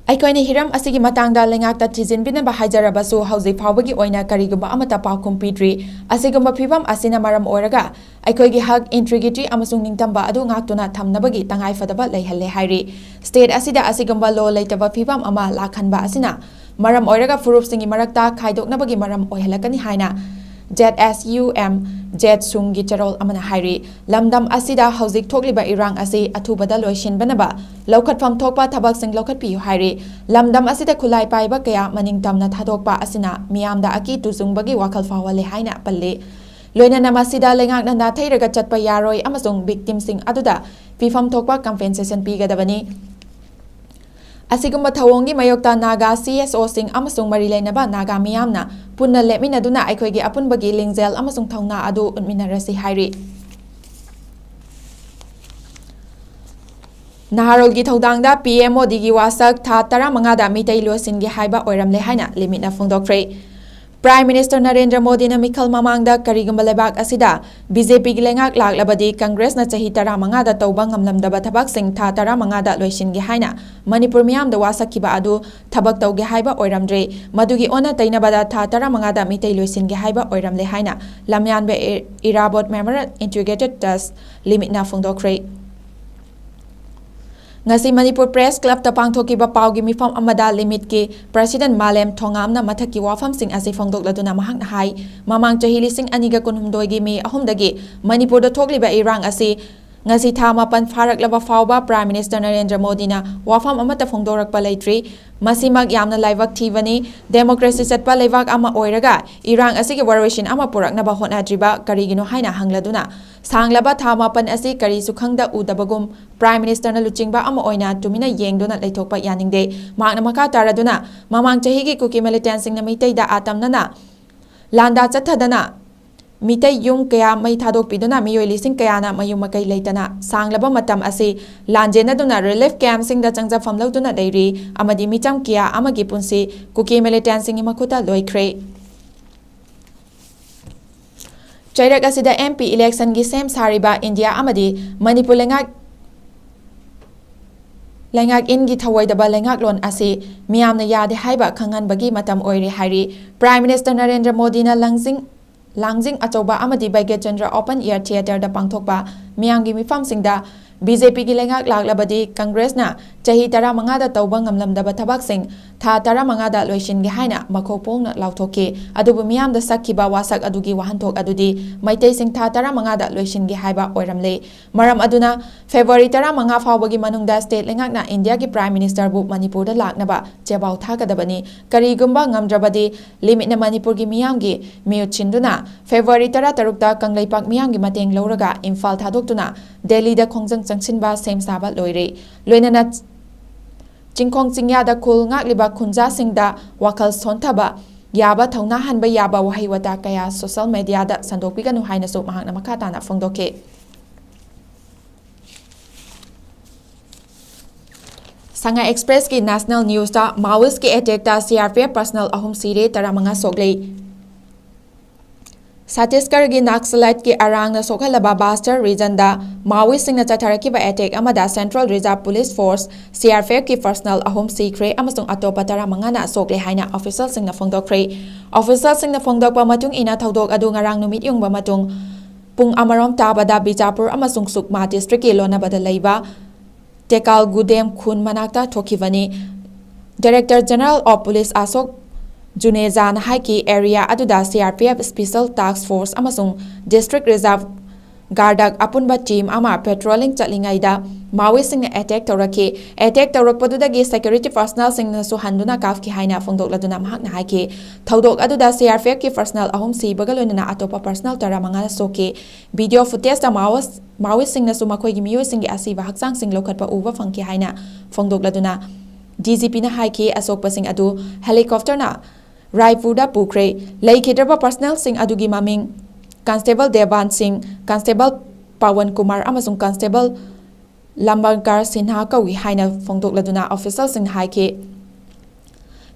ꯑꯩꯈꯣꯏꯅ ꯍꯤꯔꯝ ꯑꯁꯤꯒꯤ ꯃꯇꯥꯡꯗ ꯂꯩꯉꯥꯛꯇ ꯊꯤꯖꯤꯟꯕꯤꯅꯕ ꯍꯥꯏꯖꯔꯕꯁꯨ ꯍꯧꯖꯤꯛ ꯐꯥꯎꯕꯒꯤ ꯑꯣꯏꯅ ꯀꯔꯤꯒꯨꯝꯕ ꯑꯃꯠꯇ ꯄꯥꯎꯈꯨꯝ ꯄꯤꯗ꯭ꯔꯤ꯫ ꯑꯁꯤꯒꯨꯝꯕ ꯐꯤꯕꯝ ꯑꯁꯤꯅ ꯃꯔꯝ ꯑꯣꯏꯔꯒ ꯑꯩꯈꯣꯏꯒꯤ ꯍꯛ, integrity ꯑꯃꯁꯨꯡ ꯅꯤꯡꯇꯝꯕ ꯑꯗꯨ ꯉꯥꯛꯇꯨꯅ ꯊꯝꯅꯕꯒꯤ ꯇꯉꯥꯏꯐꯗꯕ ꯂꯩꯍꯜꯂꯦ ꯍꯥꯏꯔꯤ꯫ State ꯑꯁꯤꯗ ꯑꯁꯤꯒꯨꯝꯕ law ꯂꯩꯇꯕ ꯐꯤꯕꯝ ꯑꯃ ꯂꯥꯛꯍꯟꯕ ꯑꯁꯤꯅ ꯃꯔꯝ ꯑꯣꯏꯔꯒ ꯐꯨꯔꯨꯞꯁꯤꯡꯒꯤ ꯃꯔꯛꯇ ꯈꯥꯏꯗꯣꯛꯅꯕꯒꯤ ꯃꯔꯝ ꯑꯣꯏꯍꯜꯂꯛꯀꯅꯤ ꯍꯥꯏꯅ Z S U M Z ꯁꯨꯡꯒꯤ ꯆꯦꯔꯣꯜ ꯑꯃꯅ ꯍꯥꯏꯔꯤ꯫ ꯂꯝꯗꯝ ꯑꯁꯤꯗ ꯍꯧꯖꯤꯛ ꯊꯣꯛꯂꯤꯕ ꯏꯔꯥꯡ ꯑꯁꯤ ꯑꯊꯨꯕꯗ ꯂꯣꯏꯁꯤꯟꯕꯅꯕ ꯂꯧꯈꯠꯐꯝ ꯊꯣꯛꯄ ꯊꯕꯛꯁꯤꯡ ꯂꯧꯈꯠꯄꯤꯌꯨ ꯍꯥꯏꯔꯤ꯫ ꯂꯝꯗꯝ ꯑꯁꯤꯗ ꯈꯨꯠꯂꯥꯏ ꯄꯥꯏꯕ ꯀꯌꯥ ꯃꯅꯤꯡ ꯇꯝꯅ ꯊꯥꯗꯣꯛꯄ ꯑꯁꯤꯅ ꯃꯤꯌꯥꯝꯗ ꯑꯀꯤ ꯇꯨꯖꯨꯡꯕꯒꯤ ꯋꯥꯈꯜ ꯐꯥꯎꯍꯜꯂꯦ ꯍꯥꯏꯅ ꯄꯜꯂꯤ꯫ ꯂꯣꯏꯅꯅ ꯃꯁꯤꯗ ꯂꯩꯉꯥꯛꯅ ꯅꯥꯊꯩꯔꯒ ꯆꯠꯄ ꯌꯥꯔꯣꯏ ꯑꯃꯁꯨꯡ victimꯁꯤꯡ ꯑꯗꯨꯗ ꯄꯤꯐꯝ ꯊꯣꯛꯄ compensation ꯄꯤꯒꯗꯕꯅꯤ꯫ ꯑꯁꯤꯒꯨꯝꯕ ꯊꯧꯑꯣꯡꯒꯤ ꯃꯥꯌꯣꯛꯇ ꯅꯥꯒꯥ ꯁꯤ ꯑꯦꯁ ꯑꯣꯁꯤꯡ ꯑꯃꯁꯨꯡ ꯃꯔꯤ ꯂꯩꯅꯕ ꯅꯥꯒꯥ ꯃꯤꯌꯥꯝꯅ ꯄꯨꯟꯅ ꯂꯦꯞꯃꯤꯟꯅꯗꯨꯅ ꯑꯩꯈꯣꯏꯒꯤ ꯑꯄꯨꯟꯕꯒꯤ ꯂꯤꯡꯖꯦꯜ ꯑꯃꯁꯨꯡ ꯊꯧꯅꯥ ꯑꯗꯨ ꯎꯠꯃꯤꯟꯅꯔꯁꯤ ꯍꯥꯏꯔꯤ꯫ ꯅꯍꯥꯔꯣꯜꯒꯤ ꯊꯧꯗꯥꯡꯗ ꯄꯤ ꯑꯦꯝ ꯃꯣꯗꯤꯒꯤ ꯋꯥꯁꯛ ꯊꯥ ꯇꯔꯥꯃꯉꯥꯗ ꯃꯤꯇꯩ ꯂꯣꯏꯁꯤꯟꯒꯦ ꯍꯥꯏꯕ ꯑꯣꯏꯔꯝꯂꯦ ꯍꯥꯏꯅ ꯂꯤꯃꯤꯠꯅ ꯐꯣꯡꯗꯣꯛꯈ꯭ꯔꯦ꯫ Prime Minister ꯅꯔꯦꯟꯗ꯭ꯔ ꯃꯣꯗꯤꯅ ꯃꯤꯈꯜ ꯃꯃꯥꯡꯗ ꯀꯔꯤꯒꯨꯝꯕ ꯂꯩꯕꯥꯛ ꯑꯁꯤꯗ ꯕꯤ ꯖꯦ ꯄꯤꯒꯤ ꯂꯩꯉꯥꯛ ꯂꯥꯛꯂꯕꯗꯤ ꯀꯪꯒ꯭ꯔꯦꯁꯅ ꯆꯍꯤ ꯇꯔꯥꯃꯉꯥꯗ ꯇꯧꯕ ꯉꯝꯂꯝꯗꯕ ꯊꯕꯛꯁꯤꯡ ꯊꯥ ꯇꯔꯥꯃꯉꯥꯗ ꯂꯣꯏꯁꯤꯟꯒꯦ ꯍꯥꯏꯅ ꯃꯅꯤꯄꯨꯔ ꯃꯤꯌꯥꯝꯗ ꯋꯥꯁꯛꯈꯤꯕ ꯑꯗꯨ ꯊꯕꯛ ꯇꯧꯒꯦ ꯍꯥꯏꯕ ꯑꯣꯏꯔꯝꯗ꯭ꯔꯦ꯫ ꯃꯗꯨꯒꯤ ꯑꯣꯟꯅ ꯇꯩꯅꯕꯗ ꯊꯥ ꯇꯔꯥꯃꯉꯥꯗ ꯃꯤꯇꯩ ꯂꯣꯏꯁꯤꯟꯒꯦ ꯍꯥꯏꯕ ꯑꯣꯏꯔꯝꯂꯦ ꯍꯥꯏꯅ ꯂꯝꯌꯥꯟꯕ ꯏ-, ꯏꯔꯥꯕꯣꯠ Memorial Integrated Trust ꯂꯤꯃꯤꯠꯅ ꯐꯣꯡꯗꯣꯛꯈ꯭ꯔꯦ꯫ ꯉꯁꯤ ꯃꯅꯤꯄꯨꯔ Press Clubꯇ ꯄꯥꯡꯊꯣꯛꯈꯤꯕ ꯄꯥꯎꯒꯤ ꯃꯤꯐꯝ ꯑꯃꯗ ꯂꯤꯃꯤꯠꯀꯤ President ꯃꯥꯂꯦꯝ ꯊꯣꯉꯥꯝꯅ ꯃꯊꯛꯀꯤ ꯋꯥꯐꯝꯁꯤꯡ ꯑꯁꯤ ꯐꯣꯡꯗꯣꯛꯂꯗꯨꯅ ꯃꯍꯥꯛꯅ ꯍꯥꯏ, ꯃꯃꯥꯡ ꯆꯍꯤ ꯂꯤꯁꯤꯡ ꯑꯅꯤꯒ ꯀꯨꯟꯍꯨꯝꯗꯣꯏꯒꯤ ꯃꯦ ꯑꯍꯨꯝꯗꯒꯤ ꯃꯅꯤꯄꯨꯔꯗ ꯊꯣꯛꯂꯤꯕ ꯏꯔꯥꯡ ꯑꯁꯤ ꯉꯁꯤ ꯊꯥ ꯃꯥꯄꯟ ꯐꯥꯔꯛꯂꯕ ꯐꯥꯎꯕ Prime Minister ꯅꯔꯦꯟꯗ꯭ꯔ ꯃꯣꯗꯤꯅ ꯋꯥꯐꯝ ꯑꯃꯠꯇ ꯐꯣꯡꯗꯣꯔꯛꯄ ꯂꯩꯇ꯭ꯔꯤ꯫ ꯃꯁꯤꯃꯛ ꯌꯥꯝꯅ ꯂꯥꯏꯕꯛ ꯊꯤꯕꯅꯤ꯫ Democracy ꯆꯠꯄ ꯂꯩꯕꯥꯛ ꯑꯃ ꯑꯣꯏꯔꯒ ꯏꯔꯥꯡ ꯑꯁꯤꯒꯤ ꯋꯥꯔꯣꯏꯁꯤꯟ ꯑꯃ ꯄꯨꯔꯛꯅꯕ ꯍꯣꯠꯅꯗ꯭ꯔꯤꯕ ꯀꯔꯤꯒꯤꯅꯣ ꯍꯥꯏꯅ ꯍꯪꯂꯗꯨꯅ, ꯁꯥꯡꯂꯕ ꯊꯥ ꯃꯥꯄꯟ ꯑꯁꯤ ꯀꯔꯤꯁꯨ ꯈꯪꯗ ꯎꯗꯕꯒꯨꯝ Prime Minister ꯅ ꯂꯨꯆꯤꯡꯕ ꯑꯃ ꯑꯣꯏꯅ ꯇꯨꯃꯤꯟꯅ ꯌꯦꯡꯗꯨꯅ ꯂꯩꯊꯣꯛꯄ ꯌꯥꯅꯤꯡꯗꯦ꯫ ꯃꯍꯥꯛꯅ ꯃꯈꯥ ꯇꯥꯔꯗꯨꯅ, ꯃꯃꯥꯡ ꯆꯍꯤꯒꯤ ꯀꯨꯀꯤ militantꯁꯤꯡꯅ ꯃꯤꯇꯩꯗ ꯑꯥꯇꯝꯅꯅ ꯂꯥꯟꯗꯥ ꯆꯠꯊꯗꯅ ꯃꯤꯇꯩ ꯌꯨꯝ ꯀꯌꯥ ꯃꯩ ꯊꯥꯗꯣꯛꯄꯤꯗꯨꯅ ꯃꯤꯑꯣꯏ ꯂꯤꯁꯤꯡ ꯀꯌꯥꯅ ꯃꯌꯨꯝ ꯃꯀꯩ ꯂꯩꯇꯅ ꯁꯥꯡꯂꯕ ꯃꯇꯝ ꯑꯁꯤ ꯂꯥꯟꯖꯦꯟꯅꯗꯨꯅ relief campꯁꯤꯡꯗ ꯆꯪꯖꯐꯝ ꯂꯧꯗꯨꯅ ꯂꯩꯔꯤ ꯑꯃꯗꯤ ꯃꯤꯆꯝ ꯀꯌꯥ ꯑꯃꯒꯤ ꯄꯨꯟꯁꯤ ꯀꯨꯀꯤ militantꯁꯤꯡꯒꯤ ꯃꯈꯨꯠꯇ ꯂꯣꯏꯈ꯭ꯔꯦ꯫ ꯆꯩꯔꯛ ꯑꯁꯤꯗ M P electionꯒꯤ ꯁꯦꯝ ꯁꯥꯔꯤꯕ ꯏꯟꯗꯤꯌꯥ ꯑꯃꯗꯤ ꯃꯅꯤꯄꯨꯔ ꯂꯩꯉꯥꯛ, ꯂꯩꯉꯥꯛ ꯏꯟꯒꯤ ꯊꯧꯑꯣꯏꯗꯕ ꯂꯩꯉꯥꯛꯂꯣꯟ ꯑꯁꯤ ꯃꯤꯌꯥꯝꯅ ꯌꯥꯗꯦ ꯍꯥꯏꯕ ꯈꯪꯍꯟꯕꯒꯤ ꯃꯇꯝ ꯑꯣꯏꯔꯦ ꯍꯥꯏꯔꯤ꯫ Prime Minister ꯅꯔꯦꯟꯗ꯭ꯔ ꯃꯣꯗꯤꯅ ꯂꯥꯡꯖꯤꯡ, ꯂꯥꯡꯖꯤꯡ ꯑꯆꯧꯕ ꯑꯃꯗꯤ ꯚꯥꯒ꯭ꯌꯆꯟꯗ꯭ꯔ Open Air Theatreꯗ ꯄꯥꯡꯊꯣꯛꯄ ꯃꯤꯌꯥꯝꯒꯤ ꯃꯤꯐꯝꯁꯤꯡꯗ B J Pꯒꯤ ꯂꯩꯉꯥꯛ ꯂꯥꯛꯂꯕꯗꯤ ꯀꯪꯒ꯭ꯔꯦꯁꯅ ꯆꯍꯤ ꯇꯔꯥꯃꯉꯥꯗ ꯇꯧꯕ ꯉꯝꯂꯝꯗꯕ ꯊꯕꯛꯁꯤꯡ ꯊꯥ ꯇꯔꯥꯃꯉꯥꯗ ꯂꯣꯏꯁꯤꯟꯒꯦ ꯍꯥꯏꯅ ꯃꯈꯣꯛ ꯄꯣꯡꯅ ꯂꯥꯎꯊꯣꯛꯈꯤ꯫ ꯑꯗꯨꯕꯨ ꯃꯤꯌꯥꯝꯗ ꯁꯛꯈꯤꯕ ꯋꯥꯁꯛ ꯑꯗꯨꯒꯤ ꯋꯥꯍꯟꯊꯣꯛ ꯑꯗꯨꯗꯤ ꯃꯩꯇꯩꯁꯤꯡ ꯊꯥ ꯇꯔꯥꯃꯉꯥꯗ ꯂꯣꯏꯁꯤꯟꯒꯦ ꯍꯥꯏꯕ ꯑꯣꯏꯔꯝꯂꯦ꯫ ꯃꯔꯝ ꯑꯗꯨꯅ February ꯇꯔꯥꯃꯉꯥ ꯐꯥꯎꯕꯒꯤ ꯃꯅꯨꯡꯗ state ꯂꯩꯉꯥꯛꯅ ꯏꯟꯗꯤꯌꯥꯒꯤ Prime Ministerꯕꯨ ꯃꯅꯤꯄꯨꯔꯗ ꯂꯥꯛꯅꯕ ꯆꯦꯕꯥꯎ ꯊꯥꯒꯗꯕꯅꯤ꯫ ꯀꯔꯤꯒꯨꯝꯕ ꯉꯝꯗ꯭ꯔꯕꯗꯤ ꯂꯤꯃꯤꯠꯅ ꯃꯅꯤꯄꯨꯔꯒꯤ ꯃꯤꯌꯥꯝꯒꯤ ꯃꯤꯍꯨꯠ ꯁꯤꯟꯗꯨꯅ February ꯇꯔꯥꯇꯔꯨꯛꯇ ꯀꯪꯂꯩꯄꯥꯛ ꯃꯤꯌꯥꯝꯒꯤ ꯃꯇꯦꯡ ꯂꯧꯔꯒ ꯏꯝꯐꯥꯜ ꯊꯥꯗꯣꯛꯇꯨꯅ ꯗꯦꯜꯂꯤꯗ ꯈꯣꯡꯖꯪ ꯆꯪꯁꯤꯟꯕ ꯁꯦꯝ ꯁꯥꯕ ꯂꯣꯏꯔꯦ꯫ ꯂꯣꯏꯅꯅ ꯆꯤꯡꯈꯣꯡ ꯆꯤꯡꯌꯥꯗ ꯈꯨꯜ ꯉꯥꯛꯂꯤꯕ ꯈꯨꯟꯖꯥꯁꯤꯡꯗ ꯋꯥꯈꯜ ꯁꯣꯟꯊꯕ ꯌꯥꯕ, ꯊꯧꯅꯥ ꯍꯟꯕ ꯌꯥꯕ ꯋꯥꯍꯩ ꯋꯥꯇꯥ ꯀꯌꯥ social mediaꯗ ꯁꯟꯗꯣꯛꯄꯤꯒꯅꯨ ꯍꯥꯏꯅꯁꯨ ꯃꯍꯥꯛꯅ ꯃꯈꯥ ꯇꯥꯅ ꯐꯣꯡꯗꯣꯛꯈꯤ꯫ Sangha Express ꯀꯤ National News ꯇ Maoist ꯀꯤ attack ꯇ C R P F personnel ꯑꯍꯨꯝ ꯁꯤꯔꯦ, ꯇꯔꯥꯃꯉꯥ ꯁꯣꯛꯂꯦ꯫ ꯆꯇꯤꯁꯒꯔꯒꯤ Naxalite ꯀꯤ ꯑꯔꯥꯡꯅ ꯁꯣꯛꯍꯜꯂꯕ Bastar region ꯗ Maoist ꯁꯤꯡꯅ ꯆꯠꯊꯔꯛꯈꯤꯕ attack ꯑꯃꯗ Central Reserve Police Force, C R P F ꯀꯤ personnel ꯑꯍꯨꯝ ꯁꯤꯈ꯭ꯔꯦ ꯑꯃꯁꯨꯡ ꯑꯇꯣꯞꯄ ꯇꯔꯥꯃꯉꯥꯅ ꯁꯣꯛꯂꯦ ꯍꯥꯏꯅ official ꯁꯤꯡꯅ ꯐꯣꯡꯗꯣꯛꯈ꯭ꯔꯦ꯫ Official ꯁꯤꯡꯅ ꯐꯣꯡꯗꯣꯛꯄ ꯃꯇꯨꯡ ꯏꯟꯅ, ꯊꯧꯗꯣꯛ ꯑꯗꯨ ꯉꯔꯥꯡ ꯅꯨꯃꯤꯠ ꯌꯨꯡꯕ ꯃꯇꯨꯡ ꯄꯨꯡ ꯑꯃꯔꯣꯝ ꯇꯥꯕꯗ Bijapur ꯑꯃꯁꯨꯡ Sukma district ꯀꯤ ꯂꯣꯟꯅꯕꯗ ꯂꯩꯕ ꯇꯦꯀꯥꯜꯒꯨꯗꯦꯝ ꯈꯨꯟ ꯃꯅꯥꯛꯇ ꯊꯣꯛꯈꯤꯕꯅꯤ꯫ Director General of Police ꯑꯁꯣꯛ ꯖꯨꯅꯦꯖꯥꯅ ꯍꯥꯏꯈꯤ, area ꯑꯗꯨꯗ C R P F Special Task Force ꯑꯃꯁꯨꯡ District Reserve Guard ꯑꯄꯨꯟꯕ team ꯑꯃ patrolling ꯆꯠꯂꯤꯉꯩꯗ Maoist ꯁꯤꯡꯅ attack ꯇꯧꯔꯛꯈꯤ꯫ Attack ꯇꯧꯔꯛꯄꯗꯨꯗꯒꯤ security personnel ꯁꯤꯡꯅꯁꯨ ꯍꯟꯗꯨꯅ ꯀꯥꯞꯈꯤ ꯍꯥꯏꯅ ꯐꯣꯡꯗꯣꯛꯂꯗꯨꯅ ꯃꯍꯥꯛꯅ ꯍꯥꯏꯈꯤ, ꯊꯧꯗꯣꯛ ꯑꯗꯨꯗ C R P F ꯀꯤ personnel ꯑꯍꯨꯝ ꯁꯤꯕꯒ ꯂꯣꯏꯅꯅ ꯑꯇꯣꯞꯄ personnel ꯇꯔꯥꯃꯉꯥ ꯁꯣꯛꯈꯤ꯫ Video footage ꯇ Maoist, Maoist ꯁꯤꯡꯅꯁꯨ ꯃꯈꯣꯏꯒꯤ ꯃꯤꯑꯣꯏꯁꯤꯡꯒꯤ ꯑꯁꯤꯕ ꯍꯛꯆꯥꯡꯁꯤꯡ ꯂꯧꯈꯠꯄ ꯎꯕ ꯐꯪꯈꯤ ꯍꯥꯏꯅ ꯐꯣꯡꯗꯣꯛꯂꯗꯨꯅ D G P ꯅ ꯍꯥꯏꯈꯤ, ꯑꯁꯣꯛꯄꯁꯤꯡ ꯑꯗꯨ helicopter ꯅ ꯔꯥꯏꯄꯨꯔꯗ ꯄꯨꯈ꯭ꯔꯦ꯫ ꯂꯩꯈꯤꯗ꯭ꯔꯕ personnel ꯁꯤꯡ ꯑꯗꯨꯒꯤ ꯃꯃꯤꯡ Constable ꯗꯦꯕꯥꯟ ꯁꯤꯡ, Constable ꯄꯋꯟ ꯀꯨꯃꯥꯔ ꯑꯃꯁꯨꯡ Constable ꯂꯝꯕꯔꯒꯥꯔ ꯁꯤꯟꯍꯥ ꯀꯧꯏ ꯍꯥꯏꯅ ꯐꯣꯡꯗꯣꯛꯂꯗꯨꯅ official ꯁꯤꯡꯅ ꯍꯥꯏꯈꯤ꯫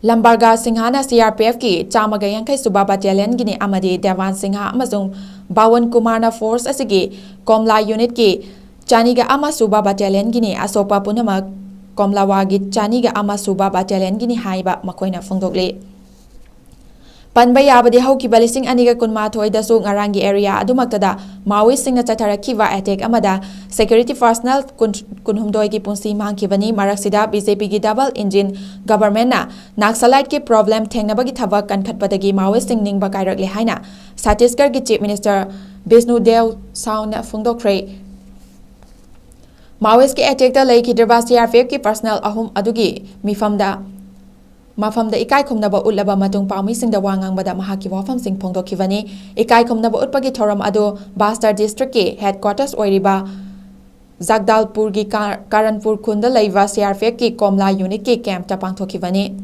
ꯂꯝꯕꯔꯒꯥꯔ ꯁꯤꯡꯍꯥꯅ C R P F ꯀꯤ ꯆꯥꯝꯃꯒ ꯌꯥꯡꯈꯩ ꯁꯨꯕ battalion ꯒꯤꯅꯤ ꯑꯃꯗꯤ ꯗꯦꯋꯥꯟ ꯁꯤꯡꯍꯥ ꯑꯃꯁꯨꯡ ꯕꯥꯋꯟ ꯀꯨꯃꯥꯔꯅ force ꯑꯁꯤꯒꯤ ꯀꯣꯝꯂꯥ unit ꯀꯤ ꯆꯅꯤꯒ ꯑꯃ ꯁꯨꯕ battalion ꯒꯤꯅꯤ꯫ ꯑꯁꯣꯛꯄ ꯄꯨꯝꯅꯃꯛ ꯀꯣꯝꯂꯥꯋꯥꯒꯤ ꯆꯅꯤꯒ ꯑꯃ ꯁꯨꯕ battalion ꯒꯤꯅꯤ ꯍꯥꯏꯕ ꯃꯈꯣꯏꯅ ꯐꯣꯡꯗꯣꯛꯂꯤ꯫ ꯄꯟꯕ ꯌꯥꯕꯗꯤ, ꯍꯧꯈꯤꯕ ꯂꯤꯁꯤꯡ ꯑꯅꯤꯒ ꯀꯨꯟꯃꯥꯊꯣꯏꯗꯁꯨ ꯉꯔꯥꯡꯒꯤ area ꯑꯗꯨꯃꯛꯇꯗ Maoist ꯁꯤꯡꯅ ꯆꯠꯊꯔꯛꯈꯤꯕ attack ꯑꯃꯗ security personnel ꯀꯨꯟ, ꯀꯨꯟꯍꯨꯝꯗꯣꯏꯒꯤ ꯄꯨꯟꯁꯤ ꯃꯥꯡꯈꯤꯕꯅꯤ꯫ ꯃꯔꯛꯁꯤꯗ B J P ꯒꯤ double engine government ꯅ Naxalite ꯀꯤ problem ꯊꯦꯡꯅꯕꯒꯤ ꯊꯕꯛ ꯀꯟꯈꯠꯄꯗꯒꯤ Maoist ꯁꯤꯡ ꯅꯤꯡꯕ ꯀꯥꯏꯔꯛꯂꯦ ꯍꯥꯏꯅ ꯆꯇꯤꯁꯒꯔꯒꯤ Chief Minister ꯕꯤꯁꯅꯨ ꯗꯦꯕ ꯁꯥꯎꯅ ꯐꯣꯡꯗꯣꯛꯈ꯭ꯔꯦ꯫ Maoist ꯀꯤ attack ꯇ ꯂꯩꯈꯤꯗ꯭ꯔꯕ C R P F ꯀꯤ personnel ꯑꯍꯨꯝ ꯑꯗꯨꯒꯤ ꯃꯤꯐꯝꯗ, ꯃꯐꯝꯗ ꯏꯀꯥꯏ ꯈꯨꯝꯅꯕ ꯎꯠꯂꯕ ꯃꯇꯨꯡ ꯄꯥꯎꯃꯤꯁꯤꯡꯗ ꯋꯥ ꯉꯥꯡꯕꯗ ꯃꯍꯥꯛꯀꯤ ꯋꯥꯐꯝꯁꯤꯡ ꯐꯣꯡꯗꯣꯛꯈꯤꯕꯅꯤ꯫ ꯏꯀꯥꯏ ꯈꯨꯝꯅꯕ ꯎꯠꯄꯒꯤ ꯊꯧꯔꯝ ꯑꯗꯨ Bastar district ꯀꯤ headquarters ꯑꯣꯏꯔꯤꯕ ꯖꯒꯗꯥꯜꯄꯨꯔꯒꯤ ꯀꯥ-, ꯀꯥꯔꯟꯄꯨꯔ ꯈꯨꯟꯗ ꯂꯩꯕ C R P F ꯀꯤ ꯀꯣꯝꯂꯥ unit ꯀꯤ camp ꯇ ꯄꯥꯡꯊꯣꯛꯈꯤꯕꯅꯤ꯫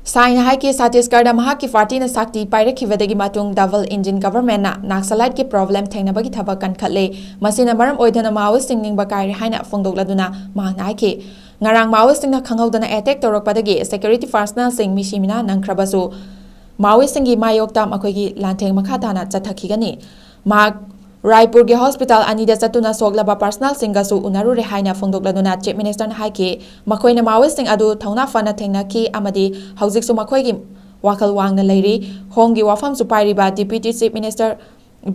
ꯁꯥꯏꯅ ꯍꯥꯏꯈꯤ, ꯁꯇꯤꯁꯒꯔꯗ ꯃꯍꯥꯛꯀꯤ ꯄꯥꯔꯇꯤꯅ ꯁꯛꯇꯤ ꯄꯥꯏꯔꯛꯈꯤꯕꯗꯒꯤ ꯃꯇꯨꯡ ꯗꯕꯜ ꯏꯟꯖꯤꯟ ꯒꯚꯔꯟꯃꯦꯟꯠꯅ ꯅꯥꯛꯁꯂꯥꯏꯠꯀꯤ ꯄ꯭ꯔꯣꯕ꯭ꯂꯦꯝ ꯊꯦꯡꯅꯕꯒꯤ ꯊꯕꯛ ꯀꯟꯈꯠꯂꯦ꯫ ꯃꯁꯤꯅ ꯃꯔꯝ ꯑꯣꯏꯗꯨꯅ ꯃꯥꯑꯣꯏꯁꯤꯡ ꯅꯤꯡꯕ ꯀꯥꯏꯔꯦ ꯍꯥꯏꯅ ꯐꯣꯡꯗꯣꯛꯂꯗꯨꯅ ꯃꯍꯥꯛꯅ ꯍꯥꯏꯈꯤ, ꯉꯔꯥꯡ ꯃꯥꯑꯣꯏꯁꯤꯡꯅ ꯈꯪꯍꯧꯗꯅ ꯑꯦꯇꯦꯛ ꯇꯧꯔꯛꯄꯗꯒꯤ ꯁꯦꯀ꯭ꯌꯨꯔꯤꯇꯤ ꯄꯥꯔꯁꯅꯦꯜꯁꯤꯡ ꯃꯤꯁꯤ ꯃꯤꯅꯥ ꯅꯪꯈ꯭ꯔꯕꯁꯨ, ꯃꯥꯑꯣꯏꯁꯤꯡꯒꯤ ꯃꯥꯌꯣꯛꯇ ꯃꯈꯣꯏꯒꯤ ꯂꯥꯟꯊꯦꯡ ꯃꯈꯥ ꯇꯥꯅ ꯆꯠꯊꯈꯤꯒꯅꯤ꯫ ꯃꯍꯥꯛ ꯔꯥꯏꯄꯨꯔꯒꯤ ꯍꯣꯁꯄꯤꯇꯥꯜ ꯑꯅꯤꯗ ꯆꯠꯇꯨꯅ ꯁꯣꯛꯂꯕ ꯄꯥꯔꯁꯅꯦꯜꯁꯤꯡꯒꯁꯨ ꯎꯅꯔꯨꯔꯦ ꯍꯥꯏꯅ ꯐꯣꯡꯗꯣꯛꯂꯗꯨꯅ ꯆꯤꯐ ꯃꯤꯅꯤꯁꯇꯔꯅ ꯍꯥꯏꯈꯤ, ꯃꯈꯣꯏꯅ ꯃꯥꯑꯣꯏꯁꯤꯡ ꯑꯗꯨ ꯊꯧꯅꯥ ꯐꯅ ꯊꯦꯡꯅꯈꯤ ꯑꯃꯗꯤ ꯍꯧꯖꯤꯛꯁꯨ ꯃꯈꯣꯏꯒꯤ ꯋꯥꯈꯜ ꯋꯥꯡꯅ ꯂꯩꯔꯤ꯫ ꯍꯣꯝꯒꯤ ꯋꯥꯐꯝꯁꯨ ꯄꯥꯏꯔꯤꯕ deputy chief minister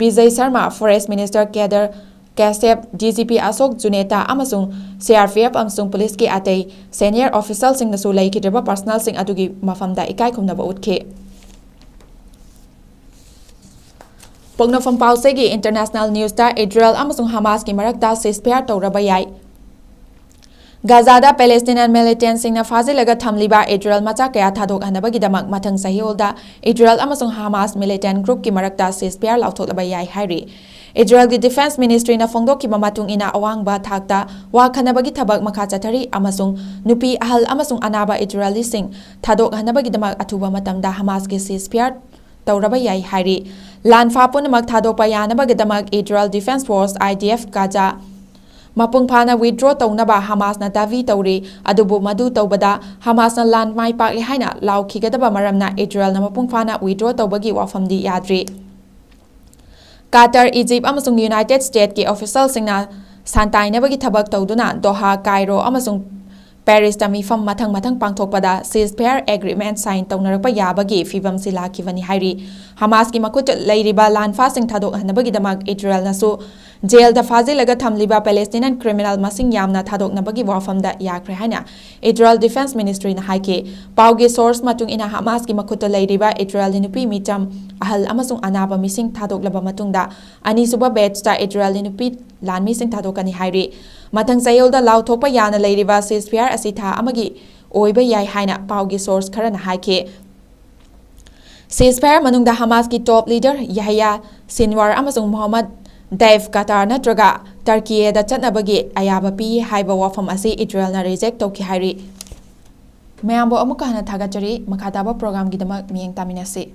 Vijay Sharma, forest minister Kedar Kashyap, D G P Ashok Juneja ꯑꯃꯁꯨꯡ ꯁꯤ ꯑꯥꯔ ꯄꯤ ꯑꯦꯐ ꯑꯃꯁꯨꯡ ꯄꯨꯂꯤꯁꯀꯤ ꯑꯇꯩ ꯁꯦꯅꯤꯌꯔ ꯑꯣꯐꯤꯁꯤꯌꯦꯜꯁꯤꯡꯅꯁꯨ ꯂꯩꯈꯤꯗ꯭ꯔꯕ ꯄꯥꯔꯁꯅꯦꯜꯁꯤꯡ ꯑꯗꯨꯒꯤ ꯃꯐꯝꯗ ꯏꯀꯥꯏ ꯈꯨꯝꯅꯕ ꯎꯠꯈꯤ꯫ ꯄꯣꯛꯅꯐꯝ ꯄꯥꯎꯆꯦꯒꯤ ꯏꯟꯇꯔꯅꯦꯁꯅꯦꯜ ꯅ꯭ꯌꯨꯁꯇ ꯏꯖꯔꯦꯜ ꯑꯃꯁꯨꯡ ꯍꯃꯥꯁꯀꯤ ꯃꯔꯛꯇ ꯁꯤꯖꯐꯥꯌꯔ ꯇꯧꯔꯕ ꯌꯥꯏ꯫ ꯒꯥꯖꯥꯗ ꯄꯦꯂꯦꯁꯇꯤꯅꯤꯌꯟ ꯃꯤꯂꯤꯇꯦꯟꯠꯁꯤꯡꯅ ꯐꯥꯖꯤꯜꯂꯒ ꯊꯝꯂꯤꯕ ꯏꯖꯔꯦꯜ ꯃꯆꯥ ꯀꯌꯥ ꯊꯥꯗꯣꯛꯍꯟꯅꯕꯒꯤꯗꯃꯛ ꯃꯊꯪ ꯆꯌꯣꯜꯗ ꯏꯖꯔꯦꯜ ꯑꯃꯁꯨꯡ ꯍꯃꯥꯁ ꯃꯤꯂꯤꯇꯦꯟꯠ ꯒ꯭ꯔꯨꯞꯀꯤ ꯃꯔꯛꯇ ꯁꯤꯖꯐꯥꯌꯔ ꯂꯥꯎꯊꯣꯛꯂꯕ ꯌꯥꯏ ꯍꯥꯏꯔꯤ꯫ ꯏꯖꯔꯦꯜꯒꯤ ꯗꯤꯐꯦꯟꯁ ꯃꯤꯅꯤꯁꯇ꯭ꯔꯤꯅ ꯐꯣꯡꯗꯣꯛꯈꯤꯕ ꯃꯇꯨꯡ ꯏꯟꯅ, ꯑꯋꯥꯡꯕ ꯊꯥꯛꯇ ꯋꯥ ꯈꯟꯅꯕꯒꯤ ꯊꯕꯛ ꯃꯈꯥ ꯆꯠꯊꯔꯤ ꯑꯃꯁꯨꯡ ꯅꯨꯄꯤ, ꯑꯍꯜ ꯑꯃꯁꯨꯡ ꯑꯅꯥꯕ ꯏꯖꯔꯦꯂꯤꯁꯤꯡ ꯊꯥꯗꯣꯛꯍꯟꯅꯕꯒꯤꯗꯃꯛ ꯑꯊꯨꯕ ꯃꯇꯝꯗ ꯍꯃꯥꯁꯀꯤ ꯁꯤꯖꯐꯥꯌꯔ ꯇꯧꯔꯕ ꯌꯥꯏ ꯍꯥꯏꯔꯤ꯫ ꯂꯥꯟꯐꯥ ꯄꯨꯝꯅꯃꯛ ꯊꯥꯗꯣꯛꯄ ꯌꯥꯅꯕꯒꯤꯗꯃꯛ Israel defence force, I D F, Gaza ꯃꯄꯨꯡ ꯐꯥꯅ withdraw ꯇꯧꯅꯕ ꯍꯃꯥꯁꯅ ꯗꯥꯕꯤ ꯇꯧꯔꯤ, ꯑꯗꯨꯕꯨ ꯃꯗꯨ ꯇꯧꯕꯗ ꯍꯃꯥꯁꯅ ꯂꯥꯟ ꯃꯥꯏ ꯄꯥꯛꯂꯦ ꯍꯥꯏꯅ ꯂꯥꯎꯈꯤꯒꯗꯕ ꯃꯔꯝꯅ ꯏꯖꯔꯦꯜꯅ ꯃꯄꯨꯡ ꯐꯥꯅ withdraw ꯇꯧꯕꯒꯤ ꯋꯥꯐꯝꯗꯤ ꯌꯥꯗ꯭ꯔꯤ꯫ ꯀꯥꯇꯔ, ꯏꯖꯤꯞ ꯑꯃꯁꯨꯡ ꯌꯨꯅꯥꯏꯇꯦꯗ ꯁ꯭ꯇꯦꯠꯀꯤ ꯑꯣꯐꯤꯁꯤꯌꯦꯜꯁꯤꯡꯅ ꯁꯥꯟꯇꯥꯏꯅꯕꯒꯤ ꯊꯕꯛ ꯇꯧꯗꯨꯅ ꯗꯣꯍꯥ, ꯀꯥꯏꯔꯣ ꯑꯃꯁꯨꯡ ꯄꯦꯔꯤꯁꯇ ꯃꯤꯐꯝ ꯃꯊꯪ ꯃꯊꯪ ꯄꯥꯡꯊꯣꯛꯄꯗ ceasefire agreement sign ꯇꯧꯅꯔꯛꯄ ꯌꯥꯕꯒꯤ ꯐꯤꯚꯝꯁꯤ ꯂꯥꯛꯈꯤꯕꯅꯤ ꯍꯥꯏꯔꯤ꯫ ꯍꯃꯥꯁꯀꯤ ꯃꯈꯨꯠꯇ ꯂꯩꯔꯤꯕ ꯂꯥꯟꯐꯥꯁꯤꯡ ꯊꯥꯗꯣꯛꯍꯟꯅꯕꯒꯤꯗꯃꯛ ꯏꯖꯔꯦꯜꯅꯁꯨ ꯖꯦꯜꯗ ꯐꯥꯖꯤꯜꯂꯒ ꯊꯝꯂꯤꯕ ꯄꯦꯂꯦꯁꯇꯤꯅꯤꯌꯟ ꯀ꯭ꯔꯤꯃꯤꯅꯦꯜ ꯃꯁꯤꯡ ꯌꯥꯝꯅ ꯊꯥꯗꯣꯛꯅꯕꯒꯤ ꯋꯥꯐꯝꯗ ꯌꯥꯈ꯭ꯔꯦ ꯍꯥꯏꯅ ꯏꯖꯔꯦꯜ ꯗꯤꯐꯦꯟꯁ ꯃꯤꯅꯤꯁꯇ꯭ꯔꯤꯅ ꯍꯥꯏꯈꯤ꯫ ꯄꯥꯎꯒꯤ ꯁꯣꯔꯁ ꯃꯇꯨꯡ ꯏꯟꯅ, ꯍꯃꯥꯁꯀꯤ ꯃꯈꯨꯠꯇ ꯂꯩꯔꯤꯕ ꯏꯖꯔꯦꯜꯒꯤ ꯅꯨꯄꯤ ꯃꯤꯆꯝ, ꯑꯍꯜ ꯑꯃꯁꯨꯡ ꯑꯅꯥꯕ ꯃꯤꯁꯤꯡ ꯊꯥꯗꯣꯛꯂꯕ ꯃꯇꯨꯡꯗ, ꯑꯅꯤꯁꯨꯕ ꯕꯦꯠꯆꯇ ꯏꯖꯔꯦꯜꯒꯤ ꯅꯨꯄꯤ ꯂꯥꯟꯃꯤꯁꯤꯡ ꯊꯥꯗꯣꯛꯀꯅꯤ ꯍꯥꯏꯔꯤ꯫ ꯃꯊꯪ ꯆꯌꯣꯜꯗ ꯂꯥꯎꯊꯣꯛꯄ ꯌꯥꯅ ꯂꯩꯔꯤꯕ ceasefire ꯑꯁꯤ ꯊꯥ ꯑꯃꯒꯤ ꯑꯣꯏꯕ ꯌꯥꯏ ꯍꯥꯏꯅ ꯄꯥꯎꯒꯤ ꯁꯣꯔꯁ ꯈꯔꯅ ꯍꯥꯏꯈꯤ꯫ Ceasefire ꯃꯅꯨꯡꯗ ꯍꯃꯥꯁꯀꯤ ꯇꯣꯞ ꯂꯤꯗꯔ ꯌꯍꯌꯥ ꯁꯤꯟꯋꯥꯔ ꯑꯃꯁꯨꯡ ꯃꯣꯍꯝꯃꯗ ꯗꯦꯐ ꯀꯇꯥꯔ ꯅꯠꯇ꯭ꯔꯒ ꯇꯔꯀꯤꯌꯥꯗ ꯆꯠꯅꯕꯒꯤ ꯑꯌꯥꯕ ꯄꯤ ꯍꯥꯏꯕ ꯋꯥꯐꯝ ꯑꯁꯤ ꯏꯖꯔꯦꯜꯅ ꯔꯤꯖꯦꯛ ꯇꯧꯈꯤ ꯍꯥꯏꯔꯤ꯫ ꯃꯌꯥꯝꯕꯨ ꯑꯃꯨꯛꯀ ꯍꯟꯅ ꯊꯥꯒꯠꯆꯔꯤ꯫ ꯃꯈꯥ ꯇꯥꯕ ꯄ꯭ꯔꯣꯒ꯭ꯔꯥꯝꯒꯤꯗꯃꯛ ꯃꯤꯠꯌꯦꯡ ꯇꯥꯃꯤꯟꯅꯁꯤ꯫